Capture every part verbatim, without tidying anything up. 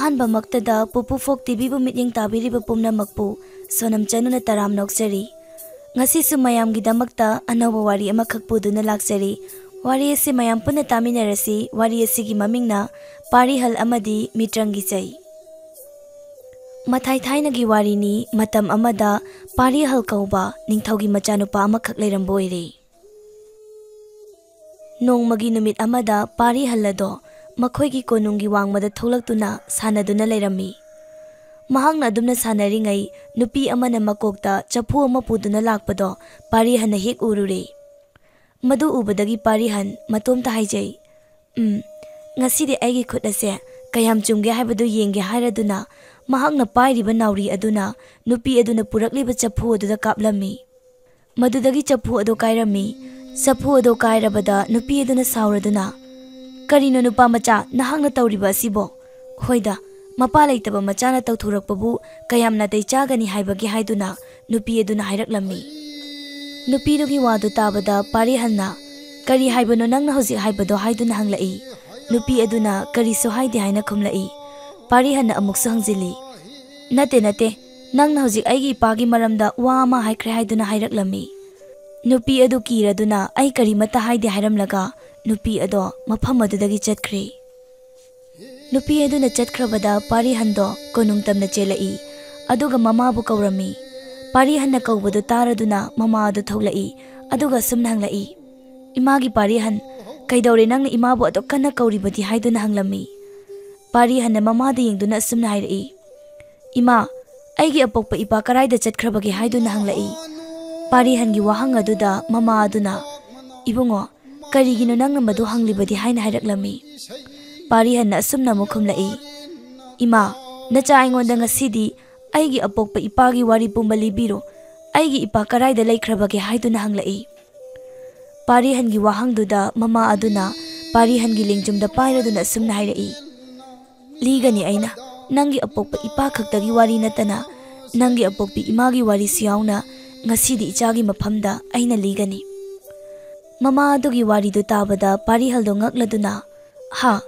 ꯑꯍꯥꯟꯕꯃꯛꯇꯗ ꯄꯨꯄꯨ ꯐꯣꯛ ꯇꯤꯚꯤꯕꯨ ꯃꯤꯠꯌꯦꯡ ꯇꯥꯕꯤꯔꯤꯕ ꯄꯨꯝꯅꯃꯛꯄꯨ ꯁꯣꯅꯝ ꯆꯅꯨꯅ ꯇꯔꯥꯝ ꯅꯣꯛꯆꯔꯤ꯫ ꯉꯁꯤꯁꯨ ꯃꯌꯥꯝꯒꯤꯗꯃꯛꯇ ꯑꯅꯧꯕ ꯋꯥꯔꯤ ꯑꯃꯈꯛ ꯄꯨꯗꯨꯅ ꯂꯥꯛꯆꯔꯤ꯫ ꯋꯥꯔꯤ ꯑꯁꯤ ꯃꯌꯥꯝ ꯄꯨꯟꯅ ꯇꯥꯃꯤꯟꯅꯔꯁꯤ꯫ ꯋꯥꯔꯤ ꯑꯁꯤꯒꯤ ꯃꯃꯤꯡꯅ ꯄꯥꯔꯤꯍꯜ ꯑꯃꯗꯤ ꯃꯤꯇ꯭ꯔꯪꯒꯤ ꯆꯩ꯫ ꯃꯊꯥꯏ ꯊꯥꯏꯅꯒꯤ ꯋꯥꯔꯤꯅꯤ꯫ ꯃꯇꯝ ꯑꯃꯗ ꯄꯥꯔꯤꯍꯜ ꯀꯧꯕ ꯅꯤꯡꯊꯧꯒꯤ ꯃꯆꯥꯅꯨꯄꯥ ꯑꯃꯈꯛ ꯂꯩꯔꯝꯕ ꯑꯣꯏꯔꯦ꯫ ꯅꯣꯡꯃꯒꯤ ꯅꯨꯃꯤꯠ ꯑꯃꯗ ꯄꯥꯔꯤꯍꯜ ꯑꯗꯣ ꯃꯈꯣꯏꯒꯤ ꯀꯣꯅꯨꯡꯒꯤ ꯋꯥꯡꯃꯗ ꯊꯣꯛꯂꯛꯇꯨꯅ ꯁꯥꯟꯅꯗꯨꯅ ꯂꯩꯔꯝꯃꯤ꯫ ꯃꯍꯥꯛꯅ ꯑꯗꯨꯝꯅ ꯁꯥꯟꯅꯔꯤꯉꯩ ꯅꯨꯄꯤ ꯑꯃꯅ ꯃꯀꯣꯛꯇ ꯆꯐꯨ ꯑꯃ ꯄꯨꯗꯨꯅ ꯂꯥꯛꯄꯗꯣ ꯄꯥꯔꯤꯍꯜꯅ ꯍꯦꯛ ꯎꯔꯨꯔꯦ꯫ ꯃꯗꯨ ꯎꯕꯗꯒꯤ ꯄꯥꯔꯤꯍꯜ ꯃꯇꯣꯝꯇ ꯍꯥꯏꯖꯩ, "ꯎꯝ, ꯉꯁꯤꯗꯤ ꯑꯩꯒꯤ ꯈꯨꯠ ꯑꯁꯦ ꯀꯌꯥꯝ ꯆꯨꯝꯒꯦ ꯍꯥꯏꯕꯗꯨ ꯌꯦꯡꯒꯦ" ꯍꯥꯏꯔꯗꯨꯅ ꯃꯍꯥꯛꯅ ꯄꯥꯏꯔꯤꯕ ꯅꯥꯎꯔꯤ ꯑꯗꯨꯅ ꯅꯨꯄꯤ ꯑꯗꯨꯅ ꯄꯨꯔꯛꯂꯤꯕ ꯆꯐꯨ ꯑꯗꯨꯗ ꯀꯥꯞꯂꯝꯃꯤ꯫ ꯃꯗꯨꯗꯒꯤ ꯆꯐꯨ ꯑꯗꯨ ꯀꯥꯏꯔꯝꯃꯤ꯫ ꯆꯐꯨ ꯑꯗꯨ ꯀꯥꯏꯔꯕꯗ ꯅꯨꯄꯤ ꯑꯗꯨꯅ ꯁꯥꯎꯔꯗꯨꯅ, "ꯀꯔꯤꯅꯣ ꯅꯨꯄꯥ ꯃꯆꯥ, ꯅꯍꯥꯛꯅ ꯇꯧꯔꯤꯕ ꯑꯁꯤꯕꯣ? ꯍꯣꯏꯗ, ꯃꯄꯥ ꯂꯩꯇꯕ ꯃꯆꯥꯅ ꯇꯧꯊꯣꯔꯛꯄꯕꯨ ꯀꯌꯥꯝ ꯅꯥꯇꯩ ꯆꯥꯒꯅꯤ ꯍꯥꯏꯕꯒꯦ?" ꯍꯥꯏꯗꯨꯅ ꯅꯨꯄꯤ ꯑꯗꯨꯅ ꯍꯥꯏꯔꯛꯂꯝꯃꯤ꯫ ꯅꯨꯄꯤꯗꯨꯒꯤ ꯋꯥꯗꯨ ꯇꯥꯕꯗ ꯄꯥꯔꯤꯍꯜꯅ, "ꯀꯔꯤ ꯍꯥꯏꯕꯅꯣ ꯅꯪꯅ ꯍꯧꯖꯤꯛ ꯍꯥꯏꯕꯗꯣ?" ꯍꯥꯏꯗꯨꯅ ꯍꯪꯂꯛꯏ꯫ ꯅꯨꯄꯤ ꯑꯗꯨꯅ ꯀꯔꯤꯁꯨ ꯍꯥꯏꯗꯦ ꯍꯥꯏꯅ ꯈꯨꯝꯂꯛꯏ꯫ ꯄꯥꯔꯤꯍꯜꯅ ꯑꯃꯨꯛꯁꯨ ꯍꯪꯖꯤꯜꯂꯤ, "ꯅꯠꯇꯦ, ꯅꯠꯇꯦ, ꯅꯪꯅ ꯍꯧꯖꯤꯛ ꯑꯩꯒꯤ ꯏꯄꯥꯒꯤ ꯃꯔꯝꯗ ꯋꯥ ꯑꯃ ꯍꯥꯏꯈ꯭ꯔꯦ" ꯍꯥꯏꯗꯨꯅ ꯍꯥꯏꯔꯛꯂꯝꯃꯤ꯫ ꯅꯨꯄꯤ ꯑꯗꯨ ꯀꯤꯔꯗꯨꯅ ꯑꯩ ꯀꯔꯤꯃꯠꯇ ꯍꯥꯏꯗꯦ ꯍꯥꯏꯔꯝꯂꯒ ꯅꯨꯄꯤ ꯑꯗꯣ ꯃꯐꯝ ꯑꯗꯨꯗꯒꯤ ꯆꯠꯈ꯭ꯔꯦ꯫ ꯅꯨꯄꯤ ꯑꯗꯨꯅ ꯆꯠꯈ꯭ꯔꯕꯗ ꯄꯥꯔꯤꯍꯟꯗꯣ ꯀꯣꯅꯨꯡ ꯇꯝꯅ ꯆꯦꯜꯂꯛꯏ, ꯑꯗꯨꯒ ꯃꯃꯥꯕꯨ ꯀꯧꯔꯝꯃꯤ꯫ ꯄꯥꯔꯤꯍꯟꯅ ꯀꯧꯕꯗꯨ ꯇꯥꯔꯗꯨꯅ ꯃꯃꯥ ꯑꯗꯨ ꯊꯣꯛꯂꯛꯏ, ꯑꯗꯨꯒ ꯑꯁꯨꯝꯅ ꯍꯪꯂꯛꯏ, "ꯏꯃꯥꯒꯤ ꯄꯥꯔꯤꯍꯟ, ꯀꯩꯗꯧꯔꯦ ꯅꯪꯅ ꯏꯃꯥꯕꯨ ꯑꯗꯨꯛ ꯀꯟꯅ ꯀꯧꯔꯤꯕꯗꯤ?" ꯍꯥꯏꯗꯨꯅ ꯍꯪꯂꯝꯃꯤ꯫ ꯄꯥꯔꯤꯍꯟꯅ ꯃꯃꯥꯗ ꯌꯦꯡꯗꯨꯅ ꯑꯁꯨꯝꯅ ꯍꯥꯏꯔꯛꯏ, "ꯏꯃꯥ, ꯑꯩꯒꯤ ꯑꯄꯣꯛꯄ ꯏꯄꯥ ꯀꯔꯥꯏꯗ ꯆꯠꯈ꯭ꯔꯕꯒꯦ?" ꯍꯥꯏꯗꯨꯅ ꯍꯪꯂꯛꯏ꯫ ꯄꯥꯔꯤꯍꯟꯒꯤ ꯋꯥꯍꯪ ꯑꯗꯨꯗ ꯃꯃꯥ ꯑꯗꯨꯅ, "ꯏꯕꯨꯡꯉꯣ, ꯀꯔꯤꯒꯤꯅꯣ ꯅꯪꯅ ꯃꯗꯨ ꯍꯪꯂꯤꯕꯗꯤ?" ꯍꯥꯏꯅ ꯍꯥꯏꯔꯛꯂꯝꯃꯤ꯫ ꯄꯥꯔꯤꯍꯟꯅ ꯑꯁꯨꯝꯅ ꯑꯃꯨꯛ ꯈꯨꯝꯂꯛꯏ, "ꯏꯃꯥ, ꯅꯆꯥ ꯑꯩꯉꯣꯟꯗ ꯉꯁꯤꯗꯤ ꯑꯩꯒꯤ ꯑꯄꯣꯛꯄ ꯏꯄꯥꯒꯤ ꯋꯥꯔꯤ ꯄꯨꯝꯕ ꯂꯤꯕꯤꯔꯣ꯫ ꯑꯩꯒꯤ ꯏꯄꯥ ꯀꯔꯥꯏꯗ ꯂꯩꯈ꯭ꯔꯕꯒꯦ?" ꯍꯥꯏꯗꯨꯅ ꯍꯪꯂꯛꯏ꯫ ꯄꯥꯔꯤꯍꯟꯒꯤ ꯋꯥꯍꯪꯗꯨꯗ ꯃꯃꯥ ꯑꯗꯨꯅ ꯄꯥꯔꯤꯍꯟꯒꯤ ꯂꯦꯡꯖꯨꯝꯗ ꯄꯥꯏꯔꯗꯨꯅ ꯑꯁꯨꯝꯅ ꯍꯥꯏꯔꯛꯏ, "ꯂꯤꯒꯅꯤ ꯑꯩꯅ꯫ ꯅꯪꯒꯤ ꯑꯄꯣꯛꯄ ꯏꯄꯥ ꯈꯛꯇꯒꯤ ꯋꯥꯔꯤ ꯅꯠꯇꯅ ꯅꯪꯒꯤ ꯑꯄꯣꯛꯄꯤ ꯏꯃꯥꯒꯤ ꯋꯥꯔꯤꯁꯨ ꯌꯥꯎꯅ ꯉꯁꯤꯗꯤ ꯏꯆꯥꯒꯤ ꯃꯐꯝꯗ ꯑꯩꯅ ꯂꯤꯒꯅꯤ꯫" ꯃꯃꯥ ꯑꯗꯨꯒꯤ ꯋꯥꯔꯤꯗꯨ ꯇꯥꯕꯗ ꯄꯥꯔꯤꯍꯜꯗꯣ ꯉꯛꯂꯗꯨꯅ, "ꯍꯥ?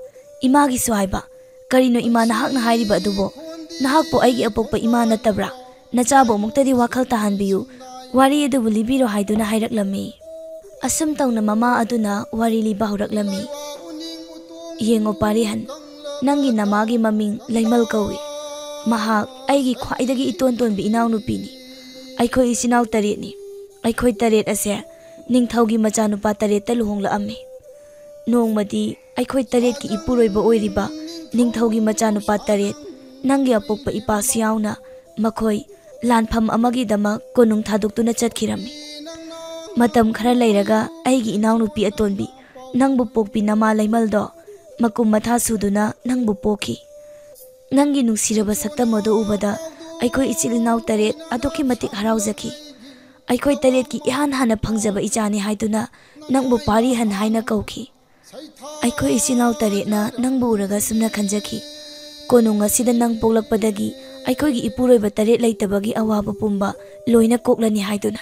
ꯏꯃꯥꯒꯤꯁꯨ ꯍꯥꯏꯕ? "ꯀꯔꯤꯅꯣ ꯏꯃꯥ ꯅꯍꯥꯛꯅ ꯍꯥꯏꯔꯤꯕ ꯑꯗꯨꯕꯣ? ꯅꯍꯥꯛꯄꯨ ꯑꯩꯒꯤ ꯑꯄꯣꯛꯄ ꯏꯃꯥ ꯅꯠꯇꯕ꯭ꯔꯥ? ꯅꯆꯥꯕꯨ ꯑꯃꯨꯛꯇꯗꯤ ꯋꯥꯈꯜ ꯇꯥꯍꯟꯕꯤꯌꯨ, ꯋꯥꯔꯤ ꯑꯗꯨꯕꯨ ꯂꯤꯕꯤꯔꯣ" ꯍꯥꯏꯗꯨꯅ ꯍꯥꯏꯔꯛꯂꯝꯃꯤ꯫ ꯑꯁꯨꯝ ꯇꯧꯅ ꯃꯃꯥ ꯑꯗꯨꯅ ꯋꯥꯔꯤ ꯂꯤꯕ ꯍꯧꯔꯛꯂꯝꯃꯤ꯫ "ꯌꯦꯡꯉꯣ ꯄꯥꯔꯤꯍꯟ, ꯅꯪꯒꯤ ꯅꯃꯥꯒꯤ ꯃꯃꯤꯡ ꯂꯩꯃꯜ ꯀꯧꯏ꯫ ꯃꯍꯥꯛ ꯑꯩꯒꯤ ꯈ꯭ꯋꯥꯏꯗꯒꯤ ꯏꯇꯣꯟ ꯇꯣꯟꯕꯤ ꯏꯅꯥꯎꯅꯨꯄꯤꯅꯤ꯫ ꯑꯩꯈꯣꯏ ꯏꯆꯤꯟ ꯏꯅꯥꯎ ꯇꯔꯦꯠꯅꯤ꯫ ꯑꯩꯈꯣꯏ ꯇꯔꯦꯠ ꯑꯁꯦ ꯅꯤꯡꯊꯧꯒꯤ ꯃꯆꯥꯅꯨꯄꯥ ꯇꯔꯦꯠꯇ ꯂꯨꯍꯣꯡꯂꯛꯑꯝꯃꯤ꯫ ꯅꯣꯡꯃꯗꯤ ꯑꯩꯈꯣꯏ ꯇꯔꯦꯠꯀꯤ ꯏꯄꯨꯔꯣꯏꯕ ꯑꯣꯏꯔꯤꯕ ꯅꯤꯡꯊꯧꯒꯤ ꯃꯆꯥꯅꯨꯄꯥ ꯇꯔꯦꯠ, ꯅꯪꯒꯤ ꯑꯄꯣꯛꯄ ꯏꯄꯥꯁꯨ ꯌꯥꯎꯅ, ꯃꯈꯣꯏ ꯂꯥꯟꯐꯝ ꯑꯃꯒꯤꯗꯃꯛ ꯀꯣꯅꯨꯡ ꯊꯥꯗꯣꯛꯇꯨꯅ ꯆꯠꯈꯤꯔꯝꯃꯤ꯫ ꯃꯇꯝ ꯈꯔ ꯂꯩꯔꯒ ꯑꯩꯒꯤ ꯏꯅꯥꯎꯅꯨꯄꯤ ꯑꯇꯣꯟꯕꯤ, ꯅꯪꯕꯨ ꯄꯣꯛꯄꯤ ꯅꯃꯥ ꯂꯩꯃꯜꯗꯣ, ꯃꯀꯨꯝ ꯃꯊꯥ ꯁꯨꯗꯨꯅ ꯅꯪꯕꯨ ꯄꯣꯛꯈꯤ꯫ ꯅꯪꯒꯤ ꯅꯨꯡꯁꯤꯔꯕ ꯁꯛꯇꯝ ꯑꯗꯨ ꯎꯕꯗ ꯑꯩꯈꯣꯏ ꯏꯆꯤꯜ ꯏꯅꯥꯎ ꯇꯔꯦꯠ ꯑꯗꯨꯛꯀꯤ ꯃꯇꯤꯛ ꯍꯔꯥꯎꯖꯈꯤ꯫ ꯑꯩꯈꯣꯏ ꯇꯔꯦꯠꯀꯤ ꯏꯍꯥꯟ ꯍꯥꯟꯅ ꯐꯪꯖꯕ ꯏꯆꯥꯅꯤ ꯍꯥꯏꯗꯨꯅ ꯅꯪꯕꯨ ꯄꯥꯔꯤꯍꯟ ꯍꯥꯏꯅ ꯀꯧꯈꯤ꯫ ꯑꯩꯈꯣꯏ ꯏꯆꯤꯜ ꯏꯅꯥꯎ ꯇꯔꯦꯠꯅ ꯅꯪꯕꯨ ꯎꯔꯒ ꯑꯁꯨꯝꯅ ꯈꯟꯖꯈꯤ, "ꯀꯣꯅꯨꯡ ꯑꯁꯤꯗ ꯅꯪ ꯄꯣꯛꯂꯛꯄꯗꯒꯤ ꯑꯩꯈꯣꯏꯒꯤ ꯏꯄꯨꯔꯣꯏꯕ ꯇꯔꯦꯠ ꯂꯩꯇꯕꯒꯤ ꯑꯋꯥꯕ ꯄꯨꯝꯕ ꯂꯣꯏꯅ ꯀꯣꯛꯂꯅꯤ" ꯍꯥꯏꯗꯨꯅ꯫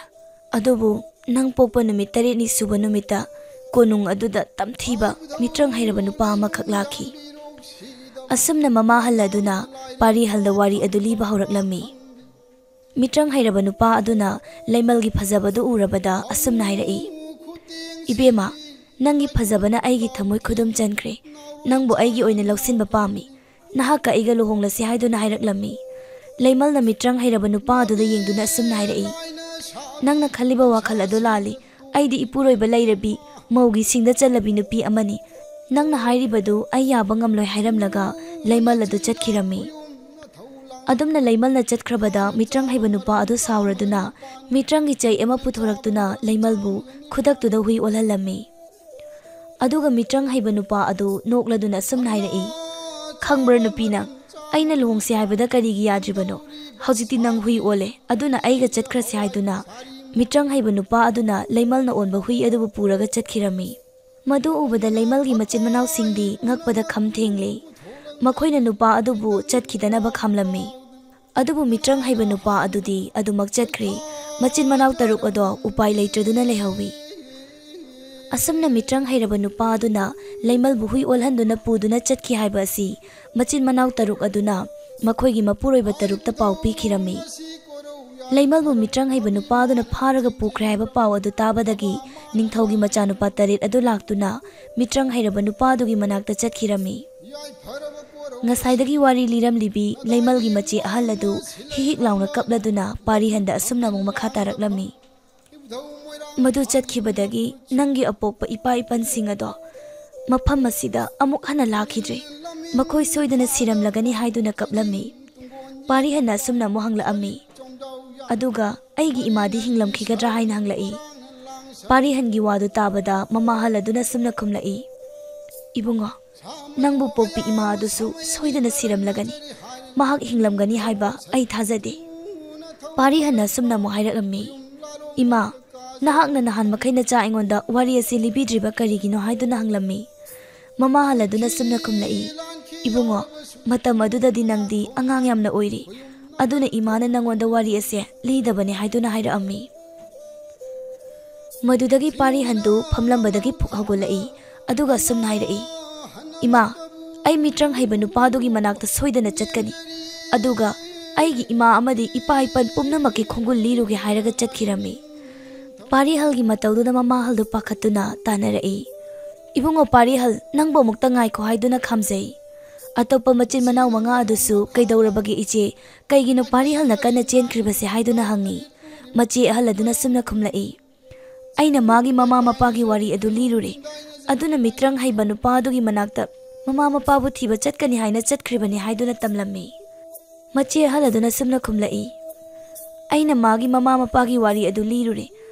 ꯑꯗꯨꯕꯨ ꯅꯪ ꯄꯣꯛꯄ ꯅꯨꯃꯤꯠ ꯇꯔꯦꯠꯅꯤ ꯁꯨꯕ ꯅꯨꯃꯤꯠꯇ ꯀꯣꯅꯨꯡ ꯑꯗꯨꯗ ꯇꯝꯊꯤꯕ ꯃꯤꯇ꯭ꯔꯪ ꯍꯩꯔꯕ ꯅꯨꯄꯥ ꯑꯃꯈꯛ ꯂꯥꯛꯈꯤ꯫ ꯑꯁꯨꯝꯅ ꯃꯃꯥ ꯍꯜ ꯑꯗꯨꯅ ꯄꯥꯔꯤ ꯍꯜꯗ ꯋꯥꯔꯤ ꯑꯗꯨ ꯂꯤꯕ ꯍꯧꯔꯛꯂꯝꯃꯤ꯫ ꯃꯤꯇ꯭ꯔꯪ ꯍꯩꯔꯕ ꯅꯨꯄꯥ ꯑꯗꯨꯅ ꯂꯩꯃꯜꯒꯤ ꯐꯖꯕꯗꯨ ꯎꯔꯕꯗ ꯑꯁꯨꯝꯅ ꯍꯥꯏꯔꯛꯏ, "ꯏꯕꯦꯝꯃ, ꯅꯪꯒꯤ ꯐꯖꯕꯅ ꯑꯩꯒꯤ ꯊꯃꯣꯏ ꯈꯨꯗꯨꯝ ꯆꯟꯈ꯭ꯔꯦ꯫ ꯅꯪꯕꯨ ꯑꯩꯒꯤ ꯑꯣꯏꯅ ꯂꯧꯁꯤꯟꯕ ꯄꯥꯝꯃꯤ꯫ ꯅꯍꯥꯛꯀ ꯑꯩꯒ ꯂꯨꯍꯣꯡꯂꯁꯤ" ꯍꯥꯏꯗꯨꯅ ꯍꯥꯏꯔꯛꯂꯝꯃꯤ꯫ ꯂꯩꯃꯜꯅ ꯃꯤꯇ꯭ꯔꯪ ꯍꯩꯔꯕ ꯅꯨꯄꯥ ꯑꯗꯨꯗ ꯌꯦꯡꯗꯨꯅ ꯑꯁꯨꯝꯅ ꯍꯥꯏꯔꯛꯏ, "ꯅꯪꯅ ꯈꯜꯂꯤꯕ ꯋꯥꯈꯜ ꯑꯗꯨ ꯂꯥꯜꯂꯤ꯫ ꯑꯩꯗꯤ ꯏꯄꯨꯔꯣꯏꯕ ꯂꯩꯔꯕꯤ, ꯃꯧꯒꯤ ꯁꯤꯡꯗ ꯆꯜꯂꯕꯤ ꯅꯨꯄꯤ ꯑꯃꯅꯤ꯫ ꯅꯪꯅ ꯍꯥꯏꯔꯤꯕꯗꯨ ꯑꯩ ꯌꯥꯕ ꯉꯝꯂꯣꯏ" ꯍꯥꯏꯔꯝꯂꯒ ꯂꯩꯃꯜ ꯑꯗꯨ ꯆꯠꯈꯤꯔꯝꯃꯤ꯫ ꯑꯗꯨꯝꯅ ꯂꯩꯃꯜꯅ ꯆꯠꯈ꯭ꯔꯕꯗ ꯃꯤꯇ꯭ꯔꯪ ꯍꯩꯕ ꯅꯨꯄꯥ ꯑꯗꯨ ꯁꯥꯎꯔꯗꯨꯅ ꯃꯤꯇ꯭ꯔꯪꯒꯤ ꯆꯩ ꯑꯃ ꯄꯨꯊꯣꯔꯛꯇꯨꯅ ꯂꯩꯃꯜꯕꯨ ꯈꯨꯗꯛꯇꯨꯗ ꯍꯨꯏ ꯑꯣꯜꯍꯜꯂꯝꯃꯤ꯫ ꯑꯗꯨꯒ ꯃꯤꯇ꯭ꯔꯪ ꯍꯩꯕ ꯅꯨꯄꯥ ꯑꯗꯨ ꯅꯣꯛꯂꯗꯨꯅ ꯑꯁꯨꯝꯅ ꯍꯥꯏꯔꯛꯏ, "ꯈꯪꯕ꯭ꯔꯥ ꯅꯨꯄꯤ ꯅꯪ, ꯑꯩꯅ ꯂꯨꯍꯣꯡꯁꯤ ꯍꯥꯏꯕꯗ ꯀꯔꯤꯒꯤ ꯌꯥꯗ꯭ꯔꯤꯕꯅꯣ? ꯍꯧꯖꯤꯛꯇꯤ ꯅꯪ ꯍꯨꯏ ꯑꯣꯜꯂꯦ, ꯑꯗꯨꯅ ꯑꯩꯒ ꯆꯠꯈ꯭ꯔꯁꯤ" ꯍꯥꯏꯗꯨꯅ ꯃꯤꯇ꯭ꯔꯪ ꯍꯩꯕ ꯅꯨꯄꯥ ꯑꯗꯨꯅ ꯂꯩꯃꯜꯅ ꯑꯣꯟꯕ ꯍꯨꯏ ꯑꯗꯨꯕꯨ ꯄꯨꯔꯒ ꯆꯠꯈꯤꯔꯝꯃꯤ꯫ ꯃꯗꯨ ꯎꯕꯗ ꯂꯩꯃꯜꯒꯤ ꯃꯆꯤꯟ ꯃꯅꯥꯎꯁꯤꯡꯗꯤ ꯉꯛꯄꯗ ꯈꯝ ꯊꯦꯡꯂꯦ꯫ ꯃꯈꯣꯏꯅ ꯅꯨꯄꯥ ꯑꯗꯨꯕꯨ ꯆꯠꯈꯤꯗꯅꯕ ꯈꯥꯝꯂꯝꯃꯤ꯫ ꯑꯗꯨꯕꯨ ꯃꯤꯇ꯭ꯔꯪ ꯍꯩꯕ ꯅꯨꯄꯥ ꯑꯗꯨꯗꯤ ꯑꯗꯨꯃꯛ ꯆꯠꯈ꯭ꯔꯦ꯫ ꯃꯆꯤꯟ ꯃꯅꯥꯎ ꯇꯔꯨꯛ ꯑꯗꯣ ꯎꯄꯥꯏ ꯂꯩꯇ꯭ꯔꯗꯨꯅ ꯂꯩꯍꯧꯋꯤ꯫ ꯑꯁꯨꯝꯅ ꯃꯤꯇ꯭ꯔꯪ ꯍꯩꯔꯕ ꯅꯨꯄꯥ ꯑꯗꯨꯅ ꯂꯩꯃꯜꯕꯨ ꯍꯨꯏ ꯑꯣꯜꯍꯟꯗꯨꯅ ꯄꯨꯗꯨꯅ ꯆꯠꯈꯤ ꯍꯥꯏꯕ ꯑꯁꯤ ꯃꯆꯤꯟ ꯃꯅꯥꯎ ꯇꯔꯨꯛ ꯑꯗꯨꯅ ꯃꯈꯣꯏꯒꯤ ꯃꯄꯨꯔꯣꯏꯕ ꯇꯔꯨꯛꯇ ꯄꯥꯎ ꯄꯤꯈꯤꯔꯝꯃꯤ꯫ ꯂꯩꯃꯜꯕꯨ ꯃꯤꯇ꯭ꯔꯪ ꯍꯩꯕ ꯅꯨꯄꯥ ꯑꯗꯨꯅ ꯐꯥꯔꯒ ꯄꯨꯈ꯭ꯔꯦ ꯍꯥꯏꯕ ꯄꯥꯎ ꯑꯗꯨ ꯇꯥꯕꯗꯒꯤ ꯅꯤꯡꯊꯧꯒꯤ ꯃꯆꯥꯅꯨꯄꯥ ꯇꯔꯦꯠ ꯑꯗꯨ ꯂꯥꯛꯇꯨꯅ ꯃꯤꯇ꯭ꯔꯪ ꯍꯩꯔꯕ ꯅꯨꯄꯥ ꯑꯗꯨꯒꯤ ꯃꯅꯥꯛꯇ ꯆꯠꯈꯤꯔꯝꯃꯤ꯫ ꯉꯁꯥꯏꯗꯒꯤ ꯋꯥꯔꯤ ꯂꯤꯔꯝꯂꯤꯕꯤ ꯂꯩꯃꯜꯒꯤ ꯃꯆꯦ ꯑꯍꯜ ꯑꯗꯨ ꯍꯤꯛ ꯍꯤꯛ ꯂꯥꯎꯅ ꯀꯞꯂꯗꯨꯅ ꯄꯥꯔꯤꯍꯟꯗ ꯑꯁꯨꯝꯅ ꯑꯃꯨꯛ ꯃꯈꯥ ꯇꯥꯔꯛꯂꯝꯃꯤ꯫ ꯃꯗꯨ ꯆꯠꯈꯤꯕꯗꯒꯤ ꯅꯪꯒꯤ ꯑꯄꯣꯛꯄ ꯏꯄꯥ ꯏꯄꯟꯁꯤꯡ ꯑꯗꯣ ꯃꯐꯝ ꯑꯁꯤꯗ ꯑꯃꯨꯛ ꯍꯟꯅ ꯂꯥꯛꯈꯤꯗ꯭ꯔꯦ꯫ ꯃꯈꯣꯏ ꯁꯣꯏꯗꯅ ꯁꯤꯔꯝꯂꯒꯅꯤ ꯍꯥꯏꯗꯨꯅ ꯀꯞꯂꯝꯃꯤ꯫ ꯄꯥꯔꯤꯍꯟꯅ ꯑꯁꯨꯝꯅ ꯑꯃꯨꯛ ꯍꯪꯂꯛꯑꯝꯃꯤ꯫ ꯑꯗꯨꯒ ꯑꯩꯒꯤ ꯏꯃꯥꯗꯤ ꯍꯤꯡꯂꯝꯈꯤꯒꯗ꯭ꯔꯥ ꯍꯥꯏꯅ ꯍꯪꯂꯛꯏ꯫ ꯄꯥꯔꯤꯍꯟꯒꯤ ꯋꯥꯗꯨ ꯇꯥꯕꯗ ꯃꯃꯥ ꯑꯍꯜ ꯑꯗꯨꯅ ꯑꯁꯨꯝꯅ ꯈꯨꯝꯂꯛꯏ, "ꯏꯕꯨꯡꯉꯣ, ꯅꯪꯕꯨ ꯄꯣꯛꯄꯤ ꯏꯃꯥ ꯑꯗꯨꯁꯨ ꯁꯣꯏꯗꯅ ꯁꯤꯔꯝꯂꯒꯅꯤ꯫ ꯃꯍꯥꯛ ꯍꯤꯡꯂꯝꯒꯅꯤ ꯍꯥꯏꯕ ꯑꯩ ꯊꯥꯖꯗꯦ꯫" ꯄꯥꯔꯤꯍꯟꯅ ꯑꯁꯨꯝꯅ ꯑꯃꯨꯛ ꯍꯥꯏꯔꯛꯂꯝꯃꯤ, "ꯏꯃꯥ, ꯅꯍꯥꯛꯅ ꯅꯍꯥꯟ ꯃꯈꯩ ꯅꯆꯥ ꯑꯩꯉꯣꯟꯗ ꯋꯥꯔꯤ ꯑꯁꯤ ꯂꯤꯕꯤꯗ꯭ꯔꯤꯕ ꯀꯔꯤꯒꯤꯅꯣ?" ꯍꯥꯏꯗꯨꯅ ꯍꯪꯂꯝꯃꯤ꯫ ꯃꯃꯥ ꯑꯍꯜ ꯑꯗꯨꯅ ꯑꯁꯨꯝꯅ ꯈꯨꯝꯂꯛꯏ, "ꯏꯕꯨꯡꯉꯣ, ꯃꯇꯝ ꯑꯗꯨꯗꯗꯤ ꯅꯪꯗꯤ ꯑꯉꯥꯡ ꯌꯥꯝꯅ ꯑꯣꯏꯔꯤ, ꯑꯗꯨꯅ ꯏꯃꯥꯅ ꯅꯪꯉꯣꯟꯗ ꯋꯥꯔꯤ ꯑꯁꯦ ꯂꯤꯗꯕꯅꯤ" ꯍꯥꯏꯗꯨꯅ ꯍꯥꯏꯔꯛꯑꯝꯃꯤ꯫ ꯃꯗꯨꯗꯒꯤ ꯄꯥꯔꯤꯍꯟꯗꯨ ꯐꯝꯂꯝꯕꯗꯒꯤ ꯐꯨꯛ ꯍꯧꯒꯠꯂꯛꯏ, ꯑꯗꯨꯒ ꯑꯁꯨꯝꯅ ꯍꯥꯏꯔꯛꯏ, "ꯏꯃꯥ, ꯑꯩ ꯃꯤꯇ꯭ꯔꯪ ꯍꯩꯕ ꯅꯨꯄꯥꯗꯨꯒꯤ ꯃꯅꯥꯛꯇ ꯁꯣꯏꯗꯅ ꯆꯠꯀꯅꯤ, ꯑꯗꯨꯒ ꯑꯩꯒꯤ ꯏꯃꯥ ꯑꯃꯗꯤ ꯏꯄꯥ ꯏꯄꯟ ꯄꯨꯝꯅꯃꯛꯀꯤ ꯈꯣꯡꯒꯨꯜ ꯂꯤꯔꯨꯒꯦ" ꯍꯥꯏꯔꯒ ꯆꯠꯈꯤꯔꯝꯃꯤ꯫ ꯄꯥꯔꯤꯍꯜꯒꯤ ꯃꯇꯧꯗꯨꯅ ꯃꯃꯥꯍꯜꯗꯨ ꯄꯥꯈꯠꯇꯨꯅ ꯇꯥꯟꯅꯔꯛꯏ꯫ "ꯏꯕꯨꯡꯉꯣ ꯄꯥꯔꯤꯍꯜ, ꯅꯪꯕꯨ ꯑꯃꯨꯛꯇ ꯉꯥꯏꯈꯣ ꯍꯥꯏꯗꯨꯅ ꯈꯥꯝꯖꯩ꯫ ꯑꯇꯣꯞꯄ ꯃꯆꯤꯟ ꯃꯅꯥꯎ ꯃꯉꯥ ꯑꯗꯨꯁꯨ ꯀꯩꯗꯧꯔꯕꯒꯦ ꯏꯆꯦ? ꯀꯩꯒꯤꯅꯣ ꯄꯥꯔꯤꯍꯜꯅ ꯀꯟꯅ ꯆꯦꯟꯈ꯭ꯔꯤꯕꯁꯦ?" ꯍꯥꯏꯗꯨꯅ ꯍꯪꯉꯤ꯫ ꯃꯆꯦ ꯑꯍꯜ ꯑꯗꯨꯅ ꯁꯨꯝꯅ ꯈꯨꯝꯂꯛꯏ, "ꯑꯩꯅ ꯃꯥꯒꯤ ꯃꯃꯥ ꯃꯄꯥꯒꯤ ꯋꯥꯔꯤ ꯑꯗꯨ ꯂꯤꯔꯨꯔꯦ꯫ ꯑꯗꯨꯅ ꯃꯤꯇ꯭ꯔꯪ ꯍꯩꯕ ꯅꯨꯄꯥ ꯑꯗꯨꯒꯤ ꯃꯅꯥꯛꯇ ꯃꯃꯥ ꯃꯄꯥꯕꯨ ꯊꯤꯕ ꯆꯠꯀꯅꯤ ꯍꯥꯏꯅ ꯆꯠꯈ꯭ꯔꯤꯕꯅꯤ" ꯍꯥꯏꯗꯨꯅ ꯇꯝꯂꯝꯃꯤ꯫ ꯃꯆꯦ ꯑꯍꯜ ꯑꯗꯨꯅ ꯁꯨꯝꯅ ꯈꯨꯝꯂꯛꯏ, "ꯑꯩꯅ ꯃꯥꯒꯤ ꯃꯃꯥ ꯃꯄꯥꯒꯤ ꯋꯥꯔꯤ ꯑꯗꯨ ꯂꯤꯔꯨꯔꯦ꯫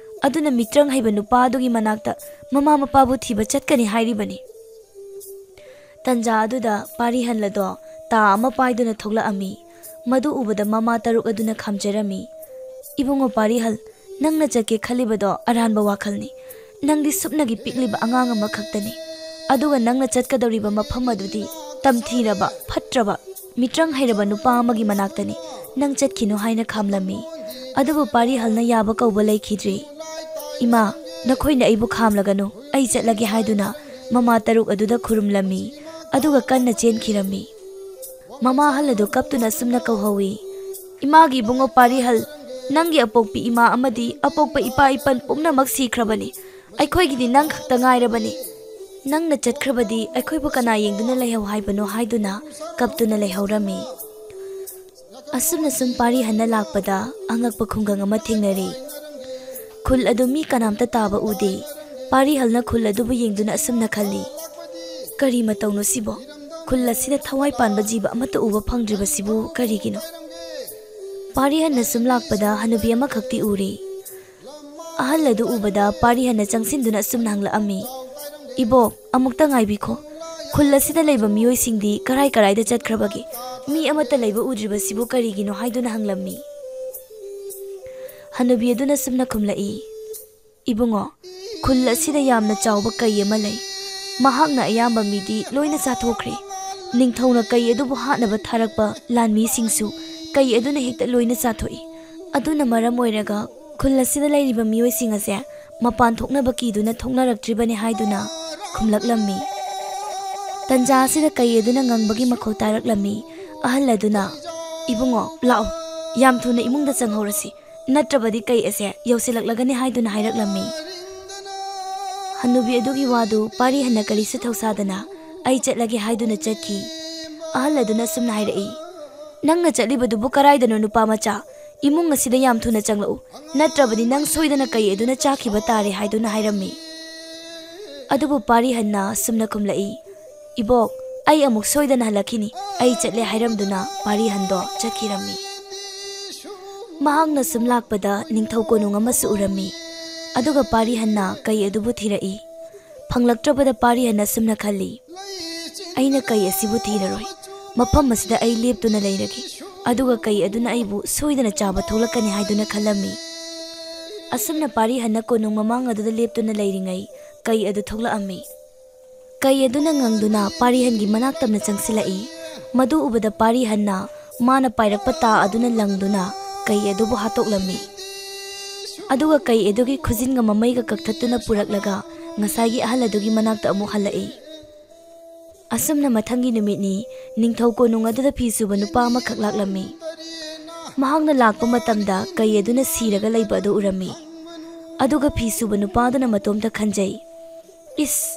ꯑꯗꯨꯅ ꯃꯤꯇ꯭ꯔꯪ ꯍꯩꯕ ꯅꯨꯄꯥ ꯑꯗꯨꯒꯤ ꯃꯅꯥꯛꯇ ꯃꯃꯥ ꯃꯄꯥꯕꯨ ꯊꯤꯕ ꯆꯠꯀꯅꯤ ꯍꯥꯏꯔꯤꯕꯅꯤ"꯫ ꯇꯟꯖꯥ ꯑꯗꯨꯗ ꯄꯥꯔꯤꯍꯜ ꯑꯗꯣ ꯇꯥ ꯑꯃ ꯄꯥꯏꯗꯨꯅ ꯊꯣꯛꯂꯛꯑꯝꯃꯤ꯫ ꯃꯗꯨ ꯎꯕꯗ ꯃꯃꯥ ꯇꯔꯨꯛ ꯑꯗꯨꯅ ꯈꯥꯝꯖꯔꯝꯃꯤ꯫ "ꯏꯕꯨꯡꯉꯣ ꯄꯥꯔꯤꯍꯜ, ꯅꯪꯅ ꯆꯠꯀꯦ ꯈꯜꯂꯤꯕꯗꯣ ꯑꯔꯥꯟꯕ ꯋꯥꯈꯜꯅꯤ꯫ ꯅꯪꯗꯤ ꯁꯨꯞꯅꯒꯤ ꯄꯤꯛꯂꯤꯕ ꯑꯉꯥꯡ ꯑꯃꯈꯛꯇꯅꯤ꯫ ꯑꯗꯨꯒ ꯅꯪꯅ ꯆꯠꯀꯗꯧꯔꯤꯕ ꯃꯐꯝ ꯑꯗꯨꯗꯤ ꯇꯝꯊꯤꯔꯕ, ꯐꯠꯇ꯭ꯔꯕ, ꯃꯤꯇ꯭ꯔꯪ ꯍꯩꯔꯕ ꯅꯨꯄꯥ ꯑꯃꯒꯤ ꯃꯅꯥꯛꯇꯅꯤ꯫ ꯅꯪ ꯆꯠꯈꯤꯅꯨ" ꯍꯥꯏꯅ ꯈꯥꯝꯂꯝꯃꯤ꯫ ꯑꯗꯨꯕꯨ ꯄꯥꯔꯤꯍꯜꯅ ꯌꯥꯕ ꯀꯧꯕ ꯂꯩꯈꯤꯗ꯭ꯔꯤ꯫ "ꯏꯃꯥ, ꯅꯈꯣꯏꯅ ꯑꯩꯕꯨ ꯈꯥꯝꯂꯒꯅꯨ, ꯑꯩ ꯆꯠꯂꯒꯦ" ꯍꯥꯏꯗꯨꯅ ꯃꯃꯥ ꯇꯔꯨꯛ ꯑꯗꯨꯗ ꯈꯨꯔꯨꯝꯂꯝꯃꯤ꯫ ꯑꯗꯨꯒ ꯀꯟꯅ ꯆꯦꯟꯈꯤꯔꯝꯃꯤ꯫ ꯃꯃꯥ ꯑꯍꯜ ꯑꯗꯨ ꯀꯞꯇꯨꯅ ꯑꯁꯨꯝꯅ ꯀꯧꯍꯧꯏ, "ꯏꯃꯥꯒꯤ ꯏꯕꯨꯡꯉꯣ ꯄꯥꯔꯤꯍꯜ, ꯅꯪꯒꯤ ꯑꯄꯣꯛꯄꯤ ꯏꯃꯥ ꯑꯃꯗꯤ ꯑꯄꯣꯛꯄ ꯏꯄꯥ ꯏꯄꯟ ꯄꯨꯝꯅꯃꯛ ꯁꯤꯈ꯭ꯔꯕꯅꯤ꯫ ꯑꯩꯈꯣꯏꯒꯤꯗꯤ ꯅꯪ ꯈꯛꯇ ꯉꯥꯏꯔꯕꯅꯤ꯫ ꯅꯪꯅ ꯆꯠꯈ꯭ꯔꯕꯗꯤ ꯑꯩꯈꯣꯏꯕꯨ ꯀꯅꯥ ꯌꯦꯡꯗꯨꯅ ꯂꯩꯍꯧ ꯍꯥꯏꯕꯅꯣ?" ꯍꯥꯏꯗꯨꯅ ꯀꯞꯇꯨꯅ ꯂꯩꯍꯧꯔꯝꯃꯤ꯫ ꯑꯁꯨꯝꯅ ꯁꯨꯝ ꯄꯥꯔꯤꯍꯟꯅ ꯂꯥꯛꯄꯗ ꯑꯉꯛꯄ ꯈꯨꯡꯒꯪ ꯑꯃ ꯊꯦꯡꯅꯔꯦ꯫ ꯈꯨꯜ ꯑꯗꯨ ꯃꯤ ꯀꯅꯥꯝꯇ ꯇꯥꯕ ꯎꯗꯦ꯫ ꯄꯥꯔꯤꯍꯜꯅ ꯈꯨꯜ ꯑꯗꯨꯕꯨ ꯌꯦꯡꯗꯨꯅ ꯑꯁꯨꯝꯅ ꯈꯜꯂꯤ, "ꯀꯔꯤ ꯃꯇꯧꯅꯣ ꯁꯤꯕꯣ? ꯈꯨꯜ ꯑꯁꯤꯗ ꯊꯋꯥꯏ ꯄꯥꯟꯕ ꯖꯤꯕ ꯑꯃꯠꯇ ꯎꯕ ꯐꯪꯗ꯭ꯔꯤꯕꯁꯤꯕꯨ ꯀꯔꯤꯒꯤꯅꯣ?" ꯄꯥꯔꯤꯍꯟꯅ ꯁꯨꯝ ꯂꯥꯛꯄꯗ ꯍꯅꯨꯕꯤ ꯑꯃꯈꯛꯇꯤ ꯎꯔꯦ꯫ ꯑꯍꯜ ꯑꯗꯨ ꯎꯕꯗ ꯄꯥꯔꯤꯍꯟꯅ ꯆꯪꯁꯤꯟꯗꯨꯅ ꯑꯁꯨꯝꯅ ꯍꯪꯂꯛꯑꯝꯃꯤ, "ꯏꯕꯣꯛ, ꯑꯃꯨꯛꯇ ꯉꯥꯏꯕꯤꯈꯣ꯫ ꯈꯨꯜ ꯑꯁꯤꯗ ꯂꯩꯕ ꯃꯤꯑꯣꯏꯁꯤꯡꯗꯤ ꯀꯔꯥꯏ ꯀꯔꯥꯏꯗ ꯆꯠꯈ꯭ꯔꯕꯒꯦ? ꯃꯤ ꯑꯃꯠꯇ ꯂꯩꯕ ꯎꯗ꯭ꯔꯤꯕꯁꯤꯕꯨ ꯀꯔꯤꯒꯤꯅꯣ?" ꯍꯥꯏꯗꯨꯅ ꯍꯪꯂꯝꯃꯤ꯫ ꯍꯅꯨꯕꯤ ꯑꯗꯨꯅ ꯁꯨꯝꯅ ꯈꯨꯝꯂꯛꯏ, "ꯏꯕꯨꯡꯉꯣ, ꯈꯨꯜ ꯑꯁꯤꯗ ꯌꯥꯝꯅ ꯆꯥꯎꯕ ꯀꯩ ꯑꯃ ꯂꯩ꯫ ꯃꯍꯥꯛꯅ ꯑꯌꯥꯝꯕ ꯃꯤꯗꯤ ꯂꯣꯏꯅ ꯆꯥꯊꯣꯛꯈ꯭ꯔꯦ꯫ ꯅꯤꯡꯊꯧꯅ ꯀꯩ ꯑꯗꯨꯕꯨ ꯍꯥꯠꯅꯕ ꯊꯥꯔꯛꯄ ꯂꯥꯟꯃꯤꯁꯤꯡꯁꯨ ꯀꯩ ꯑꯗꯨꯅ ꯍꯦꯛꯇ ꯂꯣꯏꯅ ꯆꯥꯊꯣꯛꯏ꯫ ꯑꯗꯨꯅ ꯃꯔꯝ ꯑꯣꯏꯔꯒ ꯈꯨꯜ ꯑꯁꯤꯗ ꯂꯩꯔꯤꯕ ꯃꯤꯑꯣꯏꯁꯤꯡ ꯑꯁꯦ ꯃꯄꯥꯟ ꯊꯣꯛꯅꯕ ꯀꯤꯗꯨꯅ ꯊꯣꯛꯅꯔꯛꯇ꯭ꯔꯤꯕꯅꯤ" ꯍꯥꯏꯗꯨꯅ ꯈꯨꯝꯂꯛꯂꯝꯃꯤ꯫ ꯇꯟꯖꯥ ꯑꯁꯤꯗ ꯀꯩ ꯑꯗꯨꯅ ꯉꯪꯕꯒꯤ ꯃꯈꯣꯜ ꯇꯥꯔꯛꯂꯝꯃꯤ꯫ ꯑꯍꯜ ꯑꯗꯨꯅ, "ꯏꯕꯨꯡꯉꯣ, ꯂꯥꯛꯑꯣ, ꯌꯥꯝ ꯊꯨꯅ ꯏꯃꯨꯡꯗ ꯆꯪꯍꯧꯔꯁꯤ, ꯅꯠꯇ꯭ꯔꯕꯗꯤ ꯀꯩ ꯑꯁꯦ ꯌꯧꯁꯤꯜꯂꯛꯂꯒꯅꯤ" ꯍꯥꯏꯗꯨꯅ ꯍꯥꯏꯔꯛꯂꯝꯃꯤ꯫ ꯍꯅꯨꯕꯤ ꯑꯗꯨꯒꯤ ꯋꯥꯗꯨ ꯄꯥꯔꯤꯍꯟꯅ ꯀꯔꯤꯁꯨ ꯊꯧꯁꯥꯗꯅ, "ꯑꯩ ꯆꯠꯂꯒꯦ" ꯍꯥꯏꯗꯨꯅ ꯆꯠꯈꯤ꯫ ꯑꯍꯜ ꯑꯗꯨꯅ ꯑꯁꯨꯝꯅ ꯍꯥꯏꯔꯛꯏ, "ꯅꯪꯅ ꯆꯠꯂꯤꯕꯗꯨꯕꯨ ꯀꯔꯥꯏꯗꯅꯣ, ꯅꯨꯄꯥ ꯃꯆꯥ? ꯏꯃꯨꯡ ꯑꯁꯤꯗ ꯌꯥꯝ ꯊꯨꯅ ꯆꯪꯂꯛꯎ, ꯅꯠꯇ꯭ꯔꯕꯗꯤ ꯅꯪ ꯁꯣꯏꯗꯅ ꯀꯩ ꯑꯗꯨꯅ ꯆꯥꯈꯤꯕ ꯇꯥꯔꯦ" ꯍꯥꯏꯗꯨꯅ ꯍꯥꯏꯔꯝꯃꯤ꯫ ꯑꯗꯨꯕꯨ ꯄꯥꯔꯤꯍꯟꯅ ꯑꯁꯨꯝꯅ ꯈꯨꯝꯂꯛꯏ, "ꯏꯕꯣꯛ, ꯑꯩ ꯑꯃꯨꯛ ꯁꯣꯏꯗꯅ ꯍꯜꯂꯛꯈꯤꯅꯤ, ꯑꯩ ꯆꯠꯂꯦ" ꯍꯥꯏꯔꯝꯗꯨꯅ ꯄꯥꯔꯤꯍꯟꯗꯣ ꯆꯠꯈꯤꯔꯝꯃꯤ꯫ ꯃꯍꯥꯛꯅ ꯁꯨꯝ ꯂꯥꯛꯄꯗ ꯅꯤꯡꯊꯧ ꯀꯣꯅꯨꯡ ꯑꯃꯁꯨ ꯎꯔꯝꯃꯤ꯫ ꯑꯗꯨꯒ ꯄꯥꯔꯤꯍꯟꯅ ꯀꯩ ꯑꯗꯨꯕꯨ ꯊꯤꯔꯛꯏ꯫ ꯐꯪꯂꯛꯇ꯭ꯔꯕꯗ ꯄꯥꯔꯤꯍꯟꯅ ꯑꯁꯨꯝꯅ ꯈꯜꯂꯤ, "ꯑꯩꯅ ꯀꯩ ꯑꯁꯤꯕꯨ ꯊꯤꯔꯔꯣꯏ꯫ ꯃꯐꯝ ꯑꯁꯤꯗ ꯑꯩ ꯂꯦꯞꯇꯨꯅ ꯂꯩꯔꯒꯦ꯫ ꯑꯗꯨꯒ ꯀꯩ ꯑꯗꯨꯅ ꯑꯩꯕꯨ ꯁꯣꯏꯗꯅ ꯆꯥꯕ ꯊꯣꯛꯂꯛꯀꯅꯤ" ꯍꯥꯏꯗꯨꯅ ꯈꯜꯂꯝꯃꯤ꯫ ꯑꯁꯨꯝꯅ ꯄꯥꯔꯤꯍꯟꯅ ꯀꯣꯅꯨꯡ ꯃꯃꯥꯡ ꯑꯗꯨꯗ ꯂꯦꯞꯇꯨꯅ ꯂꯩꯔꯤꯉꯩ ꯀꯩ ꯑꯗꯨ ꯊꯣꯛꯂꯛꯑꯝꯃꯤ꯫ ꯀꯩ ꯑꯗꯨꯅ ꯉꯪꯗꯨꯅ ꯄꯥꯔꯤꯍꯟꯒꯤ ꯃꯅꯥꯛ ꯇꯝꯅ ꯆꯪꯁꯤꯜꯂꯛꯏ꯫ ꯃꯗꯨ ꯎꯕꯗ ꯄꯥꯔꯤꯍꯟꯅ ꯃꯥꯅ ꯄꯥꯏꯔꯛꯄ ꯇꯥ ꯑꯗꯨꯅ ꯂꯪꯗꯨꯅ ꯀꯩ ꯑꯗꯨꯕꯨ ꯍꯥꯠꯇꯣꯛꯂꯝꯃꯤ꯫ ꯑꯗꯨꯒ ꯀꯩ ꯑꯗꯨꯒꯤ ꯈꯨꯖꯤꯟꯒ ꯃꯃꯩꯒ ꯀꯛꯊꯠꯇꯨꯅ ꯄꯨꯔꯛꯂꯒ ꯉꯁꯥꯏꯒꯤ ꯑꯍꯜ ꯑꯗꯨꯒꯤ ꯃꯅꯥꯛꯇ ꯑꯃꯨꯛ ꯍꯜꯂꯛꯏ꯫ ꯑꯁꯨꯝꯅ ꯃꯊꯪꯒꯤ ꯅꯨꯃꯤꯠꯅꯤ, ꯅꯤꯡꯊꯧ ꯀꯣꯅꯨꯡ ꯑꯗꯨꯗ ꯐꯤ ꯁꯨꯕ ꯅꯨꯄꯥ ꯑꯃꯈꯛ ꯂꯥꯛꯂꯝꯃꯤ꯫ ꯃꯍꯥꯛꯅ ꯂꯥꯛꯄ ꯃꯇꯝꯗ ꯀꯩ ꯑꯗꯨꯅ ꯁꯤꯔꯒ ꯂꯩꯕ ꯑꯗꯨ ꯎꯔꯝꯃꯤ꯫ ꯑꯗꯨꯒ ꯐꯤ ꯁꯨꯕ ꯅꯨꯄꯥꯗꯨꯅ ꯃꯇꯣꯝꯇ ꯈꯟꯖꯩ, "ꯏꯁ,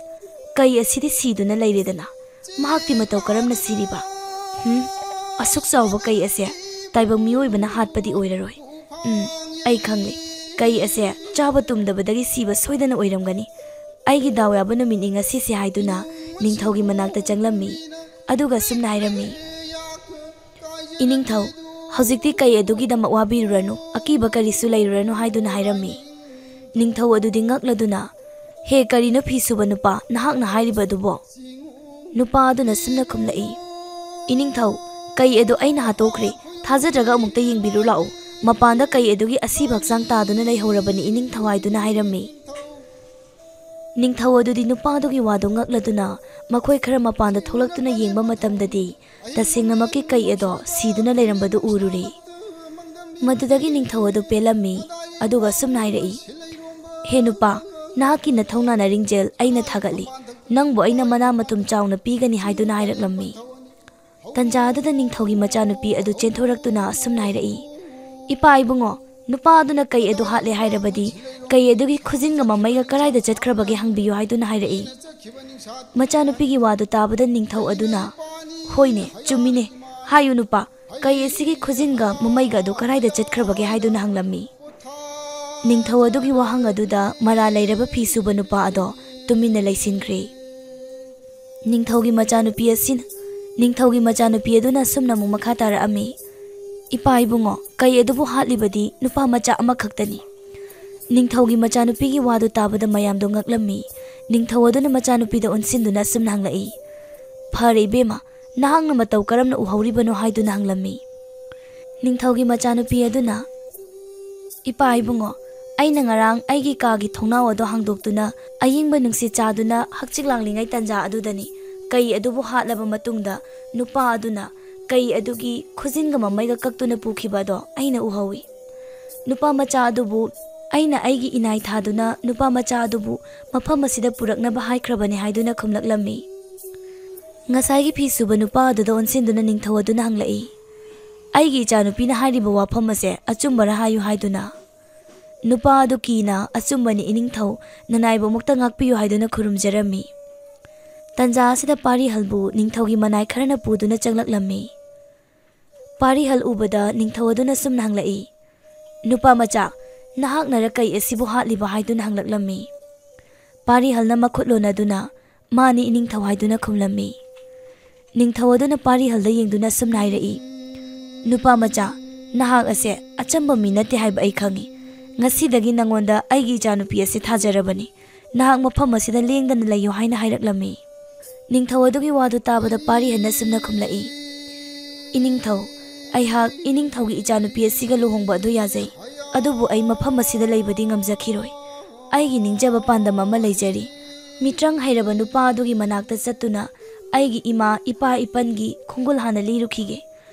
ꯀꯩ ꯑꯁꯤꯗꯤ ꯁꯤꯗꯨꯅ ꯂꯩꯔꯦꯗꯅ, ꯃꯍꯥꯛꯇꯤ ꯃꯇꯧ ꯀꯔꯝꯅ ꯁꯤꯔꯤꯕ? ꯍꯨꯝ, ꯑꯁꯨꯛ ꯆꯥꯎꯕ ꯀꯩ ꯑꯁꯦ ꯇꯥꯏꯕꯪ ꯃꯤꯑꯣꯏꯕꯅ ꯍꯥꯠꯄꯗꯤ ꯑꯣꯏꯔꯔꯣꯏ꯫ ꯎꯝ, ꯑꯩ ꯈꯪꯂꯦ, ꯀꯩ ꯑꯁꯦ ꯆꯥꯕ ꯇꯨꯝꯗꯕꯗꯒꯤ ꯁꯤꯕ ꯁꯣꯏꯗꯅ ꯑꯣꯏꯔꯝꯒꯅꯤ꯫ ꯑꯩꯒꯤ ꯗꯥꯎ ꯌꯥꯕ ꯅꯨꯃꯤꯠꯅꯤ ꯉꯁꯤꯁꯦ" ꯍꯥꯏꯗꯨꯅ ꯅꯤꯡꯊꯧꯒꯤ ꯃꯅꯥꯛꯇ ꯆꯪꯂꯝꯃꯤ꯫ ꯑꯗꯨꯒ ꯑꯁꯨꯝꯅ ꯍꯥꯏꯔꯝꯃꯤ, "ꯏꯅꯤꯡꯊꯧ, ꯍꯧꯖꯤꯛꯇꯤ ꯀꯩ ꯑꯗꯨꯒꯤꯗꯃꯛ ꯋꯥꯕꯤꯔꯨꯔꯅꯨ, ꯑꯀꯤꯕ ꯀꯔꯤꯁꯨ ꯂꯩꯔꯨꯔꯅꯨ" ꯍꯥꯏꯗꯨꯅ ꯍꯥꯏꯔꯝꯃꯤ꯫ ꯅꯤꯡꯊꯧ ꯑꯗꯨꯗꯤ ꯉꯛꯂꯗꯨꯅ, "ꯍꯦ, ꯀꯔꯤꯅꯣ ꯐꯤ ꯁꯨꯕ ꯅꯨꯄꯥ, ꯅꯍꯥꯛꯅ ꯍꯥꯏꯔꯤꯕ ꯑꯗꯨꯕꯣ?" ꯅꯨꯄꯥ ꯑꯗꯨꯅ ꯁꯨꯝꯅ ꯈꯨꯝꯂꯛꯏ, "ꯏꯅꯤꯡꯊꯧ, ꯀꯩ ꯑꯗꯨ ꯑꯩꯅ ꯍꯥꯠꯇꯣꯛꯈ꯭ꯔꯦ꯫ ꯊꯥꯖꯗ꯭ꯔꯒ ꯑꯃꯨꯛꯇ ꯌꯦꯡꯕꯤꯔꯨ ꯂꯥꯛꯎ꯫ ꯃꯄꯥꯟꯗ ꯀꯩ ꯑꯗꯨꯒꯤ ꯑꯁꯤꯕ ꯍꯛꯆꯥꯡ ꯇꯥꯗꯨꯅ ꯂꯩꯍꯧꯔꯕꯅꯤ ꯏꯅꯤꯡꯊꯧ" ꯍꯥꯏꯗꯨꯅ ꯍꯥꯏꯔꯝꯃꯤ꯫ ꯅꯤꯡꯊꯧ ꯑꯗꯨꯗꯤ ꯅꯨꯄꯥꯗꯨꯒꯤ ꯋꯥꯗꯨ ꯉꯛꯂꯗꯨꯅ ꯃꯈꯣꯏ ꯈꯔ ꯃꯄꯥꯟꯗ ꯊꯣꯛꯂꯛꯇꯨꯅ ꯌꯦꯡꯕ ꯃꯇꯝꯗꯗꯤ ꯇꯁꯦꯡꯅꯃꯛꯀꯤ ꯀꯩ ꯑꯗꯣ ꯁꯤꯗꯨꯅ ꯂꯩꯔꯝꯕꯗꯨ ꯎꯔꯨꯔꯦ꯫ ꯃꯗꯨꯗꯒꯤ ꯅꯤꯡꯊꯧ ꯑꯗꯨ ꯄꯦꯜꯂꯝꯃꯤ꯫ ꯑꯗꯨꯒ ꯑꯁꯨꯝꯅ ꯍꯥꯏꯔꯛꯏ, "ꯍꯦ ꯅꯨꯄꯥ, ꯅꯍꯥꯛꯀꯤ ꯅꯊꯧꯅꯥ ꯅꯔꯤꯡꯖꯦꯜ ꯑꯩꯅ ꯊꯥꯒꯠꯂꯤ꯫ ꯅꯪꯕꯨ ꯑꯩꯅ ꯃꯅꯥ ꯃꯊꯨꯝ ꯆꯥꯎꯅ ꯄꯤꯒꯅꯤ" ꯍꯥꯏꯗꯨꯅ ꯍꯥꯏꯔꯛꯂꯝꯃꯤ꯫ ꯇꯟꯖꯥ ꯑꯗꯨꯗ ꯅꯤꯡꯊꯧꯒꯤ ꯃꯆꯥꯅꯨꯄꯤ ꯑꯗꯨ ꯆꯦꯟꯊꯣꯔꯛꯇꯨꯅ ꯑꯁꯨꯝꯅ ꯍꯥꯏꯔꯛꯏ, "ꯏꯄꯥ ꯏꯕꯨꯡꯉꯣ, ꯅꯨꯄꯥ ꯑꯗꯨꯅ ꯀꯩ ꯑꯗꯨ ꯍꯥꯠꯂꯦ ꯍꯥꯏꯔꯕꯗꯤ ꯀꯩ ꯑꯗꯨꯒꯤ ꯈꯨꯖꯤꯟꯒ ꯃꯃꯩꯒ ꯀꯗꯥꯏꯗ ꯆꯠꯈ꯭ꯔꯕꯒꯦ ꯍꯪꯕꯤꯌꯨ" ꯍꯥꯏꯗꯨꯅ ꯍꯥꯏꯔꯛꯏ꯫ ꯃꯆꯥꯅꯨꯄꯤꯒꯤ ꯋꯥꯗꯨ ꯇꯥꯕꯗ ꯅꯤꯡꯊꯧ ꯑꯗꯨꯅ, "ꯍꯣꯏꯅꯦ, ꯆꯨꯝꯃꯤꯅꯦ, ꯍꯥꯏꯌꯨ ꯅꯨꯄꯥ, ꯀꯩ ꯑꯁꯤꯒꯤ ꯈꯨꯖꯤꯟꯒ ꯃꯃꯩꯒ ꯑꯗꯨ ꯀꯗꯥꯏꯗ ꯆꯠꯈ꯭ꯔꯕꯒꯦ" ꯍꯥꯏꯗꯨꯅ ꯍꯪꯂꯝꯃꯤ꯫ ꯅꯤꯡꯊꯧ ꯑꯗꯨꯒꯤ ꯋꯥꯍꯪ ꯑꯗꯨꯗ ꯃꯔꯥꯜ ꯂꯩꯔꯕ ꯐꯤ ꯁꯨꯕ ꯅꯨꯄꯥ ꯑꯗꯣ ꯇꯨꯃꯤꯟꯅ ꯂꯩꯁꯤꯟꯈ꯭ꯔꯦ꯫ ꯅꯤꯡꯊꯧꯒꯤ ꯃꯆꯥꯅꯨꯄꯤ ꯑꯁꯤꯅ, ꯅꯤꯡꯊꯧꯒꯤ ꯃꯆꯥꯅꯨꯄꯤ ꯑꯗꯨꯅ ꯑꯁꯨꯝꯅ ꯑꯃꯨꯛ ꯃꯈꯥ ꯇꯥꯔꯛꯑꯝꯃꯤ, "ꯏꯄꯥ ꯏꯕꯨꯡꯉꯣ, ꯀꯩ ꯑꯗꯨꯕꯨ ꯍꯥꯠꯂꯤꯕꯗꯤ ꯅꯨꯄꯥ ꯃꯆꯥ ꯑꯃꯈꯛꯇꯅꯤ"꯫ ꯅꯤꯡꯊꯧꯒꯤ ꯃꯆꯥꯅꯨꯄꯤꯒꯤ ꯋꯥꯗꯨ ꯇꯥꯕꯗ ꯃꯌꯥꯝꯗꯣ ꯉꯛꯂꯝꯃꯤ꯫ ꯅꯤꯡꯊꯧ ꯑꯗꯨꯅ ꯃꯆꯥꯅꯨꯄꯤꯗ ꯑꯣꯟꯁꯤꯟꯗꯨꯅ ꯑꯁꯨꯝꯅ ꯍꯪꯂꯛꯏ, "ꯐꯔꯦ ꯏꯕꯦꯝꯃ, ꯅꯍꯥꯛꯅ ꯃꯇꯧ ꯀꯔꯝꯅ ꯎꯍꯧꯔꯤꯕꯅꯣ?" ꯍꯥꯏꯗꯨꯅ ꯍꯪꯂꯝꯃꯤ꯫ ꯅꯤꯡꯊꯧꯒꯤ ꯃꯆꯥꯅꯨꯄꯤ ꯑꯗꯨꯅ, "ꯏꯄꯥ ꯏꯕꯨꯡꯉꯣ, ꯑꯩꯅ ꯉꯔꯥꯡ ꯑꯩꯒꯤ ꯀꯥꯒꯤ ꯊꯣꯡꯅꯥꯎ ꯑꯗꯨ ꯍꯥꯡꯗꯣꯛꯇꯨꯅ ꯑꯌꯤꯡꯕ ꯅꯨꯡꯁꯤꯠ ꯆꯥꯗꯨꯅ ꯍꯛꯆꯤꯛ ꯂꯥꯡꯂꯤꯉꯩ ꯇꯟꯖꯥ ꯑꯗꯨꯗꯅꯤ ꯀꯩ ꯑꯗꯨꯕꯨ ꯍꯥꯠꯂꯕ ꯃꯇꯨꯡꯗ ꯅꯨꯄꯥ ꯑꯗꯨꯅ ꯀꯩ ꯑꯗꯨꯒꯤ ꯈꯨꯖꯤꯟꯒ ꯃꯃꯩꯒ ꯀꯛꯇꯨꯅ ꯄꯨꯈꯤꯕ ꯑꯗꯣ ꯑꯩꯅ ꯎꯍꯧꯏ꯫ ꯅꯨꯄꯥ ꯃꯆꯥ ꯑꯗꯨꯕꯨ "ꯑꯩꯅ ꯑꯩꯒꯤ ꯏꯅꯥꯏ ꯊꯥꯗꯨꯅ ꯅꯨꯄꯥ ꯃꯆꯥ ꯑꯗꯨꯕꯨ ꯃꯐꯝ ꯑꯁꯤꯗ ꯄꯨꯔꯛꯅꯕ ꯍꯥꯏꯈ꯭ꯔꯕꯅꯤ" ꯍꯥꯏꯗꯨꯅ ꯈꯨꯝꯂꯛꯂꯝꯃꯤ꯫ ꯉꯁꯥꯏꯒꯤ ꯐꯤ ꯁꯨꯕ ꯅꯨꯄꯥ ꯑꯗꯨꯗ ꯑꯣꯟꯁꯤꯟꯗꯨꯅ ꯅꯤꯡꯊꯧ ꯑꯗꯨꯅ ꯍꯪꯂꯛꯏ, "ꯑꯩꯒꯤ ꯏꯆꯥꯅꯨꯄꯤꯅ ꯍꯥꯏꯔꯤꯕ ꯋꯥꯐꯝ ꯑꯁꯦ ꯑꯆꯨꯝꯕꯔ ꯍꯥꯏꯌꯨ" ꯍꯥꯏꯗꯨꯅ꯫ ꯅꯨꯄꯥ ꯑꯗꯨ ꯀꯤꯅ, "ꯑꯆꯨꯝꯕꯅꯤ ꯏꯅꯤꯡꯊꯧ, ꯅꯅꯥꯏꯕꯨ ꯑꯃꯨꯛꯇ ꯉꯥꯛꯄꯤꯌꯨ" ꯍꯥꯏꯗꯨꯅ ꯈꯨꯔꯨꯝꯖꯔꯝꯃꯤ꯫ ꯇꯟꯖꯥ ꯑꯁꯤꯗ ꯄꯥꯔꯤꯍꯜꯕꯨ ꯅꯤꯡꯊꯧꯒꯤ ꯃꯅꯥꯏ ꯈꯔꯅ ꯄꯨꯗꯨꯅ ꯆꯪꯂꯛꯂꯝꯃꯤ꯫ ꯄꯥꯔꯤꯍꯜ ꯎꯕꯗ ꯅꯤꯡꯊꯧ ꯑꯗꯨꯅ ꯁꯨꯝꯅ ꯍꯪꯂꯛꯏ, "ꯅꯨꯄꯥ ꯃꯆꯥ, ꯅꯍꯥꯛꯅꯔ ꯀꯩ ꯑꯁꯤꯕꯨ ꯍꯥꯠꯂꯤꯕ?" ꯍꯥꯏꯗꯨꯅ ꯍꯪꯂꯛꯂꯝꯃꯤ꯫ ꯄꯥꯔꯤꯍꯜꯅ ꯃꯈꯨꯠ ꯂꯣꯟꯅꯗꯨꯅ, "ꯃꯥꯅꯤ ꯏꯅꯤꯡꯊꯧ" ꯍꯥꯏꯗꯨꯅ ꯈꯨꯝꯂꯝꯃꯤ꯫ ꯅꯤꯡꯊꯧ ꯑꯗꯨꯅ ꯄꯥꯔꯤꯍꯜꯗ ꯌꯦꯡꯗꯨꯅ ꯁꯨꯝꯅ ꯍꯥꯏꯔꯛꯏ, "ꯅꯨꯄꯥ ꯃꯆꯥ, ꯅꯍꯥꯛ ꯑꯁꯦ ꯑꯆꯝꯕ ꯃꯤ ꯅꯠꯇꯦ ꯍꯥꯏꯕ ꯑꯩ ꯈꯪꯏ꯫ ꯉꯁꯤꯗꯒꯤ ꯅꯉꯣꯟꯗ ꯑꯩꯒꯤ ꯏꯆꯥꯅꯨꯄꯤ ꯑꯁꯤ ꯊꯥꯖꯔꯕꯅꯤ꯫ ꯅꯍꯥꯛ ꯃꯐꯝ ꯑꯁꯤꯗ ꯂꯦꯡꯗꯅ ꯂꯩꯌꯨ" ꯍꯥꯏꯅ ꯍꯥꯏꯔꯛꯂꯝꯃꯤ꯫ ꯅꯤꯡꯊꯧ ꯑꯗꯨꯒꯤ ꯋꯥꯗꯨ ꯇꯥꯕꯗ ꯄꯥꯔꯤꯍꯜꯅ ꯁꯨꯝꯅ ꯈꯨꯝꯂꯛꯏ, "ꯏꯅꯤꯡꯊꯧ, ꯑꯩꯍꯥꯛ ꯏꯅꯤꯡꯊꯧꯒꯤ ꯏꯆꯥꯅꯨꯄꯤ ꯑꯁꯤꯒ ꯂꯨꯍꯣꯡꯕ ꯑꯗꯨ ꯌꯥꯖꯩ, ꯑꯗꯨꯕꯨ ꯑꯩ ꯃꯐꯝ ꯑꯁꯤꯗ ꯂꯩꯕꯗꯤ ꯉꯝꯖꯈꯤꯔꯣꯏ꯫ ꯑꯩꯒꯤ ꯅꯤꯡꯖꯕ ꯄꯥꯟꯗꯝ ꯑꯃ ꯂꯩꯖꯔꯤ꯫ ꯃꯤꯇ꯭ꯔꯪ ꯍꯩꯔꯕ ꯅꯨꯄꯥ ꯑꯗꯨꯒꯤ ꯃꯅꯥꯛꯇ ꯆꯠꯇꯨꯅ ꯑꯩꯒꯤ ꯏꯃꯥ ꯏꯄꯥ ꯏꯄꯟꯒꯤ ꯈꯣꯡꯒꯨꯜ ꯍꯥꯟꯅ ꯂꯤꯔꯨꯈꯤꯒꯦ꯫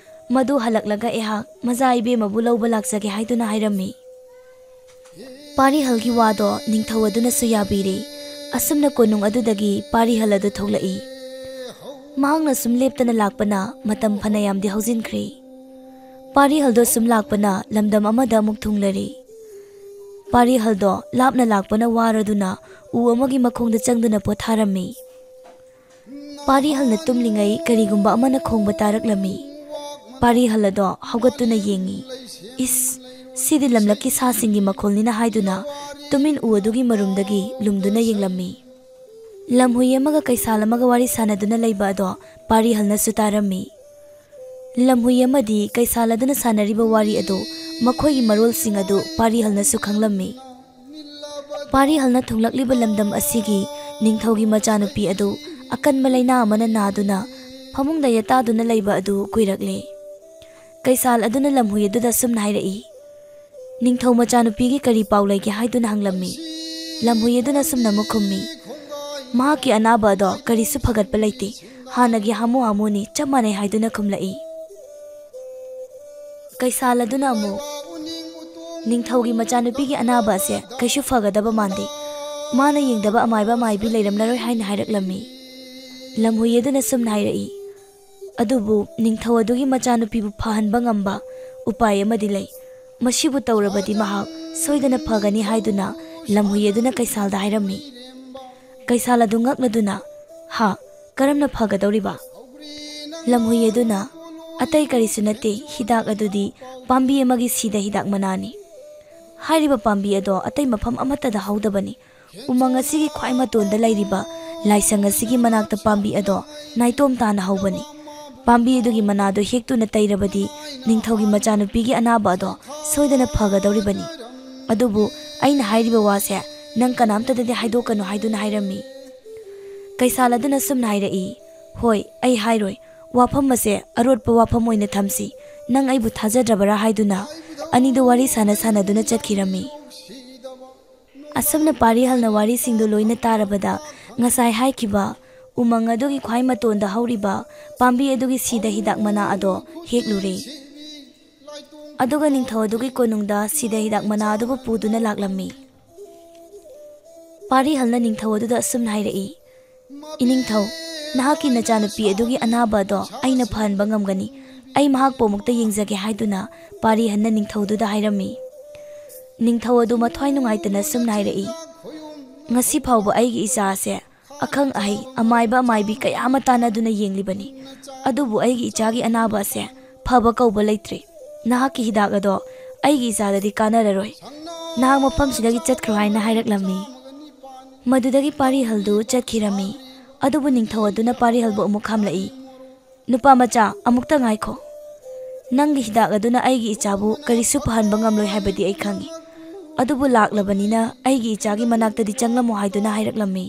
ꯃꯗꯨ ꯍꯜꯂꯛꯂꯒ ꯑꯩꯍꯥꯛ ꯃꯖꯥ ꯏꯕꯦꯝꯃꯕꯨ ꯂꯧꯕ ꯂꯥꯛꯆꯒꯦ" ꯍꯥꯏꯗꯨꯅ ꯍꯥꯏꯔꯝꯃꯤ꯫ ꯄꯥꯔꯤꯍꯜꯒꯤ ꯋꯥꯗꯣ ꯅꯤꯡꯊꯧ ꯑꯗꯨꯅꯁꯨ ꯌꯥꯕꯤꯔꯦ꯫ ꯑꯁꯨꯝꯅ ꯀꯣꯅꯨꯡ ꯑꯗꯨꯗꯒꯤ ꯄꯥꯔꯤꯍꯜ ꯑꯗꯨ ꯊꯣꯛꯂꯛꯏ꯫ ꯃꯍꯥꯛꯅ ꯁꯨꯝ ꯂꯦꯞꯇꯅ ꯂꯥꯛꯄꯅ ꯃꯇꯝ ꯐꯅꯌꯥꯝꯗꯤ ꯍꯧꯖꯤꯟꯈ꯭ꯔꯦ꯫ ꯄꯥꯔꯤꯍꯜꯗꯣ ꯁꯨꯝ ꯂꯥꯛꯄꯅ ꯂꯝꯗꯝ ꯑꯃꯗ ꯑꯃꯨꯛ ꯊꯨꯡꯂꯔꯦ꯫ ꯄꯥꯔꯤꯍꯜꯗꯣ ꯂꯥꯞꯅ ꯂꯥꯛꯄꯅ ꯋꯥꯔꯗꯨꯅ ꯎ ꯑꯃꯒꯤ ꯃꯈꯣꯡꯗ ꯆꯪꯗꯨꯅ ꯄꯣꯊꯥꯔꯝꯃꯤ꯫ ꯄꯥꯔꯤꯍꯜꯅ ꯇꯨꯝꯂꯤꯉꯩ ꯀꯔꯤꯒꯨꯝꯕ ꯑꯃꯅ ꯈꯣꯡꯕ ꯇꯥꯔꯛꯂꯝꯃꯤ꯫ ꯄꯥꯔꯤꯍꯜ ꯑꯗꯣ ꯍꯧꯒꯠꯇꯨꯅ ꯌꯦꯡꯉꯤ꯫ "ꯏꯁ, ꯁꯤꯗꯤ ꯂꯝꯂꯛꯀꯤ ꯁꯥꯁꯤꯡꯒꯤ ꯃꯈꯣꯜꯅꯤꯅ" ꯍꯥꯏꯗꯨꯅ ꯇꯨꯃꯤꯟ ꯎ ꯑꯗꯨꯒꯤ ꯃꯔꯨꯝꯗꯒꯤ ꯂꯨꯝꯗꯨꯅ ꯌꯦꯡꯂꯝꯃꯤ꯫ ꯂꯝꯍꯨꯏ ꯑꯃꯒ ꯀꯩꯁꯥꯜ ꯑꯃꯒ ꯋꯥꯔꯤ ꯁꯥꯟꯅꯗꯨꯅ ꯂꯩꯕ ꯑꯗꯣ ꯄꯥꯔꯤꯍꯜꯅꯁꯨ ꯇꯥꯔꯝꯃꯤ꯫ ꯂꯝꯍꯨꯏ ꯑꯃꯗꯤ ꯀꯩꯁꯥꯜ ꯑꯗꯨꯅ ꯁꯥꯟꯅꯔꯤꯕ ꯋꯥꯔꯤ ꯑꯗꯨ, ꯃꯈꯣꯏꯒꯤ ꯃꯔꯣꯜꯁꯤꯡ ꯑꯗꯨ ꯄꯥꯔꯤꯍꯜꯅꯁꯨ ꯈꯪꯂꯝꯃꯤ꯫ ꯄꯥꯔꯤꯍꯜꯅ ꯊꯨꯡꯂꯛꯂꯤꯕ ꯂꯝꯗꯝ ꯑꯁꯤꯒꯤ ꯅꯤꯡꯊꯧꯒꯤ ꯃꯆꯥꯅꯨꯄꯤ ꯑꯗꯨ ꯑꯀꯟꯕ ꯂꯥꯏꯅꯥ ꯑꯃꯅ ꯅꯥꯗꯨꯅ ꯐꯃꯨꯡꯗ ꯌꯦꯇꯥꯗꯨꯅ ꯂꯩꯕ ꯑꯗꯨ ꯀꯨꯏꯔꯛꯂꯦ꯫ ꯀꯩꯁꯥꯜ ꯑꯗꯨꯅ ꯂꯝꯍꯨꯏ ꯑꯗꯨꯗ ꯑꯁꯨꯝꯅ ꯍꯥꯏꯔꯛꯏ, "ꯅꯤꯡꯊꯧ ꯃꯆꯥꯅꯨꯄꯤꯒꯤ ꯀꯔꯤ ꯄꯥꯎ ꯂꯩꯒꯦ?" ꯍꯥꯏꯗꯨꯅ ꯍꯪꯂꯝꯃꯤ꯫ ꯂꯝꯍꯨꯏ ꯑꯗꯨꯅ ꯑꯁꯨꯝꯅ ꯑꯃꯨꯛ ꯈꯨꯝꯃꯤ, "ꯃꯍꯥꯛꯀꯤ ꯑꯅꯥꯕ ꯑꯗꯣ ꯀꯔꯤꯁꯨ ꯐꯒꯠꯄ ꯂꯩꯇꯦ, ꯍꯥꯟꯅꯒꯤ ꯍꯥꯃꯨ ꯍꯥꯃꯨꯅꯤ, ꯆꯞ ꯃꯥꯟꯅꯩ" ꯍꯥꯏꯗꯨꯅ ꯈꯨꯝꯂꯛꯏ꯫ ꯀꯩꯁꯥꯜ ꯑꯗꯨꯅ ꯑꯃꯨꯛ, "ꯅꯤꯡꯊꯧꯒꯤ ꯃꯆꯥꯅꯨꯄꯤꯒꯤ ꯑꯅꯥꯕ ꯑꯁꯦ ꯀꯩꯁꯨ ꯐꯒꯗꯕ ꯃꯥꯟꯗꯦ꯫ ꯃꯥꯅ ꯌꯦꯡꯗꯕ ꯑꯃꯥꯏꯕ ꯑꯃꯥꯏꯕꯤ ꯂꯩꯔꯝꯂꯔꯣꯏ" ꯍꯥꯏꯅ ꯍꯥꯏꯔꯛꯂꯝꯃꯤ꯫ ꯂꯝꯍꯨꯏ ꯑꯗꯨꯅ ꯁꯨꯝꯅ ꯍꯥꯏꯔꯛꯏ, "ꯑꯗꯨꯕꯨ ꯅꯤꯡꯊꯧ ꯑꯗꯨꯒꯤ ꯃꯆꯥꯅꯨꯄꯤꯕꯨ ꯐꯍꯟꯕ ꯉꯝꯕ ꯎꯄꯥꯏ ꯑꯃꯗꯤ ꯂꯩ꯫ ꯃꯁꯤꯕꯨ ꯇꯧꯔꯕꯗꯤ ꯃꯍꯥꯛ ꯁꯣꯏꯗꯅ ꯐꯒꯅꯤ" ꯍꯥꯏꯗꯨꯅ ꯂꯝꯍꯨꯏ ꯑꯗꯨꯅ ꯀꯩꯁꯥꯜꯗ ꯍꯥꯏꯔꯝꯃꯤ꯫ ꯀꯩꯁꯥꯜ ꯑꯗꯨ ꯉꯛꯂꯗꯨꯅ, "ꯍꯥ, ꯀꯔꯝꯅ ꯐꯒꯗꯧꯔꯤꯕ?" ꯂꯝꯍꯨꯏ ꯑꯗꯨꯅ, "ꯑꯇꯩ ꯀꯔꯤꯁꯨ ꯅꯠꯇꯦ, ꯍꯤꯗꯥꯛ ꯑꯗꯨꯗꯤ ꯄꯥꯝꯕꯤ ꯑꯃꯒꯤ ꯁꯤꯗ ꯍꯤꯗꯥꯛ ꯃꯅꯥꯅꯤ꯫ ꯍꯥꯏꯔꯤꯕ ꯄꯥꯝꯕꯤ ꯑꯗꯣ ꯑꯇꯩ ꯃꯐꯝ ꯑꯃꯠꯇꯗ ꯍꯧꯗꯕꯅꯤ꯫ ꯎꯃꯪ ꯑꯁꯤꯒꯤ ꯈ꯭ꯋꯥꯏ ꯃꯇꯣꯟꯗ ꯂꯩꯔꯤꯕ ꯂꯥꯏꯁꯪ ꯑꯁꯤꯒꯤ ꯃꯅꯥꯛꯇ ꯄꯥꯝꯕꯤ ꯑꯗꯣ ꯅꯥꯏꯇꯣꯝ ꯇꯥꯅ ꯍꯧꯕꯅꯤ꯫ ꯄꯥꯝꯕꯤ ꯑꯗꯨꯒꯤ ꯃꯅꯥꯗꯣ ꯍꯦꯛꯇꯨꯅ ꯇꯩꯔꯕꯗꯤ ꯅꯤꯡꯊꯧꯒꯤ ꯃꯆꯥꯅꯨꯄꯤꯒꯤ ꯑꯅꯥꯕ ꯑꯗꯣ ꯁꯣꯏꯗꯅ ꯐꯒꯗꯧꯔꯤꯕꯅꯤ꯫ ꯑꯗꯨꯕꯨ ꯑꯩꯅ ꯍꯥꯏꯔꯤꯕ ꯋꯥꯁꯦ ꯅꯪ ꯀꯅꯥꯝꯇꯗꯗꯤ ꯍꯥꯏꯗꯣꯛꯀꯅꯨ" ꯍꯥꯏꯗꯨꯅ ꯍꯥꯏꯔꯝꯃꯤ꯫ ꯀꯩꯁꯥꯜ ꯑꯗꯨꯅ ꯁꯨꯝꯅ ꯍꯥꯏꯔꯛꯏ, "ꯍꯣꯏ, ꯑꯩ ꯍꯥꯏꯔꯣꯏ꯫ ꯋꯥꯐꯝ ꯑꯁꯦ ꯑꯔꯣꯠꯄ ꯋꯥꯐꯝ ꯑꯣꯏꯅ ꯊꯝꯁꯤ꯫ ꯅꯪ ꯑꯩꯕꯨ ꯊꯥꯖꯗ꯭ꯔꯕꯔꯥ?" ꯍꯥꯏꯗꯨꯅ ꯑꯅꯤꯗꯨ ꯋꯥꯔꯤ ꯁꯥꯟꯅ ꯁꯥꯟꯅꯗꯨꯅ ꯆꯠꯈꯤꯔꯝꯃꯤ꯫ ꯑꯁꯨꯝꯅ ꯄꯥꯔꯤꯍꯜꯅ ꯋꯥꯔꯤꯁꯤꯡꯗꯨ ꯂꯣꯏꯅ ꯇꯥꯔꯕꯗ, ꯉꯁꯥꯏ ꯍꯥꯏꯈꯤꯕ ꯎꯃꯪ ꯑꯗꯨꯒꯤ ꯈ꯭ꯋꯥꯏ ꯃꯇꯣꯟꯗ ꯍꯧꯔꯤꯕ ꯄꯥꯝꯕꯤ ꯑꯗꯨꯒꯤ ꯁꯤꯗ ꯍꯤꯗꯥꯛ ꯃꯅꯥ ꯑꯗꯣ ꯍꯦꯛꯂꯨꯔꯦ꯫ ꯑꯗꯨꯒ ꯅꯤꯡꯊꯧ ꯑꯗꯨꯒꯤ ꯀꯣꯅꯨꯡꯗ ꯁꯤꯗ ꯍꯤꯗꯥꯛ ꯃꯅꯥ ꯑꯗꯨꯕꯨ ꯄꯨꯗꯨꯅ ꯂꯥꯛꯂꯝꯃꯤ꯫ ꯄꯥꯔꯤꯍꯜꯅ ꯅꯤꯡꯊꯧ ꯑꯗꯨꯗ ꯑꯁꯨꯝꯅ ꯍꯥꯏꯔꯛꯏ, "ꯏꯅꯤꯡꯊꯧ, ꯅꯍꯥꯛꯀꯤ ꯅꯆꯥꯅꯨꯄꯤ ꯑꯗꯨꯒꯤ ꯑꯅꯥꯕ ꯑꯗꯣ ꯑꯩꯅ ꯐꯍꯟꯕ ꯉꯝꯒꯅꯤ꯫ ꯑꯩ ꯃꯍꯥꯛꯄꯨ ꯑꯃꯨꯛꯇ ꯌꯦꯡꯖꯒꯦ" ꯍꯥꯏꯗꯨꯅ ꯄꯥꯔꯤꯍꯟꯅ ꯅꯤꯡꯊꯧꯗꯨꯗ ꯍꯥꯏꯔꯝꯃꯤ꯫ ꯅꯤꯡꯊꯧ ꯑꯗꯨ ꯃꯊ꯭ꯋꯥꯏ ꯅꯨꯡꯉꯥꯏꯇꯅ ꯁꯨꯝꯅ ꯍꯥꯏꯔꯛꯏ, "ꯉꯁꯤ ꯐꯥꯎꯕ ꯑꯩꯒꯤ ꯏꯆꯥ ꯑꯁꯦ ꯑꯈꯪ ꯑꯍꯩ, ꯑꯃꯥꯏꯕ ꯑꯃꯥꯏꯕꯤ ꯀꯌꯥ ꯑꯃ ꯇꯥꯟꯅꯗꯨꯅ ꯌꯦꯡꯂꯤꯕꯅꯤ, ꯑꯗꯨꯕꯨ ꯑꯩꯒꯤ ꯏꯆꯥꯒꯤ ꯑꯅꯥꯕ ꯑꯁꯦ ꯐꯕ ꯀꯧꯕ ꯂꯩꯇ꯭ꯔꯦ꯫ ꯅꯍꯥꯛꯀꯤ ꯍꯤꯗꯥꯛ ꯑꯗꯣ ꯑꯩꯒꯤ ꯏꯆꯥꯗꯗꯤ ꯀꯥꯟꯅꯔꯔꯣꯏ꯫ ꯅꯍꯥꯛ ꯃꯐꯝꯁꯤꯗꯒꯤ ꯆꯠꯈ꯭ꯔꯣ" ꯍꯥꯏꯅ ꯍꯥꯏꯔꯛꯂꯝꯃꯤ꯫ ꯃꯗꯨꯗꯒꯤ ꯄꯥꯔꯤꯍꯜꯗꯨ ꯆꯠꯈꯤꯔꯝꯃꯤ꯫ ꯑꯗꯨꯕꯨ ꯅꯤꯡꯊꯧ ꯑꯗꯨꯅ ꯄꯥꯔꯤꯍꯜꯕꯨ ꯑꯃꯨꯛ ꯈꯥꯝꯂꯛꯏ꯫ "ꯅꯨꯄꯥ ꯃꯆꯥ, ꯑꯃꯨꯛꯇ ꯉꯥꯏꯈꯣ꯫ ꯅꯪꯒꯤ ꯍꯤꯗꯥꯛ ꯑꯗꯨꯅ ꯑꯩꯒꯤ ꯏꯆꯥꯕꯨ ꯀꯔꯤꯁꯨ ꯐꯍꯟꯕ ꯉꯝꯂꯣꯏ ꯍꯥꯏꯕꯗꯤ ꯑꯩ ꯈꯪꯏ꯫ ꯑꯗꯨꯕꯨ ꯂꯥꯛꯂꯕꯅꯤꯅ ꯑꯩꯒꯤ ꯏꯆꯥꯒꯤ ꯃꯅꯥꯛꯇꯗꯤ ꯆꯪꯂꯝꯃꯣ" ꯍꯥꯏꯗꯨꯅ ꯍꯥꯏꯔꯛꯂꯝꯃꯤ꯫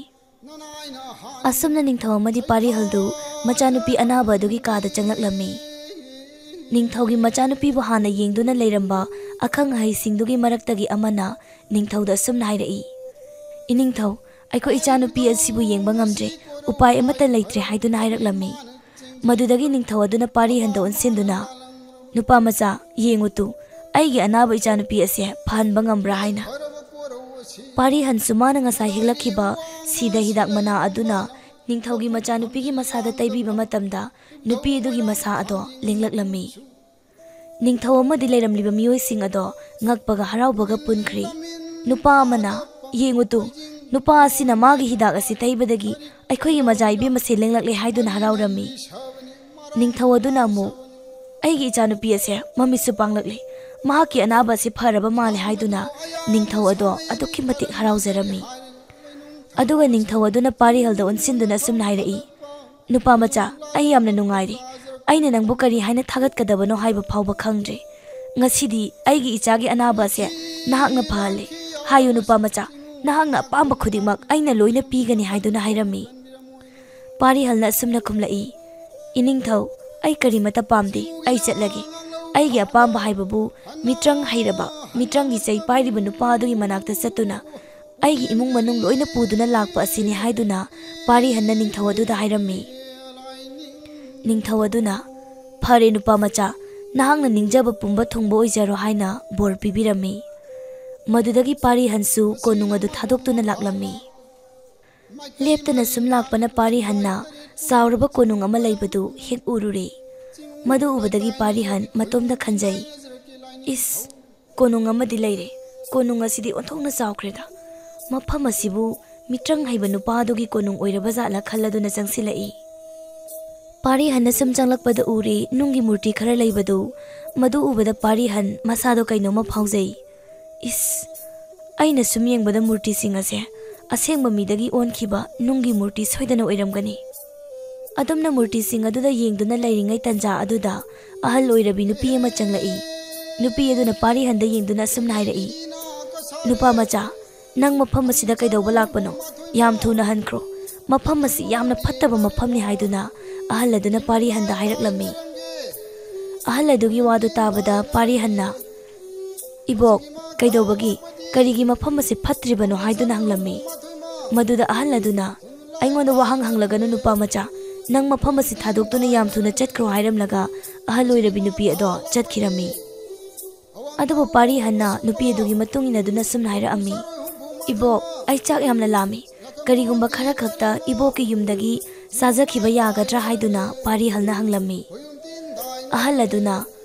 ꯑꯁꯨꯝꯅ ꯅꯤꯡꯊꯧ ꯑꯃꯗꯤ ꯄꯥꯔꯤꯍꯜꯗꯨ ꯃꯆꯥꯅꯨꯄꯤ ꯑꯅꯥꯕ ꯑꯗꯨꯒꯤ ꯀꯥꯗ ꯆꯪꯂꯛꯂꯝꯃꯤ꯫ ꯅꯤꯡꯊꯧꯒꯤ ꯃꯆꯥꯅꯨꯄꯤꯕꯨ ꯍꯥꯟꯅ ꯌꯦꯡꯗꯨꯅ ꯂꯩꯔꯝꯕ ꯑꯈꯪ ꯑꯍꯩꯁꯤꯡꯗꯨꯒꯤ ꯃꯔꯛꯇꯒꯤ ꯑꯃꯅ ꯅꯤꯡꯊꯧꯗ ꯑꯁꯨꯝꯅ ꯍꯥꯏꯔꯛꯏ, "ꯏꯅꯤꯡꯊꯧ, ꯑꯩꯈꯣꯏ ꯏꯆꯥꯅꯨꯄꯤ ꯑꯁꯤꯕꯨ ꯌꯦꯡꯕ ꯉꯝꯗ꯭ꯔꯦ, ꯎꯄꯥꯏ ꯑꯃꯠꯇ ꯂꯩꯇ꯭ꯔꯦ" ꯍꯥꯏꯗꯨꯅ ꯍꯥꯏꯔꯛꯂꯝꯃꯤ꯫ ꯃꯗꯨꯗꯒꯤ ꯅꯤꯡꯊꯧ ꯑꯗꯨꯅ ꯄꯥꯔꯤꯍꯟꯗ ꯑꯣꯟꯁꯤꯟꯗꯨꯅ, "ꯅꯨꯄꯥ ꯃꯆꯥ, ꯌꯦꯡꯉꯨ ꯇꯨ, ꯑꯩꯒꯤ ꯑꯅꯥꯕ ꯏꯆꯥꯅꯨꯄꯤ ꯑꯁꯦ ꯐꯍꯟꯕ ꯉꯝꯕ꯭ꯔꯥ ꯍꯥꯏꯅ꯫ ꯄꯥꯔꯤꯍꯟꯁꯨ ꯃꯥꯅ ꯉꯁꯥꯏ ꯍꯦꯛꯂꯛꯈꯤꯕ ꯁꯤꯗ ꯍꯤꯗꯥꯛ ꯃꯅꯥ ꯑꯗꯨꯅ ꯅꯤꯡꯊꯧꯒꯤ ꯃꯆꯥꯅꯨꯄꯤꯒꯤ ꯃꯁꯥꯗ ꯇꯩꯕꯤꯕ ꯃꯇꯝꯗ ꯅꯨꯄꯤ ꯑꯗꯨꯒꯤ ꯃꯁꯥ ꯑꯗꯣ ꯂꯦꯡꯂꯛꯂꯝꯃꯤ꯫ ꯅꯤꯡꯊꯧ ꯑꯃꯗꯤ ꯂꯩꯔꯝꯂꯤꯕ ꯃꯤꯑꯣꯏꯁꯤꯡ ꯑꯗꯣ ꯉꯛꯄꯒ ꯍꯔꯥꯎꯕꯒ ꯄꯨꯟꯈ꯭ꯔꯤ꯫ ꯅꯨꯄꯥ ꯑꯃꯅ, "ꯌꯦꯡꯉꯨ ꯇꯨ, ꯅꯨꯄꯥ ꯑꯁꯤꯅ ꯃꯥꯒꯤ ꯍꯤꯗꯥꯛ ꯑꯁꯤ ꯇꯩꯕꯗꯒꯤ ꯑꯩꯈꯣꯏꯒꯤ ꯃꯆꯥ ꯏꯕꯦꯝ ꯑꯁꯤ ꯂꯦꯡꯂꯛꯂꯦ" ꯍꯥꯏꯗꯨꯅ ꯍꯔꯥꯎꯔꯝꯃꯤ꯫ ꯅꯤꯡꯊꯧ ꯑꯗꯨꯅ ꯑꯃꯨꯛ, "ꯑꯩꯒꯤ ꯏꯆꯥꯅꯨꯄꯤ ꯑꯁꯦ ꯃꯃꯤꯠꯁꯨ ꯄꯥꯡꯂꯛꯂꯦ, ꯃꯍꯥꯛꯀꯤ ꯑꯅꯥꯕ ꯑꯁꯤ ꯐꯔꯕ ꯃꯥꯜꯂꯦ" ꯍꯥꯏꯗꯨꯅ ꯅꯤꯡꯊꯧ ꯑꯗꯣ ꯑꯗꯨꯛꯀꯤ ꯃꯇꯤꯛ ꯍꯔꯥꯎꯖꯔꯝꯃꯤ꯫ ꯑꯗꯨꯒ ꯅꯤꯡꯊꯧ ꯑꯗꯨꯅ ꯄꯥꯔꯤꯍꯜꯗ ꯑꯣꯟꯁꯤꯟꯗꯨꯅ ꯑꯁꯨꯝꯅ ꯍꯥꯏꯔꯛꯏ, "ꯅꯨꯄꯥ ꯃꯆꯥ, ꯑꯩ ꯌꯥꯝꯅ ꯅꯨꯡꯉꯥꯏꯔꯦ꯫ ꯑꯩꯅ ꯅꯪꯕꯨ ꯀꯔꯤ ꯍꯥꯏꯅ ꯊꯥꯒꯠꯀꯗꯕꯅꯣ ꯍꯥꯏꯕ ꯐꯥꯎꯕ ꯈꯪꯗ꯭ꯔꯦ꯫ ꯉꯁꯤꯗꯤ ꯑꯩꯒꯤ ꯏꯆꯥꯒꯤ ꯑꯅꯥꯕ ꯑꯁꯦ ꯅꯍꯥꯛꯅ ꯐꯍꯜꯂꯦ꯫ ꯍꯥꯏꯌꯨ ꯅꯨꯄꯥ ꯃꯆꯥ, ꯅꯍꯥꯛꯅ ꯑꯄꯥꯝꯕ ꯈꯨꯗꯤꯡꯃꯛ ꯑꯩꯅ ꯂꯣꯏꯅ ꯄꯤꯒꯅꯤ" ꯍꯥꯏꯗꯨꯅ ꯍꯥꯏꯔꯝꯃꯤ꯫ ꯄꯥꯔꯤꯍꯜꯅ ꯑꯁꯨꯝꯅ ꯈꯨꯝꯂꯛꯏ, "ꯏꯅꯤꯡꯊꯧ, ꯑꯩ ꯀꯔꯤꯃꯠꯇ ꯄꯥꯝꯗꯦ, ꯑꯩ ꯆꯠꯂꯒꯦ꯫ ꯑꯩꯒꯤ ꯑꯄꯥꯝꯕ ꯍꯥꯏꯕꯕꯨ ꯃꯤꯇ꯭ꯔꯪ ꯍꯩꯔꯕ, ꯃꯤꯇ꯭ꯔꯪꯒꯤ ꯆꯩ ꯄꯥꯏꯔꯤꯕ ꯅꯨꯄꯥ ꯑꯗꯨꯒꯤ ꯃꯅꯥꯛꯇ ꯆꯠꯇꯨꯅ ꯑꯩꯒꯤ ꯏꯃꯨꯡ ꯃꯅꯨꯡ ꯂꯣꯏꯅ ꯄꯨꯗꯨꯅ ꯂꯥꯛꯄ ꯑꯁꯤꯅꯤ" ꯍꯥꯏꯗꯨꯅ ꯄꯥꯔꯤꯍꯟꯅ ꯅꯤꯡꯊꯧ ꯑꯗꯨꯗ ꯍꯥꯏꯔꯝꯃꯤ꯫ ꯅꯤꯡꯊꯧ ꯑꯗꯨꯅ, "ꯐꯔꯦ ꯅꯨꯄꯥ ꯃꯆꯥ, ꯅꯍꯥꯛꯅ ꯅꯤꯡꯖꯕ ꯄꯨꯝꯕ ꯊꯨꯡꯕ ꯑꯣꯏꯖꯔꯣ" ꯍꯥꯏꯅ ꯕꯣꯔ ꯄꯤꯕꯤꯔꯝꯃꯤ꯫ ꯃꯗꯨꯗꯒꯤ ꯄꯥꯔꯤꯍꯟꯁꯨ ꯀꯣꯅꯨꯡ ꯑꯗꯨ ꯊꯥꯗꯣꯛꯇꯨꯅ ꯂꯥꯛꯂꯝꯃꯤ꯫ ꯂꯦꯞꯇꯅ ꯁꯨꯝ ꯂꯥꯛꯄꯅ ꯄꯥꯔꯤꯍꯟꯅ ꯆꯥꯎꯔꯕ ꯀꯣꯅꯨꯡ ꯑꯃ ꯂꯩꯕꯗꯨ ꯍꯦꯛ ꯎꯔꯨꯔꯦ꯫ ꯃꯗꯨ ꯎꯕꯗꯒꯤ ꯄꯥꯔꯤꯍꯟ ꯃꯇꯣꯝꯗ ꯈꯟꯖꯩ, "ꯏꯁ, ꯀꯣꯅꯨꯡ ꯑꯃꯗꯤ ꯂꯩꯔꯦ꯫ ꯀꯣꯅꯨꯡ ꯑꯁꯤꯗꯤ ꯑꯣꯟꯊꯣꯛꯅ ꯆꯥꯎꯈ꯭ꯔꯦꯗ꯫ ꯃꯐꯝ ꯑꯁꯤꯕꯨ ꯃꯤꯇ꯭ꯔꯪ ꯍꯩꯕ ꯅꯨꯄꯥ ꯑꯗꯨꯒꯤ ꯀꯣꯅꯨꯡ ꯑꯣꯏꯔꯕ ꯖꯥꯠꯂ?" ꯈꯜꯂꯗꯨꯅ ꯆꯪꯁꯤꯜꯂꯛꯏ꯫ ꯄꯥꯔꯤꯍꯟꯅ ꯁꯨꯝ ꯆꯪꯂꯛꯄꯗ ꯎꯔꯦ ꯅꯨꯡꯒꯤ ꯃꯨꯔꯇꯤ ꯈꯔ ꯂꯩꯕꯗꯨ꯫ ꯃꯗꯨ ꯎꯕꯗ ꯄꯥꯔꯤꯍꯟ ꯃꯁꯥꯗꯣ ꯀꯩꯅꯣꯝꯃ ꯐꯥꯎꯖꯩ꯫ "ꯏꯁ, ꯑꯩꯅ ꯁꯨꯝ ꯌꯦꯡꯕꯗ ꯃꯨꯔꯇꯤꯁꯤꯡ ꯑꯁꯦ ꯑꯁꯦꯡꯕ ꯃꯤꯗꯒꯤ ꯑꯣꯟꯈꯤꯕ ꯅꯨꯡꯒꯤ ꯃꯨꯔꯇꯤ ꯁꯣꯏꯗꯅ ꯑꯣꯏꯔꯝꯒꯅꯤ"꯫ ꯑꯗꯨꯝꯅ ꯃꯨꯔꯇꯤꯁꯤꯡ ꯑꯗꯨꯗ ꯌꯦꯡꯗꯨꯅ ꯂꯩꯔꯤꯉꯩ ꯇꯟꯖꯥ ꯑꯗꯨꯗ ꯑꯍꯜ ꯑꯣꯏꯔꯕꯤ ꯅꯨꯄꯤ ꯑꯃ ꯆꯪꯂꯛꯏ꯫ ꯅꯨꯄꯤ ꯑꯗꯨꯅ ꯄꯥꯔꯤꯍꯟꯗ ꯌꯦꯡꯗꯨꯅ ꯑꯁꯨꯝꯅ ꯍꯥꯏꯔꯛꯏ, "ꯅꯨꯄꯥ ꯃꯆꯥ, ꯅꯪ ꯃꯐꯝ ꯑꯁꯤꯗ ꯀꯩꯗꯧꯕ ꯂꯥꯛꯄꯅꯣ? ꯌꯥꯝ ꯊꯨꯅ ꯍꯟꯈ꯭ꯔꯣ꯫ ꯃꯐꯝ ꯑꯁꯤ ꯌꯥꯝꯅ ꯐꯠꯇꯕ ꯃꯐꯝꯅꯤ" ꯍꯥꯏꯗꯨꯅ ꯑꯍꯜ ꯑꯗꯨꯅ ꯄꯥꯔꯤꯍꯟꯗ ꯍꯥꯏꯔꯛꯂꯝꯃꯤ꯫ ꯑꯍꯜ ꯑꯗꯨꯒꯤ ꯋꯥꯗꯨ ꯇꯥꯕꯗ ꯄꯥꯔꯤꯍꯟꯅ, "ꯏꯕꯣꯛ, ꯀꯩꯗꯧꯕꯒꯤ, ꯀꯔꯤꯒꯤ ꯃꯐꯝ ꯑꯁꯤ ꯐꯠꯇ꯭ꯔꯤꯕꯅꯣ?" ꯍꯥꯏꯗꯨꯅ ꯍꯪꯂꯝꯃꯤ꯫ ꯃꯗꯨꯗ ꯑꯍꯜ ꯑꯗꯨꯅ, "ꯑꯩꯉꯣꯟꯗ ꯋꯥꯍꯪ ꯍꯪꯂꯒꯅꯨ ꯅꯨꯄꯥ ꯃꯆꯥ, ꯅꯪ ꯃꯐꯝ ꯑꯁꯤ ꯊꯥꯗꯣꯛꯇꯨꯅ ꯌꯥꯝ ꯊꯨꯅ ꯆꯠꯈ꯭ꯔꯣ" ꯍꯥꯏꯔꯝꯂꯒ ꯑꯍꯜ ꯑꯣꯏꯔꯕꯤ ꯅꯨꯄꯤ ꯑꯗꯣ ꯆꯠꯈꯤꯔꯝꯃꯤ꯫ ꯑꯗꯨꯕꯨ ꯄꯥꯔꯤꯍꯟꯅ ꯅꯨꯄꯤ ꯑꯗꯨꯒꯤ ꯃꯇꯨꯡ ꯏꯟꯅꯗꯨꯅ ꯑꯁꯨꯝꯅ ꯍꯥꯏꯔꯛꯑꯝꯃꯤ, "ꯏꯕꯣꯛ, ꯑꯩ ꯆꯥꯛ ꯌꯥꯝꯅ ꯂꯥꯝꯃꯤ꯫ ꯀꯔꯤꯒꯨꯝꯕ ꯈꯔ ꯈꯛꯇ ꯏꯕꯣꯛꯀꯤ ꯌꯨꯝꯗꯒꯤ ꯆꯥꯖꯈꯤꯕ ꯌꯥꯒꯗ꯭ꯔꯥ?" ꯍꯥꯏꯗꯨꯅ ꯄꯥꯔꯤꯍꯜꯅ ꯍꯪꯂꯝꯃꯤ꯫ ꯑꯍꯜ ꯑꯗꯨꯅ,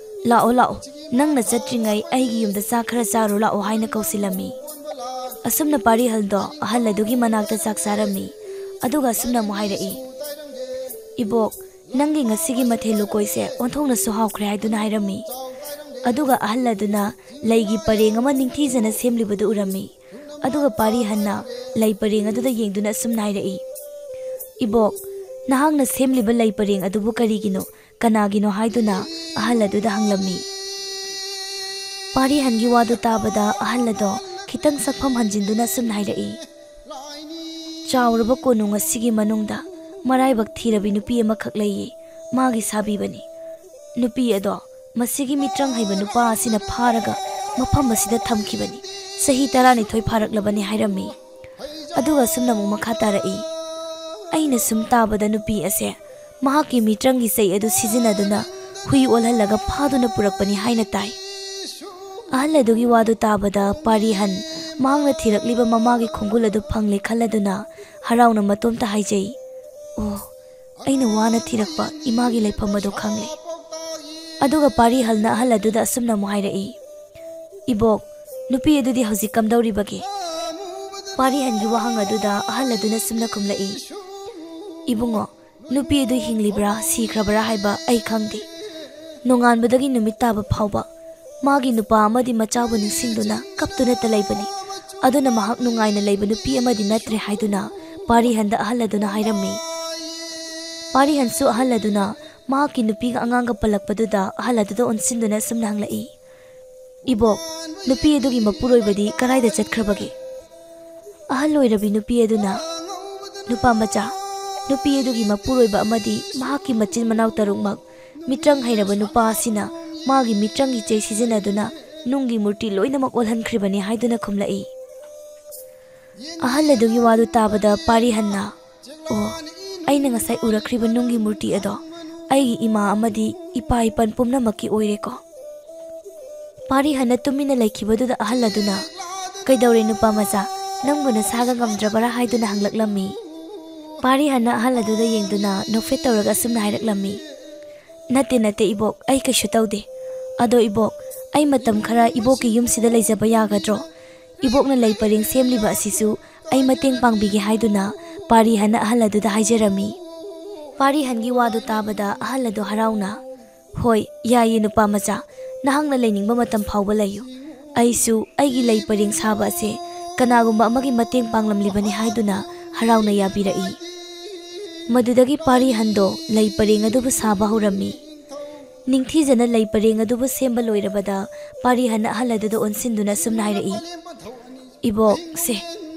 "ꯂꯥꯛꯑꯣ, ꯂꯥꯛꯑꯣ, ꯅꯪꯅ ꯆꯠꯇ꯭ꯔꯤꯉꯩ ꯑꯩꯒꯤ ꯌꯨꯝꯗ ꯆꯥꯛ ꯈꯔ ꯆꯥꯔꯨ ꯂꯥꯛꯑꯣ" ꯍꯥꯏꯅ ꯀꯧꯁꯤꯜꯂꯝꯃꯤ꯫ ꯑꯁꯨꯝꯅ ꯄꯥꯔꯤꯍꯜꯗꯣ ꯑꯍꯜ ꯑꯗꯨꯒꯤ ꯃꯅꯥꯛꯇ ꯆꯥꯛ ꯆꯥꯔꯝꯃꯤ꯫ ꯑꯗꯨꯒ ꯑꯁꯨꯝꯅ ꯑꯃꯨꯛ ꯍꯥꯏꯔꯛꯏ, "ꯏꯕꯣꯛ, ꯅꯪꯒꯤ ꯉꯁꯤꯒꯤ ꯃꯊꯦꯜ ꯂꯨꯀꯣꯏꯁꯦ ꯑꯣꯟꯊꯣꯛꯅꯁꯨ ꯍꯥꯎꯈ꯭ꯔꯦ" ꯍꯥꯏꯗꯨꯅ ꯍꯥꯏꯔꯝꯃꯤ꯫ ꯑꯗꯨꯒ ꯑꯍꯜ ꯑꯗꯨꯅ ꯂꯩꯒꯤ ꯄꯔꯦꯡ ꯑꯃ ꯅꯤꯡꯊꯤꯖꯅ ꯁꯦꯝꯂꯤꯕꯗꯨ ꯎꯔꯝꯃꯤ꯫ ꯑꯗꯨꯒ ꯄꯥꯔꯤꯍꯟꯅ ꯂꯩ ꯄꯔꯦꯡ ꯑꯗꯨꯗ ꯌꯦꯡꯗꯨꯅ ꯑꯁꯨꯝꯅ ꯍꯥꯏꯔꯛꯏ, "ꯏꯕꯣꯛ, ꯅꯍꯥꯛꯅ ꯁꯦꯝꯂꯤꯕ ꯂꯩ ꯄꯔꯦꯡ ꯑꯗꯨꯕꯨ ꯀꯔꯤꯒꯤꯅꯣ, ꯀꯅꯥꯒꯤꯅꯣ?" ꯍꯥꯏꯗꯨꯅ ꯑꯍꯜ ꯑꯗꯨꯗ ꯍꯪꯂꯝꯃꯤ꯫ ꯄꯥꯔꯤꯍꯟꯒꯤ ꯋꯥꯗꯨ ꯇꯥꯕꯗ ꯑꯍꯜ ꯑꯗꯣ ꯈꯤꯇꯪ ꯁꯛꯐꯝ ꯍꯟꯖꯤꯟꯗꯨꯅ ꯑꯁꯨꯝꯅ ꯍꯥꯏꯔꯛꯏ, "ꯆꯥꯎꯔꯕ ꯀꯣꯅꯨꯡ ꯑꯁꯤꯒꯤ ꯃꯅꯨꯡꯗ ꯃꯔꯥꯏꯕꯛ ꯊꯤꯔꯕꯤ ꯅꯨꯄꯤ ꯑꯃꯈꯛ ꯂꯩꯌꯦ꯫ ꯃꯥꯒꯤ ꯁꯥꯕꯤꯕꯅꯤ꯫ ꯅꯨꯄꯤ ꯑꯗꯣ ꯃꯁꯤꯒꯤ ꯃꯤꯇ꯭ꯔꯪ ꯍꯩꯕ ꯅꯨꯄꯥ ꯑꯁꯤꯅ ꯐꯥꯔꯒ ꯃꯐꯝ ꯑꯁꯤꯗ ꯊꯝꯈꯤꯕꯅꯤ꯫ ꯆꯍꯤ ꯇꯔꯥꯅꯤꯊꯣꯏ ꯐꯥꯔꯛꯂꯕꯅꯤ" ꯍꯥꯏꯔꯝꯃꯤ꯫ ꯑꯗꯨꯒ ꯑꯁꯨꯝꯅ ꯑꯃꯨꯛ ꯃꯈꯥ ꯇꯥꯔꯛꯏ, "ꯑꯩꯅ ꯁꯨꯝ ꯇꯥꯕꯗ ꯅꯨꯄꯤ ꯑꯁꯦ ꯃꯍꯥꯛꯀꯤ ꯃꯤꯇ꯭ꯔꯪꯒꯤ ꯆꯩ ꯑꯗꯨ ꯁꯤꯖꯤꯟꯅꯗꯨꯅ ꯍꯨꯏ ꯑꯣꯜꯍꯜꯂꯒ ꯐꯥꯗꯨꯅ ꯄꯨꯔꯛꯄꯅꯤ ꯍꯥꯏꯅ ꯇꯥꯏ"꯫ ꯑꯍꯜ ꯑꯗꯨꯒꯤ ꯋꯥꯗꯨ ꯇꯥꯕꯗ ꯄꯥꯔꯤꯍꯟ ꯃꯍꯥꯛꯅ ꯊꯤꯔꯛꯂꯤꯕ ꯃꯃꯥꯒꯤ ꯈꯣꯡꯒꯨꯜ ꯑꯗꯨ ꯐꯪꯂꯦ ꯈꯜꯂꯗꯨꯅ ꯍꯔꯥꯎꯅ ꯃꯇꯣꯝꯇ ꯍꯥꯏꯖꯩ, "ꯑꯣ, ꯑꯩꯅ ꯋꯥꯅ ꯊꯤꯔꯛꯄ ꯏꯃꯥꯒꯤ ꯂꯩꯐꯝ ꯑꯗꯨ ꯈꯪꯂꯦ"꯫ ꯑꯗꯨꯒ ꯄꯥꯔꯤꯍꯜꯅ ꯑꯍꯜ ꯑꯗꯨꯗ ꯑꯁꯨꯝꯅ ꯑꯃꯨꯛ ꯍꯥꯏꯔꯛꯏ, "ꯏꯕꯣꯛ, ꯅꯨꯄꯤ ꯑꯗꯨꯗꯤ ꯍꯧꯖꯤꯛ ꯀꯝꯗꯧꯔꯤꯕꯒꯦ?" ꯄꯥꯔꯤꯍꯟꯒꯤ ꯋꯥꯍꯪ ꯑꯗꯨꯗ ꯑꯍꯜ ꯑꯗꯨꯅ ꯁꯨꯝꯅ ꯈꯨꯝꯂꯛꯏ, "ꯏꯕꯨꯡꯉꯣ, ꯅꯨꯄꯤ ꯑꯗꯨ ꯍꯤꯡꯂꯤꯕ꯭ꯔꯥ ꯁꯤꯈ꯭ꯔꯕ꯭ꯔꯥ ꯍꯥꯏꯕ ꯑꯩ ꯈꯪꯗꯦ꯫ ꯅꯣꯡꯉꯥꯟꯕꯗꯒꯤ ꯅꯨꯃꯤꯠ ꯇꯥꯕ ꯐꯥꯎꯕ ꯃꯥꯒꯤ ꯅꯨꯄꯥ ꯑꯃꯗꯤ ꯃꯆꯥꯕꯨ ꯅꯤꯡꯁꯤꯡꯗꯨꯅ ꯀꯞꯇꯨꯅꯇ ꯂꯩꯕꯅꯤ꯫ ꯑꯗꯨꯅ ꯃꯍꯥꯛ ꯅꯨꯡꯉꯥꯏꯅ ꯂꯩꯕ ꯅꯨꯄꯤ ꯑꯃꯗꯤ ꯅꯠꯇ꯭ꯔꯦ" ꯍꯥꯏꯗꯨꯅ ꯄꯥꯔꯤꯍꯟꯗ ꯑꯍꯜ ꯑꯗꯨꯅ ꯍꯥꯏꯔꯝꯃꯤ꯫ ꯄꯥꯔꯤꯍꯟꯁꯨ ꯑꯍꯜ ꯑꯗꯨꯅ ꯃꯍꯥꯛꯀꯤ ꯅꯨꯄꯤꯒ ꯑꯉꯥꯡꯒ ꯄꯜꯂꯛꯄꯗꯨꯗ ꯑꯍꯜ ꯑꯗꯨꯗ ꯑꯣꯟꯁꯤꯟꯗꯨꯅ ꯑꯁꯨꯝꯅ ꯍꯪꯂꯛꯏ, "ꯏꯕꯣꯛ, ꯅꯨꯄꯤ ꯑꯗꯨꯒꯤ ꯃꯄꯨꯔꯣꯏꯕꯗꯤ ꯀꯗꯥꯏꯗ ꯆꯠꯈ꯭ꯔꯕꯒꯦ?" ꯑꯍꯜ ꯑꯣꯏꯔꯕꯤ ꯅꯨꯄꯤ ꯑꯗꯨꯅ, "ꯅꯨꯄꯥ ꯃꯆꯥ, ꯅꯨꯄꯤ ꯑꯗꯨꯒꯤ ꯃꯄꯨꯔꯣꯏꯕ ꯑꯃꯗꯤ ꯃꯍꯥꯛꯀꯤ ꯃꯆꯤꯟ ꯃꯅꯥꯎ ꯇꯔꯨꯛꯃꯛ ꯃꯤꯇ꯭ꯔꯪ ꯍꯩꯔꯕ ꯅꯨꯄꯥ ꯑꯁꯤꯅ ꯃꯥꯒꯤ ꯃꯤꯇ꯭ꯔꯪꯒꯤ ꯆꯩ ꯁꯤꯖꯤꯟꯅꯗꯨꯅ ꯅꯨꯡꯒꯤ ꯃꯨꯔꯇꯤ ꯂꯣꯏꯅꯃꯛ ꯑꯣꯜꯍꯟꯈ꯭ꯔꯤꯕꯅꯤ" ꯍꯥꯏꯗꯨꯅ ꯈꯨꯝꯂꯛꯏ꯫ ꯑꯍꯜ ꯑꯗꯨꯒꯤ ꯋꯥꯗꯨ ꯇꯥꯕꯗ ꯄꯥꯔꯤꯍꯟꯅ, "ꯑꯣ, ꯑꯩꯅ ꯉꯁꯥꯏ ꯎꯔꯛꯈ꯭ꯔꯤꯕ ꯅꯨꯡꯒꯤ ꯃꯨꯔꯇꯤ ꯑꯗꯣ ꯑꯩꯒꯤ ꯏꯃꯥ ꯑꯃꯗꯤ ꯏꯄꯥ ꯏꯄꯟ ꯄꯨꯝꯅꯃꯛꯀꯤ ꯑꯣꯏꯔꯦꯀꯣ?" ꯄꯥꯔꯤꯍꯟꯅ ꯇꯨꯃꯤꯟꯅ ꯂꯩꯈꯤꯕꯗꯨꯗ ꯑꯍꯜ ꯑꯗꯨꯅ, "ꯀꯩꯗꯧꯔꯦ ꯅꯨꯄꯥ ꯃꯆꯥ, ꯅꯪꯕꯨ ꯅꯁꯥꯒ ꯉꯝꯗ꯭ꯔꯕꯔꯥ?" ꯍꯥꯏꯗꯨꯅ ꯍꯪꯂꯛꯂꯝꯃꯤ꯫ ꯄꯥꯔꯤꯍꯟꯅ ꯑꯍꯜ ꯑꯗꯨꯗ ꯌꯦꯡꯗꯨꯅ ꯅꯣꯛꯐꯦꯠ ꯇꯧꯔꯒ ꯑꯁꯨꯝꯅ ꯍꯥꯏꯔꯛꯂꯝꯃꯤ, "ꯅꯠꯇꯦ, ꯅꯠꯇꯦ ꯏꯕꯣꯛ, ꯑꯩ ꯀꯩꯁꯨ ꯇꯧꯗꯦ꯫ ꯑꯗꯣ ꯏꯕꯣꯛ, ꯑꯩ ꯃꯇꯝ ꯈꯔ ꯏꯕꯣꯛꯀꯤ ꯌꯨꯝꯁꯤꯗ ꯂꯩꯖꯕ ꯌꯥꯒꯗ꯭ꯔꯣ? ꯏꯕꯣꯛꯅ ꯂꯩ ꯄꯔꯦꯡ ꯁꯦꯝꯂꯤꯕ ꯑꯁꯤꯁꯨ ꯑꯩ ꯃꯇꯦꯡ ꯄꯥꯡꯕꯤꯒꯦ" ꯍꯥꯏꯗꯨꯅ ꯄꯥꯔꯤꯍꯟꯅ ꯑꯍꯜ ꯑꯗꯨꯗ ꯍꯥꯏꯖꯔꯝꯃꯤ꯫ ꯄꯥꯔꯤꯍꯟꯒꯤ ꯋꯥꯗꯨ ꯇꯥꯕꯗ ꯑꯍꯜ ꯑꯗꯨ ꯍꯔꯥꯎꯅ, "ꯍꯣꯏ, ꯌꯥꯏꯌꯦ ꯅꯨꯄꯥ ꯃꯆꯥ, ꯅꯍꯥꯛꯅ ꯂꯩꯅꯤꯡꯕ ꯃꯇꯝ ꯐꯥꯎꯕ ꯂꯩꯌꯨ꯫ ꯑꯩꯁꯨ ꯑꯩꯒꯤ ꯂꯩ ꯄꯔꯦꯡ ꯁꯥꯕ ꯑꯁꯦ ꯀꯅꯥꯒꯨꯝꯕ ꯑꯃꯒꯤ ꯃꯇꯦꯡ ꯄꯥꯡꯂꯝꯂꯤꯕꯅꯤ" ꯍꯥꯏꯗꯨꯅ ꯍꯔꯥꯎꯅ ꯌꯥꯕꯤꯔꯛꯏ꯫ ꯃꯗꯨꯗꯒꯤ ꯄꯥꯔꯤꯍꯟꯗꯣ ꯂꯩ ꯄꯔꯦꯡ ꯑꯗꯨꯕꯨ ꯁꯥꯕ ꯍꯧꯔꯝꯃꯤ꯫ ꯅꯤꯡꯊꯤꯖꯅ ꯂꯩ ꯄꯔꯦꯡ ꯑꯗꯨꯕꯨ ꯁꯦꯝꯕ ꯂꯣꯏꯔꯕꯗ ꯄꯥꯔꯤꯍꯟꯅ ꯑꯍꯜ ꯑꯗꯨꯗ ꯑꯣꯟꯁꯤꯟꯗꯨꯅ ꯑꯁꯨꯝꯅ ꯍꯥꯏꯔꯛꯏ, "ꯏꯕꯣꯛ, ꯁꯦ,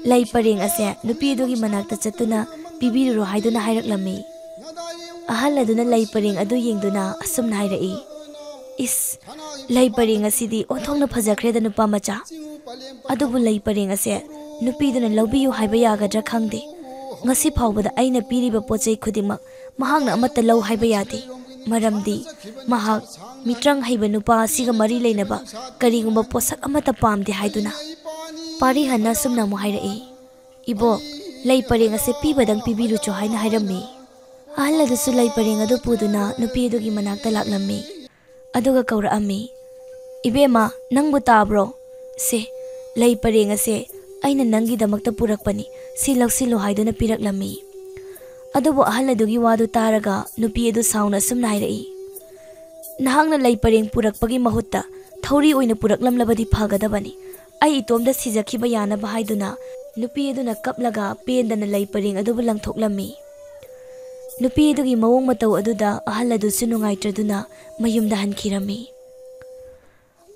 ꯂꯩ ꯄꯔꯦꯡ ꯑꯁꯦ ꯅꯨꯄꯤ ꯑꯗꯨꯒꯤ ꯃꯅꯥꯛꯇ ꯆꯠꯇꯨꯅ ꯄꯤꯕꯤꯔꯨꯔꯣ" ꯍꯥꯏꯗꯨꯅ ꯍꯥꯏꯔꯛꯂꯝꯃꯤ꯫ ꯑꯍꯜ ꯑꯗꯨꯅ ꯂꯩ ꯄꯔꯦꯡ ꯑꯗꯨ ꯌꯦꯡꯗꯨꯅ ꯑꯁꯨꯝꯅ ꯍꯥꯏꯔꯛꯏ, "ꯏꯁ, ꯂꯩ ꯄꯔꯦꯡ ꯑꯁꯤꯗꯤ ꯑꯣꯟꯊꯣꯛꯅ ꯐꯖꯈ꯭ꯔꯦꯗ ꯅꯨꯄꯥ ꯃꯆꯥ꯫ ꯑꯗꯨꯕꯨ ꯂꯩ ꯄꯔꯦꯡ ꯑꯁꯦ ꯅꯨꯄꯤꯗꯨꯅ ꯂꯧꯕꯤꯌꯨ ꯍꯥꯏꯕ ꯌꯥꯒꯗ꯭ꯔꯥ ꯈꯪꯗꯦ꯫ ꯉꯁꯤ ꯐꯥꯎꯕꯗ ꯑꯩꯅ ꯄꯤꯔꯤꯕ ꯄꯣꯠ ꯆꯩ ꯈꯨꯗꯤꯡꯃꯛ ꯃꯍꯥꯛꯅ ꯑꯃꯠꯇ ꯂꯧ ꯍꯥꯏꯕ ꯌꯥꯗꯦ, ꯃꯔꯝꯗꯤ ꯃꯍꯥꯛ ꯃꯤꯇ꯭ꯔꯪ ꯍꯩꯕ ꯅꯨꯄꯥ ꯑꯁꯤꯒ ꯃꯔꯤ ꯂꯩꯅꯕ ꯀꯔꯤꯒꯨꯝꯕ ꯄꯣꯠꯁꯛ ꯑꯃꯠꯇ ꯄꯥꯝꯗꯦ" ꯍꯥꯏꯗꯨꯅ꯫ ꯄꯥꯔꯤꯍꯟꯅ ꯑꯁꯨꯝꯅ ꯑꯃꯨꯛ ꯍꯥꯏꯔꯛꯏ, "ꯏꯕꯣꯛ, ꯂꯩ ꯄꯔꯦꯡ ꯑꯁꯦ ꯄꯤꯕꯗꯪ ꯄꯤꯕꯤꯔꯨꯆꯣ" ꯍꯥꯏꯅ ꯍꯥꯏꯔꯝꯃꯤ꯫ ꯑꯍꯜ ꯑꯗꯨꯁꯨ ꯂꯩ ꯄꯔꯦꯡ ꯑꯗꯨ ꯄꯨꯗꯨꯅ ꯅꯨꯄꯤ ꯑꯗꯨꯒꯤ ꯃꯅꯥꯛꯇ ꯂꯥꯛꯂꯝꯃꯤ꯫ ꯑꯗꯨꯒ ꯀꯧꯔꯛꯑꯝꯃꯤ, "ꯏꯕꯦꯝꯃ, ꯅꯪꯕꯨ ꯇꯥꯕ꯭ꯔꯣ? ꯁꯦ, ꯂꯩ ꯄꯔꯦꯡ ꯑꯁꯦ ꯑꯩꯅ ꯅꯪꯒꯤꯗꯃꯛꯇ ꯄꯨꯔꯛꯄꯅꯤ, ꯁꯤ ꯂꯧꯁꯤꯜꯂꯨ" ꯍꯥꯏꯗꯨꯅ ꯄꯤꯔꯛꯂꯝꯃꯤ꯫ ꯑꯗꯨꯕꯨ ꯑꯍꯜ ꯑꯗꯨꯒꯤ ꯋꯥꯗꯨ ꯇꯥꯔꯒ ꯅꯨꯄꯤ ꯑꯗꯨ ꯁꯥꯎꯅ ꯑꯁꯨꯝꯅ ꯍꯥꯏꯔꯛꯏ, "ꯅꯍꯥꯛꯅ ꯂꯩ ꯄꯔꯦꯡ ꯄꯨꯔꯛꯄꯒꯤ ꯃꯍꯨꯠꯇ ꯊꯧꯔꯤ ꯑꯣꯏꯅ ꯄꯨꯔꯛꯂꯝꯂꯕꯗꯤ ꯐꯒꯗꯕꯅꯤ꯫ ꯑꯩ ꯏꯇꯣꯝꯗ ꯁꯤꯖꯈꯤꯕ ꯌꯥꯅꯕ" ꯍꯥꯏꯗꯨꯅ ꯅꯨꯄꯤ ꯑꯗꯨꯅ ꯀꯞꯂꯒ ꯄꯦꯟꯗꯅ ꯂꯩ ꯄꯔꯦꯡ ꯑꯗꯨꯕꯨ ꯂꯪꯊꯣꯛꯂꯝꯃꯤ꯫ ꯅꯨꯄꯤ ꯑꯗꯨꯒꯤ ꯃꯑꯣꯡ ꯃꯇꯧ ꯑꯗꯨꯗ ꯑꯍꯜ ꯑꯗꯨꯁꯨ ꯅꯨꯡꯉꯥꯏꯇ꯭ꯔꯗꯨꯅ ꯃꯌꯨꯝꯗ ꯍꯟꯈꯤꯔꯝꯃꯤ꯫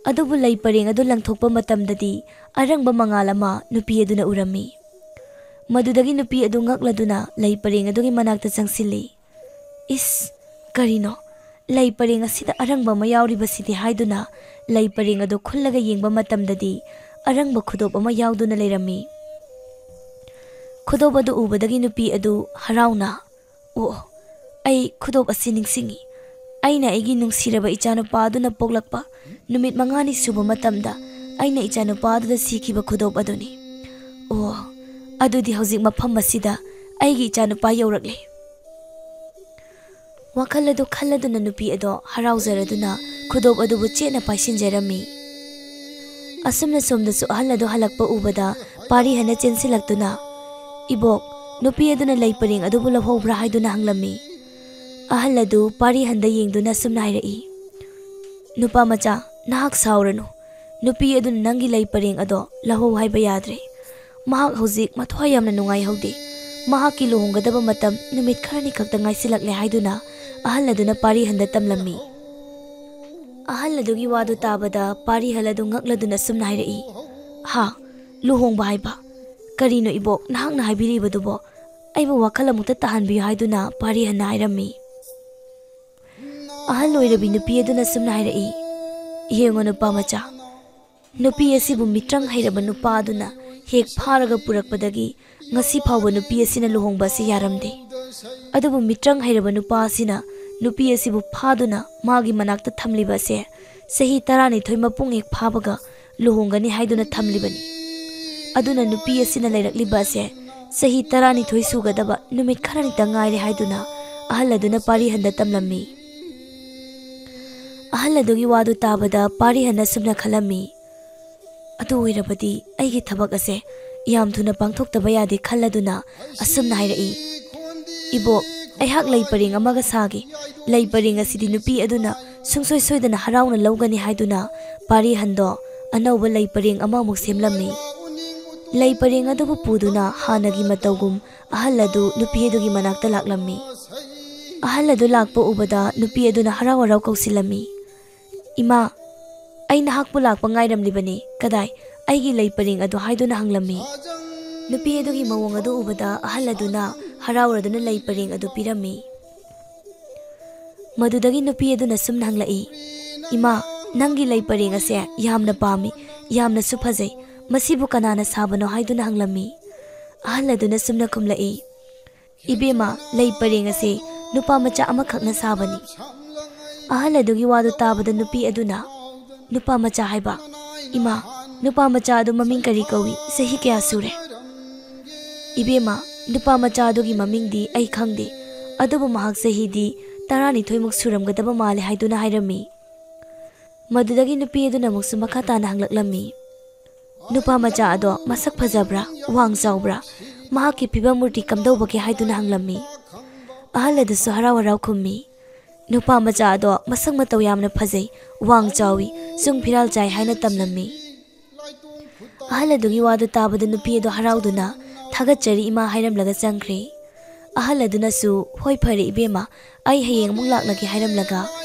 ꯑꯗꯨꯕꯨ ꯂꯩ ꯄꯔꯦꯡ ꯑꯗꯨ ꯂꯪꯊꯣꯛꯄ ꯃꯇꯝꯗꯗꯤ ꯑꯔꯪꯕ ꯃꯉꯥꯜ ꯑꯃ ꯅꯨꯄꯤ ꯑꯗꯨꯅ ꯎꯔꯝꯃꯤ꯫ ꯃꯗꯨꯗꯒꯤ ꯅꯨꯄꯤ ꯑꯗꯨ ꯉꯛꯂꯗꯨꯅ ꯂꯩ ꯄꯔꯦꯡ ꯑꯗꯨꯒꯤ ꯃꯅꯥꯛꯇ ꯆꯪꯁꯤꯜꯂꯤ꯫ "ꯏꯁ, ꯀꯔꯤꯅꯣ? ꯂꯩ ꯄꯔꯦꯡ ꯑꯁꯤꯗ ꯑꯔꯪꯕ ꯑꯃ ꯌꯥꯎꯔꯤꯕꯁꯤꯗꯤ" ꯍꯥꯏꯗꯨꯅ ꯂꯩ ꯄꯔꯦꯡ ꯑꯗꯨ ꯈꯨꯜꯂꯒ ꯌꯦꯡꯕ ꯃꯇꯝꯗꯗꯤ ꯑꯔꯪꯕ ꯈꯨꯗꯣꯞ ꯑꯃ ꯌꯥꯎꯗꯨꯅ ꯂꯩꯔꯝꯃꯤ꯫ ꯈꯨꯗꯣꯞ ꯑꯗꯨ ꯎꯕꯗꯒꯤ ꯅꯨꯄꯤ ꯑꯗꯨ ꯍꯔꯥꯎꯅ, "ꯑꯣ, ꯑꯩ ꯈꯨꯗꯣꯞ ꯑꯁꯤ ꯅꯤꯡꯁꯤꯡꯉꯤ꯫ ꯑꯩꯅ ꯑꯩꯒꯤ ꯅꯨꯡꯁꯤꯔꯕ ꯏꯆꯥꯅꯨꯄꯥ ꯑꯗꯨꯅ ꯄꯣꯛꯂꯛꯄ ꯅꯨꯃꯤꯠ ꯃꯉꯥꯅꯤ ꯁꯨꯕ ꯃꯇꯝꯗ ꯑꯩꯅ ꯏꯆꯥꯅꯨꯄꯥ ꯑꯗꯨꯗ ꯁꯤꯈꯤꯕ ꯈꯨꯗꯣꯞ ꯑꯗꯨꯅꯤ꯫ ꯑꯣ, ꯑꯗꯨꯗꯤ ꯍꯧꯖꯤꯛ ꯃꯐꯝ ꯑꯁꯤꯗ ꯑꯩꯒꯤ ꯏꯆꯥꯅꯨꯄꯥ ꯌꯧꯔꯛꯂꯦ꯫ ꯋꯥꯈꯜ ꯑꯗꯨ ꯈꯜꯂꯗꯨꯅ ꯅꯨꯄꯤ ꯑꯗꯣ ꯍꯔꯥꯎꯖꯔꯗꯨꯅ ꯈꯨꯗꯣꯞ ꯑꯗꯨꯕꯨ ꯆꯦꯠꯅ ꯄꯥꯏꯁꯤꯟꯖꯔꯝꯃꯤ꯫ ꯑꯁꯨꯝꯅ ꯁꯣꯝꯗꯁꯨ ꯑꯍꯜ ꯑꯗꯨ ꯍꯜꯂꯛꯄ ꯎꯕꯗ ꯄꯥꯔꯤꯍꯟꯅ ꯆꯦꯟꯁꯤꯜꯂꯛꯇꯨꯅ, "ꯏꯕꯣꯛ, ꯅꯨꯄꯤ ꯑꯗꯨꯅ ꯂꯩ ꯄꯔꯦꯡ ꯑꯗꯨꯕꯨ ꯂꯧꯍꯧꯕ꯭ꯔꯥ?" ꯍꯥꯏꯗꯨꯅ ꯍꯪꯂꯝꯃꯤ꯫ ꯑꯍꯜ ꯑꯗꯨ ꯄꯥꯔꯤꯍꯟꯗ ꯌꯦꯡꯗꯨꯅ ꯑꯁꯨꯝꯅ ꯍꯥꯏꯔꯛꯏ, "ꯅꯨꯄꯥ ꯃꯆꯥ, ꯅꯍꯥꯛ ꯁꯥꯎꯔꯅꯨ꯫ ꯅꯨꯄꯤ ꯑꯗꯨꯅ ꯅꯪꯒꯤ ꯂꯩ ꯄꯔꯦꯡ ꯑꯗꯣ ꯂꯧꯍꯧ ꯍꯥꯏꯕ ꯌꯥꯗ꯭ꯔꯦ꯫ ꯃꯍꯥꯛ ꯍꯧꯖꯤꯛ ꯃꯊ꯭ꯋꯥꯏ ꯌꯥꯝꯅ ꯅꯨꯡꯉꯥꯏꯍꯧꯗꯦ꯫ ꯃꯍꯥꯛꯀꯤ ꯂꯨꯍꯣꯡꯒꯗꯕ ꯃꯇꯝ ꯅꯨꯃꯤꯠ ꯈꯔꯅꯤ ꯈꯛꯇ ꯉꯥꯏꯁꯤꯜꯂꯛꯂꯦ" ꯍꯥꯏꯗꯨꯅ ꯑꯍꯜ ꯑꯗꯨꯅ ꯄꯥꯔꯤꯍꯟꯗ ꯇꯝꯂꯝꯃꯤ꯫ ꯑꯍꯜ ꯑꯗꯨꯒꯤ ꯋꯥꯗꯨ ꯇꯥꯕꯗ ꯄꯥꯔꯤꯍꯜ ꯑꯗꯨ ꯉꯛꯂꯗꯨꯅ ꯑꯁꯨꯝꯅ ꯍꯥꯏꯔꯛꯏ, "ꯍꯥ? ꯂꯨꯍꯣꯡꯕ ꯍꯥꯏꯕ? ꯀꯔꯤꯅꯣ ꯏꯕꯣꯛ, ꯅꯍꯥꯛꯅ ꯍꯥꯏꯕꯤꯔꯤꯕꯗꯨꯕꯣ? ꯑꯩꯕꯨ ꯋꯥꯈꯜ ꯑꯃꯨꯛꯇ ꯇꯥꯍꯟꯕꯤꯌꯨ" ꯍꯥꯏꯗꯨꯅ ꯄꯥꯔꯤꯍꯟꯅ ꯍꯥꯏꯔꯝꯃꯤ꯫ ꯑꯍꯜ ꯑꯣꯏꯔꯕꯤ ꯅꯨꯄꯤ ꯑꯗꯨꯅ ꯑꯁꯨꯝꯅ ꯍꯥꯏꯔꯛꯏ, "ꯌꯦꯡꯉꯣ ꯅꯨꯄꯥ ꯃꯆꯥ, ꯅꯨꯄꯤ ꯑꯁꯤꯕꯨ ꯃꯤꯇ꯭ꯔꯪ ꯍꯩꯔꯕ ꯅꯨꯄꯥ ꯑꯗꯨꯅ ꯍꯦꯛ ꯐꯥꯔꯒ ꯄꯨꯔꯛꯄꯗꯒꯤ ꯉꯁꯤ ꯐꯥꯎꯕ ꯅꯨꯄꯤ ꯑꯁꯤꯅ ꯂꯨꯍꯣꯡꯕ ꯑꯁꯤ ꯌꯥꯔꯝꯗꯦ꯫ ꯑꯗꯨꯕꯨ ꯃꯤꯇ꯭ꯔꯪ ꯍꯩꯔꯕ ꯅꯨꯄꯥ ꯑꯁꯤꯅ ꯅꯨꯄꯤ ꯑꯁꯤꯕꯨ ꯐꯥꯗꯨꯅ ꯃꯥꯒꯤ ꯃꯅꯥꯛꯇ ꯊꯝꯂꯤꯕ ꯑꯁꯦ ꯆꯍꯤ ꯇꯔꯥꯅꯤꯊꯣꯏ ꯃꯄꯨꯡ ꯍꯦꯛ ꯐꯥꯕꯒ ꯂꯨꯍꯣꯡꯒꯅꯤ ꯍꯥꯏꯗꯨꯅ ꯊꯝꯂꯤꯕꯅꯤ꯫ ꯑꯗꯨꯅ ꯅꯨꯄꯤ ꯑꯁꯤꯅ ꯂꯩꯔꯛꯂꯤꯕ ꯑꯁꯦ ꯆꯍꯤ ꯇꯔꯥꯅꯤꯊꯣꯏ ꯁꯨꯒꯗꯕ ꯅꯨꯃꯤꯠ ꯈꯔꯅꯤꯇ ꯉꯥꯏꯔꯦ" ꯍꯥꯏꯗꯨꯅ ꯑꯍꯜ ꯑꯗꯨꯅ ꯄꯥꯔꯤꯍꯟꯗ ꯇꯝꯂꯝꯃꯤ꯫ ꯑꯍꯜ ꯑꯗꯨꯒꯤ ꯋꯥꯗꯨ ꯇꯥꯕꯗ ꯄꯥꯔꯤꯍꯟꯅ ꯑꯁꯨꯝꯅ ꯈꯜꯂꯝꯃꯤ, "ꯑꯗꯨ ꯑꯣꯏꯔꯕꯗꯤ ꯑꯩꯒꯤ ꯊꯕꯛ ꯑꯁꯦ ꯌꯥꯝ ꯊꯨꯅ ꯄꯥꯡꯊꯣꯛꯇꯕ ꯌꯥꯗꯦ" ꯈꯜꯂꯗꯨꯅ ꯑꯁꯨꯝꯅ ꯍꯥꯏꯔꯛꯏ, "ꯏꯕꯣꯛ, ꯑꯩꯍꯥꯛ ꯂꯩ ꯄꯔꯦꯡ ꯑꯃꯒ ꯁꯥꯒꯦ꯫ ꯂꯩ ꯄꯔꯦꯡ ꯑꯁꯤꯗꯤ ꯅꯨꯄꯤ ꯑꯗꯨꯅ ꯁꯨꯡꯁꯣꯏ ꯁꯣꯏꯗꯅ ꯍꯔꯥꯎꯅ ꯂꯧꯒꯅꯤ" ꯍꯥꯏꯗꯨꯅ ꯄꯥꯔꯤꯍꯟꯗꯣ ꯑꯅꯧꯕ ꯂꯩ ꯄꯔꯦꯡ ꯑꯃꯃꯨꯛ ꯁꯦꯝꯂꯝꯃꯤ꯫ ꯂꯩ ꯄꯔꯦꯡ ꯑꯗꯨꯕꯨ ꯄꯨꯗꯨꯅ ꯍꯥꯟꯅꯒꯤ ꯃꯇꯧꯒꯨꯝ ꯑꯍꯜ ꯑꯗꯨ ꯅꯨꯄꯤ ꯑꯗꯨꯒꯤ ꯃꯅꯥꯛꯇ ꯂꯥꯛꯂꯝꯃꯤ꯫ ꯑꯍꯜ ꯑꯗꯨ ꯂꯥꯛꯄ ꯎꯕꯗ ꯅꯨꯄꯤ ꯑꯗꯨꯅ ꯍꯔꯥꯎ ꯍꯔꯥꯎ ꯀꯧꯁꯤꯜꯂꯝꯃꯤ, "ꯏꯃꯥ, ꯑꯩ ꯅꯍꯥꯛꯄꯨ ꯂꯥꯛꯄ ꯉꯥꯏꯔꯝꯂꯤꯕꯅꯤ꯫ ꯀꯗꯥꯏ, ꯑꯩꯒꯤ ꯂꯩ ꯄꯔꯦꯡ ꯑꯗꯨ?" ꯍꯥꯏꯗꯨꯅ ꯍꯪꯂꯝꯃꯤ꯫ ꯅꯨꯄꯤ ꯑꯗꯨꯒꯤ ꯃꯑꯣꯡ ꯑꯗꯨ ꯎꯕꯗ ꯑꯍꯜ ꯑꯗꯨꯅ ꯍꯔꯥꯎꯔꯗꯨꯅ ꯂꯩ ꯄꯔꯦꯡ ꯑꯗꯨ ꯄꯤꯔꯝꯃꯤ꯫ ꯃꯗꯨꯗꯒꯤ ꯅꯨꯄꯤ ꯑꯗꯨꯅ ꯁꯨꯝꯅ ꯍꯪꯂꯛꯏ, "ꯏꯃꯥ, ꯅꯪꯒꯤ ꯂꯩ ꯄꯔꯦꯡ ꯑꯁꯦ ꯌꯥꯝꯅ ꯄꯥꯝꯃꯤ, ꯌꯥꯝꯅꯁꯨ ꯐꯖꯩ꯫ ꯃꯁꯤꯕꯨ ꯀꯅꯥꯅ ꯁꯥꯕꯅꯣ?" ꯍꯥꯏꯗꯨꯅ ꯍꯪꯂꯝꯃꯤ꯫ ꯑꯍꯜ ꯑꯗꯨꯅ ꯁꯨꯝꯅ ꯈꯨꯝꯂꯛꯏ, "ꯏꯕꯦꯝꯃ, ꯂꯩ ꯄꯔꯦꯡ ꯑꯁꯦ ꯅꯨꯄꯥ ꯃꯆꯥ ꯑꯃꯈꯛꯅ ꯁꯥꯕꯅꯤ꯫" ꯑꯍꯜ ꯑꯗꯨꯒꯤ ꯋꯥꯗꯨ ꯇꯥꯕꯗ ꯅꯨꯄꯤ ꯑꯗꯨꯅ, ꯅꯨꯄꯥ ꯃꯆꯥ ꯍꯥꯏꯕ? ꯏꯃꯥ, ꯅꯨꯄꯥ ꯃꯆꯥ ꯑꯗꯨ ꯃꯃꯤꯡ ꯀꯔꯤ ꯀꯧꯏ? ꯆꯍꯤ ꯀꯌꯥ ꯁꯨꯔꯦ? ꯏꯕꯦꯝꯃ, ꯅꯨꯄꯥ ꯃꯆꯥ ꯑꯗꯨꯒꯤ ꯃꯃꯤꯡꯗꯤ ꯑꯩ ꯈꯪꯗꯦ, ꯑꯗꯨꯕꯨ ꯃꯍꯥꯛ ꯆꯍꯤꯗꯤ ꯇꯔꯥꯅꯤꯊꯣꯏꯃꯨꯛ ꯁꯨꯔꯝꯒꯗꯕ ꯃꯥꯜꯂꯦ ꯍꯥꯏꯗꯨꯅ ꯍꯥꯏꯔꯝꯃꯤ꯫ ꯃꯗꯨꯗꯒꯤ ꯅꯨꯄꯤ ꯑꯗꯨꯅ ꯑꯃꯨꯛꯁꯨ ꯃꯈꯥ ꯇꯥꯅ ꯍꯪꯂꯛꯂꯝꯃꯤ, "ꯅꯨꯄꯥ ꯃꯆꯥ ꯑꯗꯣ ꯃꯁꯛ ꯐꯖꯕ꯭ꯔꯥ, ꯋꯥꯡ ꯆꯥꯎꯕ꯭ꯔꯥ, ꯃꯍꯥꯛꯀꯤ ꯐꯤꯕꯝ ꯃꯨꯔꯇꯤ ꯀꯝꯗꯧꯕꯒꯦ?" ꯍꯥꯏꯗꯨꯅ ꯍꯪꯂꯝꯃꯤ꯫ ꯑꯍꯜ ꯑꯗꯨꯁꯨ ꯍꯔꯥꯎ ꯍꯔꯥꯎ ꯈꯨꯝꯃꯤ, "ꯅꯨꯄꯥ ꯃꯆꯥ ꯑꯗꯣ ꯃꯁꯛ ꯃꯇꯧ ꯌꯥꯝꯅ ꯐꯖꯩ, ꯋꯥꯡ ꯆꯥꯎꯏ, ꯆꯨꯡ ꯐꯤꯔꯥꯜ ꯆꯥꯏ" ꯍꯥꯏꯅ ꯇꯝꯂꯝꯃꯤ꯫ ꯑꯍꯜ ꯑꯗꯨꯒꯤ ꯋꯥꯗꯨ ꯇꯥꯕꯗ ꯅꯨꯄꯤ ꯑꯗꯨ ꯍꯔꯥꯎꯗꯨꯅ, "ꯊꯥꯒꯠꯆꯔꯤ ꯏꯃꯥ" ꯍꯥꯏꯔꯝꯂꯒ ꯆꯪꯈ꯭ꯔꯦ꯫ ꯑꯍꯜ ꯑꯗꯨꯅꯁꯨ, "ꯍꯣꯏ, ꯐꯔꯦ ꯏꯕꯦꯝꯃ, ꯑꯩ ꯍꯌꯦꯡ ꯑꯃꯨꯛ ꯂꯥꯛꯂꯒꯦ" ꯍꯥꯏꯔꯝꯂꯒ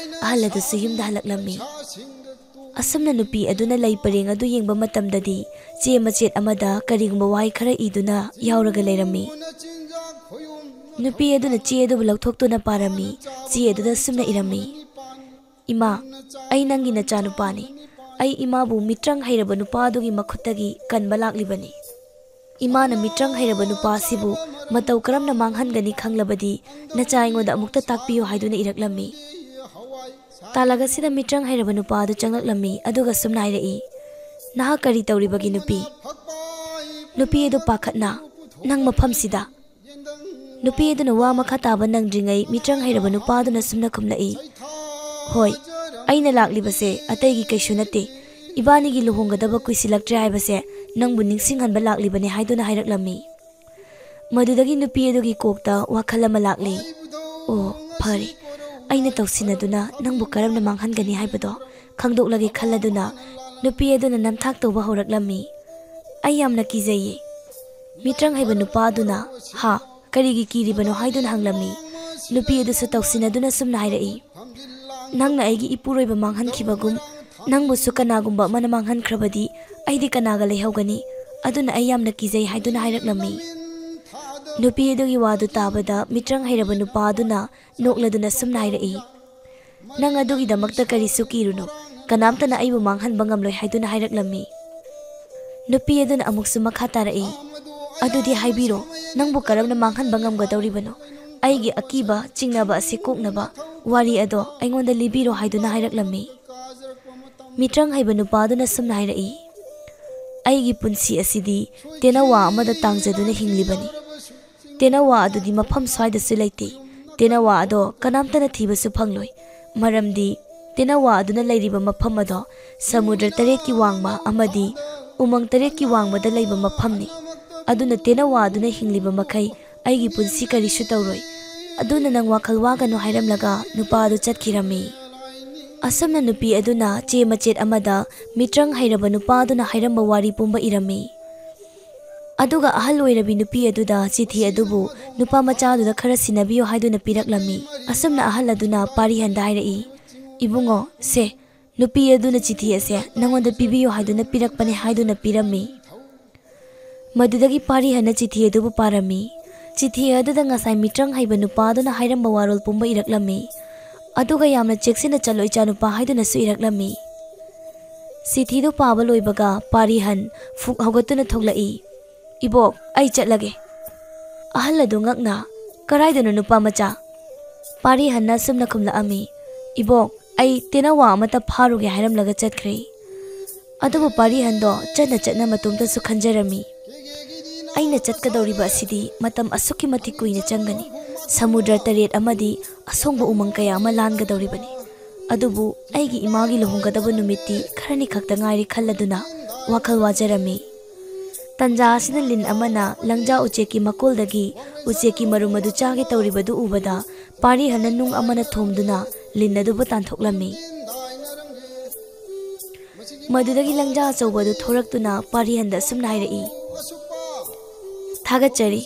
ꯑꯍꯜ ꯑꯗꯨꯁꯨ ꯌꯨꯝꯗ ꯍꯜꯂꯛꯂꯝꯃꯤ꯫ ꯑꯁꯨꯝꯅ ꯅꯨꯄꯤ ꯑꯗꯨꯅ ꯂꯩ ꯄꯔꯦꯡ ꯑꯗꯨ ꯌꯦꯡꯕ ꯃꯇꯝꯗꯗꯤ ꯆꯦ ꯃꯆꯦꯠ ꯑꯃꯗ ꯀꯔꯤꯒꯨꯝꯕ ꯋꯥꯍꯩ ꯈꯔ ꯏꯗꯨꯅ ꯌꯥꯎꯔꯒ ꯂꯩꯔꯝꯃꯤ꯫ ꯅꯨꯄꯤ ꯑꯗꯨꯅ ꯆꯦ ꯑꯗꯨꯕꯨ ꯂꯧꯊꯣꯛꯇꯨꯅ ꯄꯥꯔꯝꯃꯤ꯫ ꯆꯦ ꯑꯗꯨꯗ ꯁꯨꯝꯅ ꯏꯔꯝꯃꯤ, "ꯏꯃꯥ, ꯑꯩ ꯅꯪꯒꯤ ꯅꯆꯥꯅꯨꯄꯥꯅꯤ꯫ ꯑꯩ ꯏꯃꯥꯕꯨ ꯃꯤꯇ꯭ꯔꯪ ꯍꯩꯔꯕ ꯅꯨꯄꯥ ꯑꯗꯨꯒꯤ ꯃꯈꯨꯠꯇꯒꯤ ꯀꯟꯕ ꯂꯥꯛꯂꯤꯕꯅꯤ꯫ ꯏꯃꯥꯅ ꯃꯤꯇ꯭ꯔꯪ ꯍꯩꯔꯕ ꯅꯨꯄꯥ ꯑꯁꯤꯕꯨ ꯃꯇꯧ ꯀꯔꯝꯅ ꯃꯥꯡꯍꯟꯒꯅꯤ ꯈꯪꯂꯕꯗꯤ ꯅꯆꯥ ꯑꯩꯉꯣꯟꯗ ꯑꯃꯨꯛꯇ ꯇꯥꯛꯄꯤꯌꯨ" ꯍꯥꯏꯗꯨꯅ ꯏꯔꯛꯂꯝꯃꯤ꯫ ꯇꯥꯂꯛ ꯑꯁꯤꯗ ꯃꯤꯇ꯭ꯔꯪ ꯍꯩꯔꯕ ꯅꯨꯄꯥ ꯑꯗꯨ ꯆꯪꯂꯛꯂꯝꯃꯤ, ꯑꯗꯨꯒ ꯁꯨꯝꯅ ꯍꯥꯏꯔꯛꯏ, "ꯅꯍꯥꯛ ꯀꯔꯤ ꯇꯧꯔꯤꯕꯒꯦ ꯅꯨꯄꯤ?" ꯅꯨꯄꯤ ꯑꯗꯨ ꯄꯥꯈꯠꯅ, "ꯅꯪ ꯃꯐꯝꯁꯤꯗ?" ꯅꯨꯄꯤ ꯑꯗꯨꯅ ꯋꯥ ꯃꯈꯥ ꯇꯥꯕ ꯅꯪꯗ꯭ꯔꯤꯉꯩ ꯃꯤꯇ꯭ꯔꯪ ꯍꯩꯔꯕ ꯅꯨꯄꯥ ꯑꯗꯨꯅ ꯁꯨꯝꯅ ꯈꯨꯝꯂꯛꯏ, "ꯍꯣꯏ, ꯑꯩꯅ ꯂꯥꯛꯂꯤꯕꯁꯦ ꯑꯇꯩꯒꯤ ꯀꯩꯁꯨ ꯅꯠꯇꯦ, ꯏꯕꯥꯅꯤꯒꯤ ꯂꯨꯍꯣꯡꯒꯗꯕ ꯀꯨꯏꯁꯤꯜꯂꯛꯇ꯭ꯔꯦ ꯍꯥꯏꯕꯁꯦ ꯅꯪꯕꯨ ꯅꯤꯡꯁꯤꯡꯍꯟꯕ ꯂꯥꯛꯂꯤꯕꯅꯦ" ꯍꯥꯏꯗꯨꯅ ꯍꯥꯏꯔꯛꯂꯝꯃꯤ꯫ ꯃꯗꯨꯗꯒꯤ ꯅꯨꯄꯤ ꯑꯗꯨꯒꯤ ꯀꯣꯛꯇ ꯋꯥꯈꯜ ꯑꯃ ꯂꯥꯛꯂꯤ꯫ "ꯑꯣ, ꯐꯔꯦ, ꯑꯩꯅ ꯇꯧꯁꯤꯟꯅꯗꯨꯅ ꯅꯪꯕꯨ ꯀꯔꯝꯅ ꯃꯥꯡꯍꯟꯒꯅꯤ ꯍꯥꯏꯕꯗꯣ ꯈꯪꯗꯣꯛꯂꯒꯦ" ꯈꯜꯂꯗꯨꯅ ꯅꯨꯄꯤ ꯑꯗꯨꯅ ꯅꯝꯊꯥꯛ ꯇꯧꯕ ꯍꯧꯔꯛꯂꯝꯃꯤ꯫ "ꯑꯩ ꯌꯥꯝꯅ ꯀꯤꯖꯩꯌꯦ꯫ ꯃꯤꯇ꯭ꯔꯪ ꯍꯩꯕ ꯅꯨꯄꯥ ꯑꯗꯨꯅ, ꯍꯥ, ꯀꯔꯤꯒꯤ ꯀꯤꯔꯤꯕꯅꯣ?" ꯍꯥꯏꯗꯨꯅ ꯍꯪꯂꯝꯃꯤ꯫ ꯅꯨꯄꯤ ꯑꯗꯨꯁꯨ ꯇꯧꯁꯤꯟꯅꯗꯨꯅ ꯁꯨꯝꯅ ꯍꯥꯏꯔꯛꯏ, "ꯅꯪꯅ ꯑꯩꯒꯤ ꯏꯄꯨꯔꯣꯏꯕ ꯃꯥꯡꯍꯟꯈꯤꯕꯒꯨꯝ ꯅꯪꯕꯨꯁꯨ ꯀꯅꯥꯒꯨꯝꯕ ꯑꯃꯅ ꯃꯥꯡꯍꯟꯈ꯭ꯔꯕꯗꯤ ꯑꯩꯗꯤ ꯀꯅꯥꯒ ꯂꯩꯍꯧꯒꯅꯤ? ꯑꯗꯨꯅ ꯑꯩ ꯌꯥꯝꯅ ꯀꯤꯖꯩ" ꯍꯥꯏꯗꯨꯅ ꯍꯥꯏꯔꯛꯂꯝꯃꯤ꯫ ꯅꯨꯄꯤ ꯑꯗꯨꯒꯤ ꯋꯥꯗꯨ ꯇꯥꯕꯗ ꯃꯤꯇ꯭ꯔꯪ ꯍꯩꯔꯕ ꯅꯨꯄꯥ ꯑꯗꯨꯅ ꯅꯣꯛꯂꯗꯨꯅ ꯁꯨꯝꯅ ꯍꯥꯏꯔꯛꯏ, "ꯅꯪ ꯑꯗꯨꯒꯤꯗꯃꯛꯇ ꯀꯔꯤꯁꯨ ꯀꯤꯔꯨꯅꯨ, ꯀꯅꯥꯝꯇꯅ ꯑꯩꯕꯨ ꯃꯥꯡꯍꯟꯕ ꯉꯝꯂꯣꯏ" ꯍꯥꯏꯗꯨꯅ ꯍꯥꯏꯔꯛꯂꯝꯃꯤ꯫ ꯅꯨꯄꯤ ꯑꯗꯨꯅ ꯑꯃꯨꯛꯁꯨ ꯃꯈꯥ ꯇꯥꯔꯛꯏ, "ꯑꯗꯨꯗꯤ ꯍꯥꯏꯕꯤꯔꯣ, ꯅꯪꯕꯨ ꯀꯔꯝꯅ ꯃꯥꯡꯍꯟꯕ ꯉꯝꯒꯗꯧꯔꯤꯕꯅꯣ? ꯑꯩꯒꯤ ꯑꯀꯤꯕ ꯆꯤꯡꯅꯕ ꯑꯁꯤ ꯀꯣꯛꯅꯕ ꯋꯥꯔꯤ ꯑꯗꯣ ꯑꯩꯉꯣꯟꯗ ꯂꯤꯕꯤꯔꯣ" ꯍꯥꯏꯗꯨꯅ ꯍꯥꯏꯔꯛꯂꯝꯃꯤ꯫ ꯃꯤꯇ꯭ꯔꯪ ꯍꯩꯕ ꯅꯨꯄꯥꯗꯨꯅ ꯁꯨꯝꯅ ꯍꯥꯏꯔꯛꯏ, "ꯑꯩꯒꯤ ꯄꯨꯟꯁꯤ ꯑꯁꯤꯗꯤ ꯇꯦꯅꯋꯥ ꯑꯃꯗ ꯇꯥꯡꯖꯗꯨꯅ ꯍꯤꯡꯂꯤꯕꯅꯤ꯫ ꯇꯦꯅꯋꯥ ꯑꯗꯨꯗꯤ ꯃꯐꯝ ꯁ꯭ꯋꯥꯏꯗꯁꯨ ꯂꯩꯇꯦ꯫ ꯇꯦꯅꯋꯥ ꯑꯗꯣ ꯀꯅꯥꯝꯇꯅ ꯊꯤꯕꯁꯨ ꯐꯪꯂꯣꯏ꯫ ꯃꯔꯝꯗꯤ ꯇꯦꯅꯋꯥ ꯑꯗꯨꯅ ꯂꯩꯔꯤꯕ ꯃꯐꯝ ꯑꯗꯣ ꯁꯃꯨꯗ꯭ꯔ ꯇꯔꯦꯠꯀꯤ ꯋꯥꯡꯃ ꯑꯃꯗꯤ ꯎꯃꯪ ꯇꯔꯦꯠꯀꯤ ꯋꯥꯡꯃꯗ ꯂꯩꯕ ꯃꯐꯝꯅꯤ꯫ ꯑꯗꯨꯅ ꯇꯦꯅꯋꯥ ꯑꯗꯨꯅ ꯍꯤꯡꯂꯤꯕ ꯃꯈꯩ ꯑꯩꯒꯤ ꯄꯨꯟꯁꯤ ꯀꯔꯤꯁꯨ ꯇꯧꯔꯣꯏ꯫ ꯑꯗꯨꯅ ꯅꯪ ꯋꯥꯈꯜ ꯋꯥꯒꯅꯨ" ꯍꯥꯏꯔꯝꯂꯒ ꯅꯨꯄꯥ ꯑꯗꯨ ꯆꯠꯈꯤꯔꯝꯃꯤ꯫ ꯑꯁꯨꯝꯅ ꯅꯨꯄꯤ ꯑꯗꯨꯅ ꯆꯦ ꯃꯆꯦꯠ ꯑꯃꯗ ꯃꯤꯇ꯭ꯔꯪ ꯍꯩꯔꯕ ꯅꯨꯄꯥ ꯑꯗꯨꯅ ꯍꯥꯏꯔꯝꯕ ꯋꯥꯔꯤ ꯄꯨꯝꯕ ꯏꯔꯝꯃꯤ꯫ ꯑꯗꯨꯒ ꯑꯍꯜ ꯑꯣꯏꯔꯕꯤ ꯅꯨꯄꯤ ꯑꯗꯨꯗ ꯆꯤꯊꯤ ꯑꯗꯨꯕꯨ ꯅꯨꯄꯥ ꯃꯆꯥꯗꯨꯗ ꯈꯔ ꯁꯤꯟꯅꯕꯤꯌꯨ ꯍꯥꯏꯗꯨꯅ ꯄꯤꯔꯛꯂꯝꯃꯤ꯫ ꯑꯁꯨꯝꯅ ꯑꯍꯜ ꯑꯗꯨꯅ ꯄꯥꯔꯤꯍꯟꯗ ꯍꯥꯏꯔꯛꯏ, "ꯏꯕꯨꯡꯉꯣ, ꯁꯦ, ꯅꯨꯄꯤ ꯑꯗꯨꯅ ꯆꯤꯊꯤ ꯑꯁꯦ ꯅꯉꯣꯟꯗ ꯄꯤꯕꯤꯌꯨ ꯍꯥꯏꯗꯨꯅ ꯄꯤꯔꯛꯄꯅꯦ" ꯍꯥꯏꯗꯨꯅ ꯄꯤꯔꯝꯃꯤ꯫ ꯃꯗꯨꯗꯒꯤ ꯄꯥꯔꯤꯍꯟꯅ ꯆꯤꯊꯤ ꯑꯗꯨꯕꯨ ꯄꯥꯔꯝꯃꯤ꯫ ꯆꯤꯊꯤ ꯑꯗꯨꯗ ꯉꯁꯥꯏ ꯃꯤꯇ꯭ꯔꯪ ꯍꯩꯕ ꯅꯨꯄꯥ ꯑꯗꯨꯅ ꯍꯥꯏꯔꯝꯕ ꯋꯥꯔꯣꯜ ꯄꯨꯝꯕ ꯏꯔꯛꯂꯝꯃꯤ꯫ ꯑꯗꯨꯒ "ꯌꯥꯝꯅ ꯆꯦꯛꯁꯤꯟꯅ ꯆꯠꯂꯣ, ꯏꯆꯥꯅꯨꯄꯥ" ꯍꯥꯏꯗꯨꯅꯁꯨ ꯏꯔꯛꯂꯝꯃꯤ꯫ ꯆꯤꯊꯤꯗꯨ ꯄꯥꯕ ꯂꯣꯏꯕꯒ ꯄꯥꯔꯤꯍꯟ ꯐꯨꯛ ꯍꯧꯒꯠꯇꯨꯅ ꯊꯣꯛꯂꯛꯏ꯫ "ꯏꯕꯣꯛ, ꯑꯩ ꯆꯠꯂꯒꯦ꯫" ꯑꯍꯜ ꯑꯗꯨ ꯉꯛꯅ, "ꯀꯔꯥꯏꯗꯅꯣ ꯅꯨꯄꯥ ꯃꯆꯥ?" ꯄꯥꯔꯤꯍꯟꯅ ꯑꯁꯨꯝꯅ ꯈꯨꯝꯂꯛꯑꯝꯃꯤ, "ꯏꯕꯣꯛ, ꯑꯩ ꯇꯦꯅꯋꯥ ꯑꯃꯠꯇ ꯐꯥꯔꯨꯒꯦ ꯍꯥꯏꯔꯝꯂꯒ ꯆꯠꯈ꯭ꯔꯦ꯫" ꯑꯗꯨꯕꯨ ꯄꯥꯔꯤꯍꯟꯗꯣ ꯆꯠꯅ ꯆꯠꯅ ꯃꯇꯣꯝꯇꯁꯨ ꯈꯟꯖꯔꯝꯃꯤ, "ꯑꯩꯅ ꯆꯠꯀꯗꯧꯔꯤꯕ ꯑꯁꯤꯗꯤ ꯃꯇꯝ ꯑꯁꯨꯛꯀꯤ ꯃꯇꯤꯛ ꯀꯨꯏꯅ ꯆꯪꯒꯅꯤ꯫ ꯁꯃꯨꯗ꯭ꯔ ꯇꯔꯦꯠ ꯑꯃꯗꯤ ꯑꯁꯣꯡꯕ ꯎꯃꯪ ꯀꯌꯥ ꯑꯃ ꯂꯥꯟꯒꯗꯧꯔꯤꯕꯅꯤ꯫ ꯑꯗꯨꯕꯨ ꯑꯩꯒꯤ ꯏꯃꯥꯒꯤ ꯂꯨꯍꯣꯡꯒꯗꯕ ꯅꯨꯃꯤꯠꯇꯤ ꯈꯔꯅꯤ ꯈꯛꯇ ꯉꯥꯏꯔꯦ" ꯈꯜꯂꯗꯨꯅ ꯋꯥꯈꯜ ꯋꯥꯖꯔꯝꯃꯤ꯫ ꯇꯟꯖꯥ ꯑꯁꯤꯗ ꯂꯤꯟ ꯑꯃꯅ ꯂꯪꯖꯥ ꯎꯆꯦꯛꯀꯤ ꯃꯀꯣꯜꯗꯒꯤ ꯎꯆꯦꯛꯀꯤ ꯃꯔꯨꯝ ꯑꯗꯨ ꯆꯥꯒꯦ ꯇꯧꯔꯤꯕꯗꯨ ꯎꯕꯗ ꯄꯥꯔꯤꯍꯟꯅ ꯅꯨꯡ ꯑꯃꯅ ꯊꯣꯝꯗꯨꯅ ꯂꯤꯟ ꯑꯗꯨꯕꯨ ꯇꯥꯟꯊꯣꯛꯂꯝꯃꯤ꯫ ꯃꯗꯨꯗꯒꯤ ꯂꯪꯖꯥ ꯑꯆꯧꯕ ꯑꯗꯨ ꯊꯣꯔꯛꯇꯨꯅ ꯄꯥꯔꯤꯍꯟꯗ ꯑꯁꯨꯝꯅ ꯍꯥꯏꯔꯛꯏ, "ꯊꯥꯒꯠꯆꯔꯤ꯫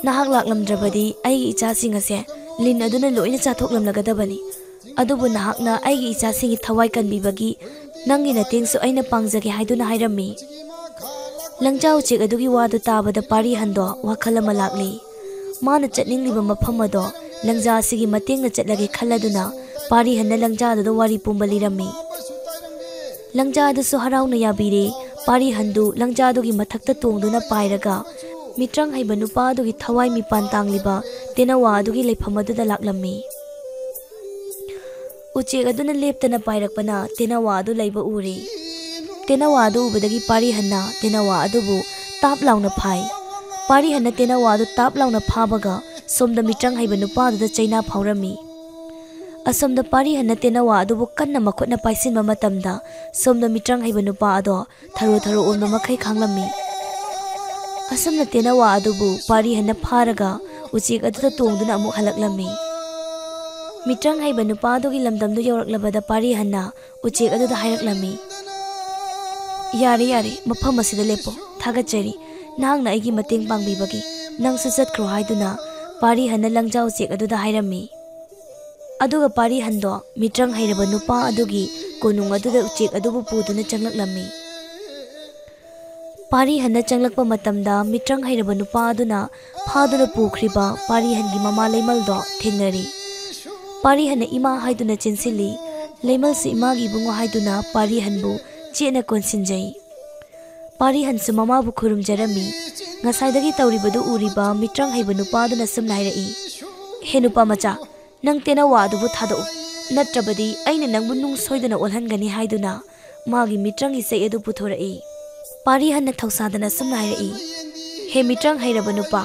ꯅꯍꯥꯛ ꯂꯥꯛꯂꯝꯗ꯭ꯔꯕꯗꯤ ꯑꯩꯒꯤ ꯏꯆꯥꯁꯤꯡ ꯑꯁꯦ ꯂꯤꯟ ꯑꯗꯨꯅ ꯂꯣꯏꯅ ꯆꯥꯊꯣꯛꯂꯝꯂꯒꯗꯕꯅꯤ꯫ ꯑꯗꯨꯕꯨ ꯅꯍꯥꯛꯅ ꯑꯩꯒꯤ ꯏꯆꯥꯁꯤꯡꯒꯤ ꯊꯋꯥꯏ ꯀꯟꯕꯤꯕꯒꯤ ꯅꯪꯒꯤ ꯅꯇꯦꯡꯁꯨ ꯑꯩꯅ ꯄꯥꯡꯖꯒꯦ" ꯍꯥꯏꯗꯨꯅ ꯍꯥꯏꯔꯝꯃꯤ꯫ ꯂꯪꯖꯥ ꯎꯆꯦꯛ ꯑꯗꯨꯒꯤ ꯋꯥꯗꯨ ꯇꯥꯕꯗ ꯄꯥꯔꯤꯍꯟꯗꯣ ꯋꯥꯈꯜ ꯑꯃ ꯂꯥꯛꯂꯤ꯫ ꯃꯥꯅ ꯆꯠꯅꯤꯡꯂꯤꯕ ꯃꯐꯝ ꯑꯗꯣ ꯂꯪꯖꯥ ꯑꯁꯤꯒꯤ ꯃꯇꯦꯡꯅ ꯆꯠꯂꯒꯦ ꯈꯜꯂꯗꯨꯅ ꯄꯥꯔꯤꯍꯟꯅ ꯂꯪꯖꯥꯗꯨꯗ ꯋꯥꯔꯤ ꯄꯨꯝꯕ ꯂꯤꯔꯝꯃꯤ꯫ ꯂꯪꯖꯥ ꯑꯗꯨꯁꯨ ꯍꯔꯥꯎꯅ ꯌꯥꯕꯤꯔꯦ꯫ ꯄꯥꯔꯤꯍꯟꯗꯨ ꯂꯪꯖꯥꯗꯨꯒꯤ ꯃꯊꯛꯇ ꯇꯣꯡꯗꯨꯅ ꯄꯥꯏꯔꯒ ꯃꯤꯇ꯭ꯔꯪ ꯍꯩꯕ ꯅꯨꯄꯥ ꯑꯗꯨꯒꯤ ꯊꯋꯥꯏ ꯃꯤꯄꯥꯟ ꯇꯥꯡꯂꯤꯕ ꯇꯦꯅꯋꯥ ꯑꯗꯨꯒꯤ ꯂꯩꯐꯝ ꯑꯗꯨꯗ ꯂꯥꯛꯂꯝꯃꯤ꯫ ꯎꯆꯦꯛ ꯑꯗꯨꯅ ꯂꯦꯞꯇꯅ ꯄꯥꯏꯔꯛꯄꯅ ꯇꯦꯅꯋꯥ ꯑꯗꯨ ꯂꯩꯕ ꯎꯔꯦ꯫ ꯇꯦꯅꯋꯥ ꯑꯗꯨ ꯎꯕꯗꯒꯤ ꯄꯥꯔꯤꯍꯟꯅ ꯇꯦꯅꯋꯥ ꯑꯗꯨꯕꯨ ꯇꯥꯞ ꯂꯥꯎꯅ ꯐꯥꯏ꯫ ꯄꯥꯔꯤꯍꯟꯅ ꯇꯦꯅꯋꯥ ꯑꯗꯨ ꯇꯥꯞ ꯂꯥꯎꯅ ꯐꯥꯕꯒ ꯁꯣꯝꯗ ꯃꯤꯇ꯭ꯔꯪ ꯍꯩꯕ ꯅꯨꯄꯥ ꯑꯗꯨꯗ ꯆꯩꯅꯥ ꯐꯥꯎꯔꯝꯃꯤ꯫ ꯑꯁꯣꯝꯗ ꯄꯥꯔꯤꯍꯟꯅ ꯇꯦꯅꯋꯥ ꯑꯗꯨꯕꯨ ꯀꯟꯅ ꯃꯈꯨꯠꯅ ꯄꯥꯏꯁꯤꯟꯕ ꯃꯇꯝꯗ ꯁꯣꯝꯗ ꯃꯤꯇ꯭ꯔꯪ ꯍꯩꯕ ꯅꯨꯄꯥ ꯑꯗꯣ ꯊꯔꯣ ꯊꯔꯣ ꯑꯣꯟꯕ ꯃꯈꯩ ꯈꯥꯡꯂꯝꯃꯤ꯫ ꯑꯁꯨꯝꯅ ꯇꯦꯅꯋꯥ ꯑꯗꯨꯕꯨ ꯄꯥꯔꯤꯍꯟꯅ ꯐꯥꯔꯒ ꯎꯆꯦꯛ ꯑꯗꯨꯗ ꯇꯣꯡꯗꯨꯅ ꯑꯃꯨꯛ ꯍꯜꯂꯛꯂꯝꯃꯤ꯫ ꯃꯤꯇ꯭ꯔꯪ ꯍꯩꯕ ꯅꯨꯄꯥ ꯑꯗꯨꯒꯤ ꯂꯝꯗꯝꯗꯨ ꯌꯧꯔꯛꯂꯕꯗ ꯄꯥꯔꯤꯍꯟꯅ ꯎꯆꯦꯛ ꯑꯗꯨꯗ ꯍꯥꯏꯔꯛꯂꯝꯃꯤ, "ꯌꯥꯔꯦ, ꯌꯥꯔꯦ, ꯃꯐꯝ ꯑꯁꯤꯗ ꯂꯦꯞꯄꯣ꯫ ꯊꯥꯒꯠꯆꯔꯤ, ꯅꯍꯥꯛꯅ ꯑꯩꯒꯤ ꯃꯇꯦꯡ ꯄꯥꯡꯕꯤꯕꯒꯤ꯫ ꯅꯪꯁꯨ ꯆꯠꯈ꯭ꯔꯣ" ꯍꯥꯏꯗꯨꯅ ꯄꯥꯔꯤꯍꯟꯅ ꯂꯪꯖꯥ ꯎꯆꯦꯛ ꯑꯗꯨꯗ ꯍꯥꯏꯔꯝꯃꯤ꯫ ꯑꯗꯨꯒ ꯄꯥꯔꯤꯍꯟꯗꯣ ꯃꯤꯇ꯭ꯔꯪ ꯍꯩꯔꯕ ꯅꯨꯄꯥ ꯑꯗꯨꯒꯤ ꯀꯣꯅꯨꯡ ꯑꯗꯨꯗ ꯎꯆꯦꯛ ꯑꯗꯨꯕꯨ ꯄꯨꯗꯨꯅ ꯆꯪꯂꯛꯂꯝꯃꯤ꯫ ꯄꯥꯔꯤꯍꯟꯅ ꯆꯪꯂꯛꯄ ꯃꯇꯝꯗ ꯃꯤꯇ꯭ꯔꯪ ꯍꯩꯔꯕ ꯅꯨꯄꯥ ꯑꯗꯨꯅ ꯐꯥꯗꯨꯅ ꯄꯨꯈ꯭ꯔꯤꯕ ꯄꯥꯔꯤꯍꯟꯒꯤ ꯃꯃꯥ ꯂꯩꯃꯜꯗꯣ ꯊꯦꯡꯅꯔꯤ꯫ ꯄꯥꯔꯤꯍꯟꯅ "ꯏꯃꯥ" ꯍꯥꯏꯗꯨꯅ ꯆꯦꯟꯁꯤꯜꯂꯤ꯫ ꯂꯩꯃꯜꯁꯨ "ꯏꯃꯥꯒꯤ ꯏꯕꯨꯡꯉꯣ" ꯍꯥꯏꯗꯨꯅ ꯄꯥꯔꯤꯍꯟꯕꯨ ꯆꯦꯠꯅ ꯀꯣꯟꯁꯤꯟꯖꯩ꯫ ꯄꯥꯔꯤꯍꯟꯁꯨ ꯃꯃꯥꯕꯨ ꯈꯨꯔꯨꯝꯖꯔꯝꯃꯤ꯫ ꯉꯁꯥꯏꯗꯒꯤ ꯇꯧꯔꯤꯕꯗꯨ ꯎꯔꯤꯕ ꯃꯤꯇ꯭ꯔꯪ ꯍꯩꯕ ꯅꯨꯄꯥ ꯑꯗꯨꯅ ꯁꯨꯝꯅ ꯍꯥꯏꯔꯛꯏ, "ꯍꯦ ꯅꯨꯄꯥ ꯃꯆꯥ, ꯅꯪ ꯇꯦꯅꯋꯥ ꯑꯗꯨꯕꯨ ꯊꯥꯗꯣꯛꯎ, ꯅꯠꯇ꯭ꯔꯕꯗꯤ ꯑꯩꯅ ꯅꯪꯕꯨ ꯅꯨꯡ ꯁꯣꯏꯗꯅ ꯑꯣꯜꯍꯟꯒꯅꯤ" ꯍꯥꯏꯗꯨꯅ ꯃꯥꯒꯤ ꯃꯤꯇ꯭ꯔꯪꯒꯤ ꯆꯩ ꯑꯗꯨ ꯄꯨꯊꯣꯔꯛꯏ꯫ ꯄꯥꯔꯤꯍꯟꯅ ꯊꯧꯁꯥꯗꯅ ꯁꯨꯝꯅ ꯍꯥꯏꯔꯛꯏ, "ꯍꯦ ꯃꯤꯇ꯭ꯔꯪ ꯍꯩꯔꯕ ꯅꯨꯄꯥ,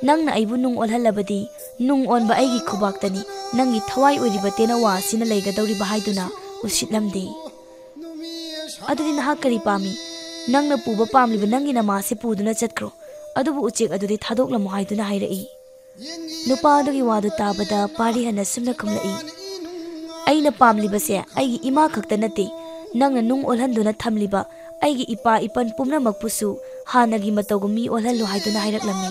ꯅꯪꯅ ꯑꯩꯕꯨ ꯅꯨꯡ ꯑꯣꯜꯍꯜꯂꯕꯗꯤ ꯅꯨꯡ ꯑꯣꯟꯕ ꯑꯩꯒꯤ ꯈꯨꯕꯥꯛꯇꯅꯤ ꯅꯪꯒꯤ ꯊꯋꯥꯏ ꯑꯣꯏꯔꯤꯕ ꯇꯦꯅꯋꯥ ꯑꯁꯤꯅ ꯂꯩꯒꯗꯧꯔꯤꯕ" ꯍꯥꯏꯗꯨꯅ ꯎꯁꯤꯠꯂꯝꯗꯦ꯫ "ꯑꯗꯨꯗꯤ ꯅꯍꯥꯛ ꯀꯔꯤ ꯄꯥꯝꯃꯤ? ꯅꯪꯅ ꯄꯨꯕ ꯄꯥꯝꯂꯤꯕ ꯅꯪꯒꯤ ꯅꯃꯥꯁꯦ ꯄꯨꯗꯨꯅ ꯆꯠꯈ꯭ꯔꯣ, ꯑꯗꯨꯕꯨ ꯎꯆꯦꯛ ꯑꯗꯨꯗꯤ ꯊꯥꯗꯣꯛꯂꯝꯃꯣ" ꯍꯥꯏꯗꯨꯅ ꯍꯥꯏꯔꯛꯏ꯫ ꯅꯨꯄꯥ ꯑꯗꯨꯒꯤ ꯋꯥꯗꯨ ꯇꯥꯕꯗ ꯄꯥꯔꯤꯍꯟꯅ ꯁꯨꯝꯅ ꯈꯨꯝꯂꯛꯏ, "ꯑꯩꯅ ꯄꯥꯝꯂꯤꯕꯁꯦ ꯑꯩꯒꯤ ꯏꯃꯥ ꯈꯛꯇ ꯅꯠꯇꯦ, ꯅꯪꯅ ꯅꯨꯡ ꯑꯣꯜꯍꯟꯗꯨꯅ ꯊꯝꯂꯤꯕ ꯑꯩꯒꯤ ꯏꯄꯥ ꯏꯄꯟ ꯄꯨꯝꯅꯃꯛꯄꯨꯁꯨ ꯍꯥꯟꯅꯒꯤ ꯃꯇꯧꯒꯨꯝ ꯃꯤ ꯑꯣꯜꯍꯜꯂꯨ" ꯍꯥꯏꯗꯨꯅ ꯍꯥꯏꯔꯛꯂꯝꯃꯤ꯫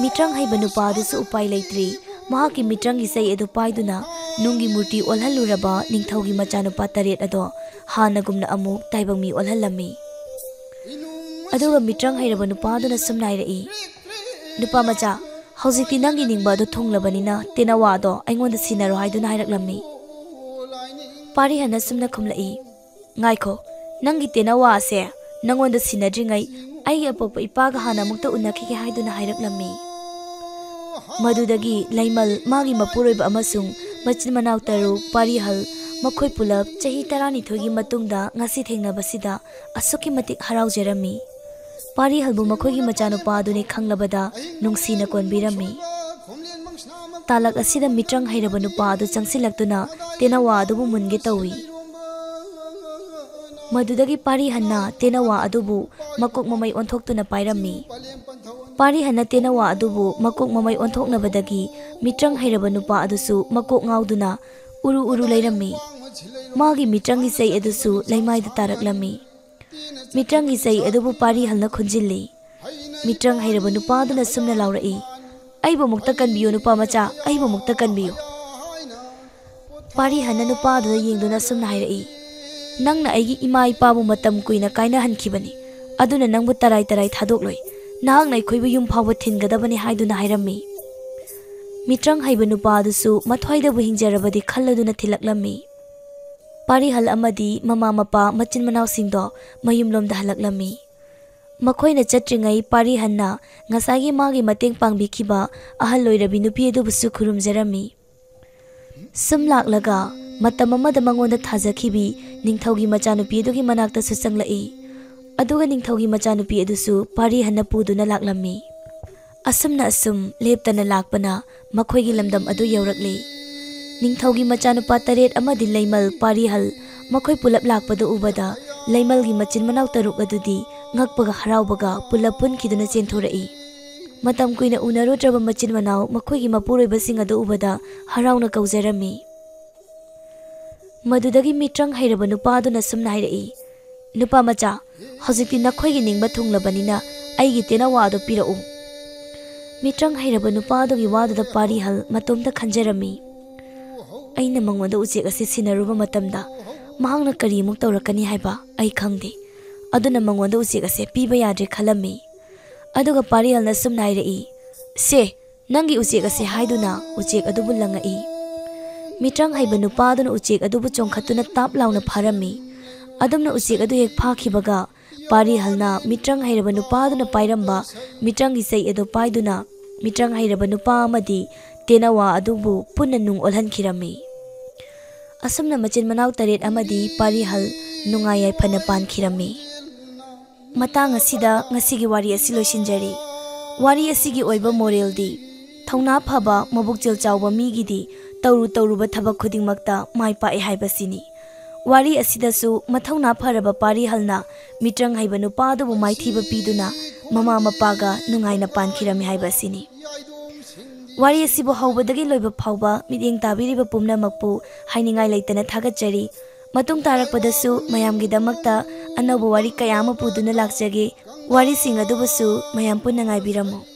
ꯃꯤꯇ꯭ꯔꯪ ꯍꯩꯕ ꯅꯨꯄꯥ ꯑꯗꯨꯁꯨ ꯎꯄꯥꯏ ꯂꯩꯇ꯭ꯔꯤ꯫ ꯃꯍꯥꯛꯀꯤ ꯃꯤꯇ꯭ꯔꯪꯒꯤ ꯆꯩ ꯑꯗꯨ ꯄꯥꯏꯗꯨꯅ ꯅꯨꯡꯒꯤ ꯃꯨꯔꯇꯤ ꯑꯣꯜꯍꯜꯂꯨꯔꯕ ꯅꯤꯡꯊꯧꯒꯤ ꯃꯆꯥꯅꯨꯄꯥ ꯇꯔꯦꯠ ꯑꯗꯣ ꯍꯥꯟꯅꯒꯨꯝꯅ ꯑꯃꯨꯛ ꯇꯥꯏꯕꯪ ꯃꯤ ꯑꯣꯜꯍꯜꯂꯝꯃꯤ꯫ ꯑꯗꯨꯒ ꯃꯤꯇ꯭ꯔꯪ ꯍꯩꯔꯕ ꯅꯨꯄꯥ ꯑꯗꯨꯅ ꯁꯨꯝꯅ ꯍꯥꯏꯔꯛꯏ, "ꯅꯨꯄꯥ ꯃꯆꯥ, ꯍꯧꯖꯤꯛꯇꯤ ꯅꯪꯒꯤ ꯅꯤꯡꯕ ꯑꯗꯨ ꯊꯨꯡꯂꯕꯅꯤꯅ ꯇꯦꯅꯋꯥꯗꯣ ꯑꯩꯉꯣꯟꯗ ꯁꯤꯟꯅꯔꯣ" ꯍꯥꯏꯗꯨꯅ ꯍꯥꯏꯔꯛꯂꯝꯃꯤ꯫ ꯄꯥꯔꯤꯍꯟꯅ ꯁꯨꯝꯅ ꯈꯨꯝꯂꯛꯏ, "ꯉꯥꯏꯈꯣ, ꯅꯪꯒꯤ ꯇꯦꯅꯋꯥ ꯑꯁꯦ ꯅꯪꯉꯣꯟꯗ ꯁꯤꯟꯅꯗ꯭ꯔꯤꯉꯩ ꯑꯩꯒꯤ ꯑꯄꯣꯛꯄ ꯏꯄꯥꯒ ꯍꯥꯟꯅ ꯑꯃꯨꯛꯇ ꯎꯅꯈꯤꯒꯦ" ꯍꯥꯏꯗꯨꯅ ꯍꯥꯏꯔꯛꯂꯝꯃꯤ꯫ ꯃꯗꯨꯗꯒꯤ ꯂꯩꯃꯜ ꯃꯥꯒꯤ ꯃꯄꯨꯔꯣꯏꯕ ꯑꯃꯁꯨꯡ ꯃꯆꯤꯟ ꯃꯅꯥꯎ ꯇꯔꯨꯛ ꯄꯥꯔꯤꯍꯜ, ꯃꯈꯣꯏ ꯄꯨꯂꯞ ꯆꯍꯤ ꯇꯔꯥꯅꯤꯊꯣꯏꯒꯤ ꯃꯇꯨꯡꯗ ꯉꯁꯤ ꯊꯦꯡꯅꯕꯁꯤꯗ ꯑꯁꯨꯛꯀꯤ ꯃꯇꯤꯛ ꯍꯔꯥꯎꯖꯔꯝꯃꯤ꯫ ꯄꯥꯔꯤꯍꯜꯕꯨ ꯃꯈꯣꯏꯒꯤ ꯃꯆꯥꯅꯨꯄꯥ ꯑꯗꯨꯅꯤ ꯈꯪꯂꯕꯗ ꯅꯨꯡꯁꯤꯅ ꯀꯣꯟꯕꯤꯔꯝꯃꯤ꯫ ꯇꯥꯂꯛ ꯑꯁꯤꯗ ꯃꯤꯇ꯭ꯔꯪ ꯍꯩꯔꯕ ꯅꯨꯄꯥ ꯑꯗꯨ ꯆꯪꯁꯤꯜꯂꯛꯇꯨꯅ ꯇꯦꯅꯋꯥ ꯑꯗꯨꯕꯨ ꯃꯨꯟꯒꯦ ꯇꯧꯏ꯫ ꯃꯗꯨꯗꯒꯤ ꯄꯥꯔꯤꯍꯟꯅ ꯇꯦꯅꯋꯥ ꯑꯗꯨꯕꯨ ꯃꯀꯣꯛ ꯃꯃꯩ ꯑꯣꯟꯊꯣꯛꯇꯨꯅ ꯄꯥꯏꯔꯝꯃꯤ꯫ ꯄꯥꯔꯤꯍꯟꯅ ꯇꯦꯅꯋꯥ ꯑꯗꯨꯕꯨ ꯃꯀꯣꯛ ꯃꯃꯩ ꯑꯣꯟꯊꯣꯛꯅꯕꯗꯒꯤ ꯃꯤꯇ꯭ꯔꯪ ꯍꯩꯔꯕ ꯅꯨꯄꯥ ꯑꯗꯨꯁꯨ ꯃꯀꯣꯛ ꯉꯥꯎꯗꯨꯅ ꯎꯔꯨ ꯎꯔꯨ ꯂꯩꯔꯝꯃꯤ꯫ ꯃꯥꯒꯤ ꯃꯤꯇ꯭ꯔꯪꯒꯤ ꯆꯩ ꯑꯗꯨꯁꯨ ꯂꯩꯃꯥꯏꯗ ꯇꯥꯔꯛꯂꯝꯃꯤ꯫ ꯃꯤꯇ꯭ꯔꯪꯒꯤ ꯆꯩ ꯑꯗꯨꯕꯨ ꯄꯥꯔꯤꯍꯜꯅ ꯈꯨꯟꯖꯤꯜꯂꯤ꯫ ꯃꯤꯇ꯭ꯔꯪ ꯍꯩꯔꯕ ꯅꯨꯄꯥ ꯑꯗꯨꯅ ꯁꯨꯝꯅ ꯂꯥꯎꯔꯛꯏ, "ꯑꯩꯕꯨ ꯑꯃꯨꯛꯇ ꯀꯟꯕꯤꯌꯨ, ꯅꯨꯄꯥ ꯃꯆꯥ, ꯑꯩꯕꯨ ꯑꯃꯨꯛꯇ ꯀꯟꯕꯤꯌꯨ!" ꯄꯥꯔꯤꯍꯟꯅ ꯅꯨꯄꯥ ꯑꯗꯨꯗ ꯌꯦꯡꯗꯨꯅ ꯑꯁꯨꯝꯅ ꯍꯥꯏꯔꯛꯏ, "ꯅꯪꯅ ꯑꯩꯒꯤ ꯏꯃꯥ ꯏꯄꯥꯕꯨ ꯃꯇꯝ ꯀꯨꯏꯅ ꯀꯥꯏꯅꯍꯟꯈꯤꯕꯅꯤ, ꯑꯗꯨꯅ ꯅꯪꯕꯨ ꯇꯔꯥꯏ ꯇꯔꯥꯏ ꯊꯥꯗꯣꯛꯂꯣꯏ, ꯅꯍꯥꯛꯅ ꯑꯩꯈꯣꯏꯕꯨ ꯌꯨꯝ ꯐꯥꯎꯕ ꯊꯤꯟꯒꯗꯕꯅꯤ" ꯍꯥꯏꯗꯨꯅ ꯍꯥꯏꯔꯝꯃꯤ꯫ ꯃꯤꯇ꯭ꯔꯪ ꯍꯩꯕ ꯅꯨꯄꯥ ꯑꯗꯨꯁꯨ ꯃꯊ꯭ꯋꯥꯏꯗꯕꯨ ꯍꯤꯡꯖꯔꯕꯗꯤ ꯈꯜꯂꯗꯨꯅ ꯊꯤꯜꯂꯛꯂꯝꯃꯤ꯫ ꯄꯥꯔꯤꯍꯜ ꯑꯃꯗꯤ ꯃꯃꯥ ꯃꯄꯥ ꯃꯆꯤꯟ ꯃꯅꯥꯎꯁꯤꯡꯗꯣ ꯃꯌꯨꯝꯂꯣꯝꯗ ꯍꯜꯂꯛꯂꯝꯃꯤ꯫ ꯃꯈꯣꯏꯅ ꯆꯠꯇ꯭ꯔꯤꯉꯩ ꯄꯥꯔꯤꯍꯟꯅ ꯉꯁꯥꯏꯒꯤ ꯃꯥꯒꯤ ꯃꯇꯦꯡ ꯄꯥꯡꯕꯤꯈꯤꯕ ꯑꯍꯜ ꯑꯣꯏꯔꯕꯤ ꯅꯨꯄꯤ ꯑꯗꯨꯕꯨꯁꯨ ꯈꯨꯔꯨꯝꯖꯔꯝꯃꯤ꯫ ꯁꯨꯝ ꯂꯥꯛꯂꯒ ꯃꯇꯝ ꯑꯃꯗ ꯃꯉꯣꯟꯗ ꯊꯥꯖꯈꯤꯕꯤ ꯅꯤꯡꯊꯧꯒꯤ ꯃꯆꯥꯅꯨꯄꯤ ꯑꯗꯨꯒꯤ ꯃꯅꯥꯛꯇꯁꯨ ꯆꯪꯂꯛꯏ꯫ ꯑꯗꯨꯒ ꯅꯤꯡꯊꯧꯒꯤ ꯃꯆꯥꯅꯨꯄꯤ ꯑꯗꯨꯁꯨ ꯄꯥꯔꯤꯍꯟꯅ ꯄꯨꯗꯨꯅ ꯂꯥꯛꯂꯝꯃꯤ꯫ ꯑꯁꯨꯝꯅ ꯑꯁꯨꯝ ꯂꯦꯞꯇꯅ ꯂꯥꯛꯄꯅ ꯃꯈꯣꯏꯒꯤ ꯂꯝꯗꯝ ꯑꯗꯨ ꯌꯧꯔꯛꯂꯤ꯫ ꯅꯤꯡꯊꯧꯒꯤ ꯃꯆꯥꯅꯨꯄꯥ ꯇꯔꯦꯠ ꯑꯃꯗꯤ ꯂꯩꯃꯜ ꯄꯥꯔꯤꯍꯜ ꯃꯈꯣꯏ ꯄꯨꯂꯞ ꯂꯥꯛꯄꯗꯨ ꯎꯕꯗ ꯂꯩꯃꯜꯒꯤ ꯃꯆꯤꯟ ꯃꯅꯥꯎ ꯇꯔꯨꯛ ꯑꯗꯨꯗꯤ ꯉꯛꯄꯒ ꯍꯔꯥꯎꯕꯒ ꯄꯨꯂꯞ ꯄꯨꯟꯈꯤꯗꯨꯅ ꯆꯦꯟꯊꯣꯔꯛꯏ꯫ ꯃꯇꯝ ꯀꯨꯏꯅ ꯎꯅꯔꯨꯗ꯭ꯔꯕ ꯃꯆꯤꯟ ꯃꯅꯥꯎ ꯃꯈꯣꯏꯒꯤ ꯃꯄꯨꯔꯣꯏꯕꯁꯤꯡ ꯑꯗꯨ ꯎꯕꯗ ꯍꯔꯥꯎꯅ ꯀꯧꯖꯔꯝꯃꯤ꯫ ꯃꯗꯨꯗꯒꯤ ꯃꯤꯇ꯭ꯔꯪ ꯍꯩꯔꯕ ꯅꯨꯄꯥ ꯑꯗꯨꯅ ꯁꯨꯝꯅ ꯍꯥꯏꯔꯛꯏ, "ꯅꯨꯄꯥ ꯃꯆꯥ, ꯍꯧꯖꯤꯛꯇꯤ ꯅꯈꯣꯏꯒꯤ ꯅꯤꯡꯕ ꯊꯨꯡꯂꯕꯅꯤꯅ ꯑꯩꯒꯤ ꯇꯦꯅꯋꯥ ꯑꯗꯨ ꯄꯤꯔꯛꯎ꯫" ꯃꯤꯇ꯭ꯔꯪ ꯍꯩꯔꯕ ꯅꯨꯄꯥ ꯑꯗꯨꯒꯤ ꯋꯥꯗꯨꯗ ꯄꯥꯔꯤꯍꯜ ꯃꯇꯣꯝꯇ ꯈꯟꯖꯔꯝꯃꯤ, "ꯑꯩꯅ ꯃꯉꯣꯟꯗ ꯎꯆꯦꯛ ꯑꯁꯤ ꯁꯤꯟꯅꯔꯨꯕ ꯃꯇꯝꯗ ꯃꯍꯥꯛꯅ ꯀꯔꯤꯃꯨꯛ ꯇꯧꯔꯛꯀꯅꯤ ꯍꯥꯏꯕ ꯑꯩ ꯈꯪꯗꯦ, ꯑꯗꯨꯅ ꯃꯉꯣꯟꯗ ꯎꯆꯦꯛ ꯑꯁꯦ ꯄꯤꯕ ꯌꯥꯗ꯭ꯔꯦ" ꯈꯜꯂꯝꯃꯤ꯫ ꯑꯗꯨꯒ ꯄꯥꯔꯤꯍꯜꯅ ꯁꯨꯝꯅ ꯍꯥꯏꯔꯛꯏ, "ꯁꯦ, ꯅꯪꯒꯤ ꯎꯆꯦꯛ ꯑꯁꯦ" ꯍꯥꯏꯗꯨꯅ ꯎꯆꯦꯛ ꯑꯗꯨꯕꯨ ꯂꯪꯉꯛꯏ꯫ ꯃꯤꯇ꯭ꯔꯪ ꯍꯩꯕ ꯅꯨꯄꯥ ꯑꯗꯨꯅ ꯎꯆꯦꯛ ꯑꯗꯨꯕꯨ ꯆꯣꯡꯈꯠꯇꯨꯅ ꯇꯥꯞ ꯂꯥꯎꯅ ꯐꯥꯔꯝꯃꯤ꯫ ꯑꯗꯨꯝꯅ ꯎꯆꯦꯛ ꯑꯗꯨ ꯍꯦꯛ ꯐꯥꯈꯤꯕꯒ ꯄꯥꯔꯤꯍꯜꯅ ꯃꯤꯇ꯭ꯔꯪ ꯍꯩꯔꯕ ꯅꯨꯄꯥ ꯑꯗꯨꯅ ꯄꯥꯏꯔꯝꯕ ꯃꯤꯇ꯭ꯔꯪꯒꯤ ꯆꯩ ꯑꯗꯨ ꯄꯥꯏꯗꯨꯅ ꯃꯤꯇ꯭ꯔꯪ ꯍꯩꯔꯕ ꯅꯨꯄꯥ ꯑꯃꯗꯤ ꯇꯦꯅꯋꯥ ꯑꯗꯨꯕꯨ ꯄꯨꯟꯅ ꯅꯨꯡ ꯑꯣꯜꯍꯟꯈꯤꯔꯝꯃꯤ꯫ ꯑꯁꯨꯝꯅ ꯃꯆꯤꯟ ꯃꯅꯥꯎ ꯇꯔꯦꯠ ꯑꯃꯗꯤ ꯄꯥꯔꯤꯍꯜ ꯅꯨꯡꯉꯥꯏ ꯌꯥꯏꯐꯅ ꯄꯥꯟꯈꯤꯔꯝꯃꯤ꯫ ꯃꯇꯥꯡ ꯑꯁꯤꯗ ꯉꯁꯤꯒꯤ ꯋꯥꯔꯤ ꯑꯁꯤ ꯂꯣꯏꯁꯤꯟꯖꯔꯤ꯫ ꯋꯥꯔꯤ ꯑꯁꯤꯒꯤ ꯑꯣꯏꯕ ꯃꯣꯔꯦꯜꯗꯤ, ꯊꯧꯅꯥ ꯐꯕ, ꯃꯕꯨꯛꯆꯦꯜ ꯆꯥꯎꯕ ꯃꯤꯒꯤꯗꯤ ꯇꯧꯔꯨ ꯇꯧꯔꯨꯕ ꯊꯕꯛ ꯈꯨꯗꯤꯡꯃꯛꯇ ꯃꯥꯏ ꯄꯥꯛꯑꯦ ꯍꯥꯏꯕꯁꯤꯅꯤ꯫ ꯋꯥꯔꯤ ꯑꯁꯤꯗꯁꯨ ꯃꯊꯧꯅꯥ ꯐꯔꯕ ꯄꯥꯔꯤꯍꯜꯅ ꯃꯤꯇ꯭ꯔꯪ ꯍꯩꯕ ꯅꯨꯄꯥ ꯑꯗꯨꯕꯨ ꯃꯥꯏꯊꯤꯕ ꯄꯤꯗꯨꯅ ꯃꯃꯥ ꯃꯄꯥꯒ ꯅꯨꯡꯉꯥꯏꯅ ꯄꯥꯟꯈꯤꯔꯝꯃꯤ ꯍꯥꯏꯕ ꯑꯁꯤꯅꯤ꯫ ꯋꯥꯔꯤ ꯑꯁꯤꯕꯨ ꯍꯧꯕꯗꯒꯤ ꯂꯣꯏꯕ ꯐꯥꯎꯕ ꯃꯤꯠꯌꯦꯡ ꯇꯥꯕꯤꯔꯤꯕ ꯄꯨꯝꯅꯃꯛꯄꯨ ꯍꯥꯏꯅꯤꯡꯉꯥꯏ ꯂꯩꯇꯅ ꯊꯥꯒꯠꯆꯔꯤ꯫ ꯃꯇꯨꯡ ꯇꯥꯔꯛꯄꯗꯁꯨ ꯃꯌꯥꯝꯒꯤꯗꯃꯛꯇ ꯑꯅꯧꯕ ꯋꯥꯔꯤ ꯀꯌꯥ ꯑꯃ ꯄꯨꯗꯨꯅ ꯂꯥꯛꯆꯒꯦ꯫ ꯋꯥꯔꯤꯁꯤꯡ ꯑꯗꯨꯕꯨꯁꯨ ꯃꯌꯥꯝ ꯄꯨꯟꯅ ꯉꯥꯏꯕꯤꯔꯝꯃꯨ꯫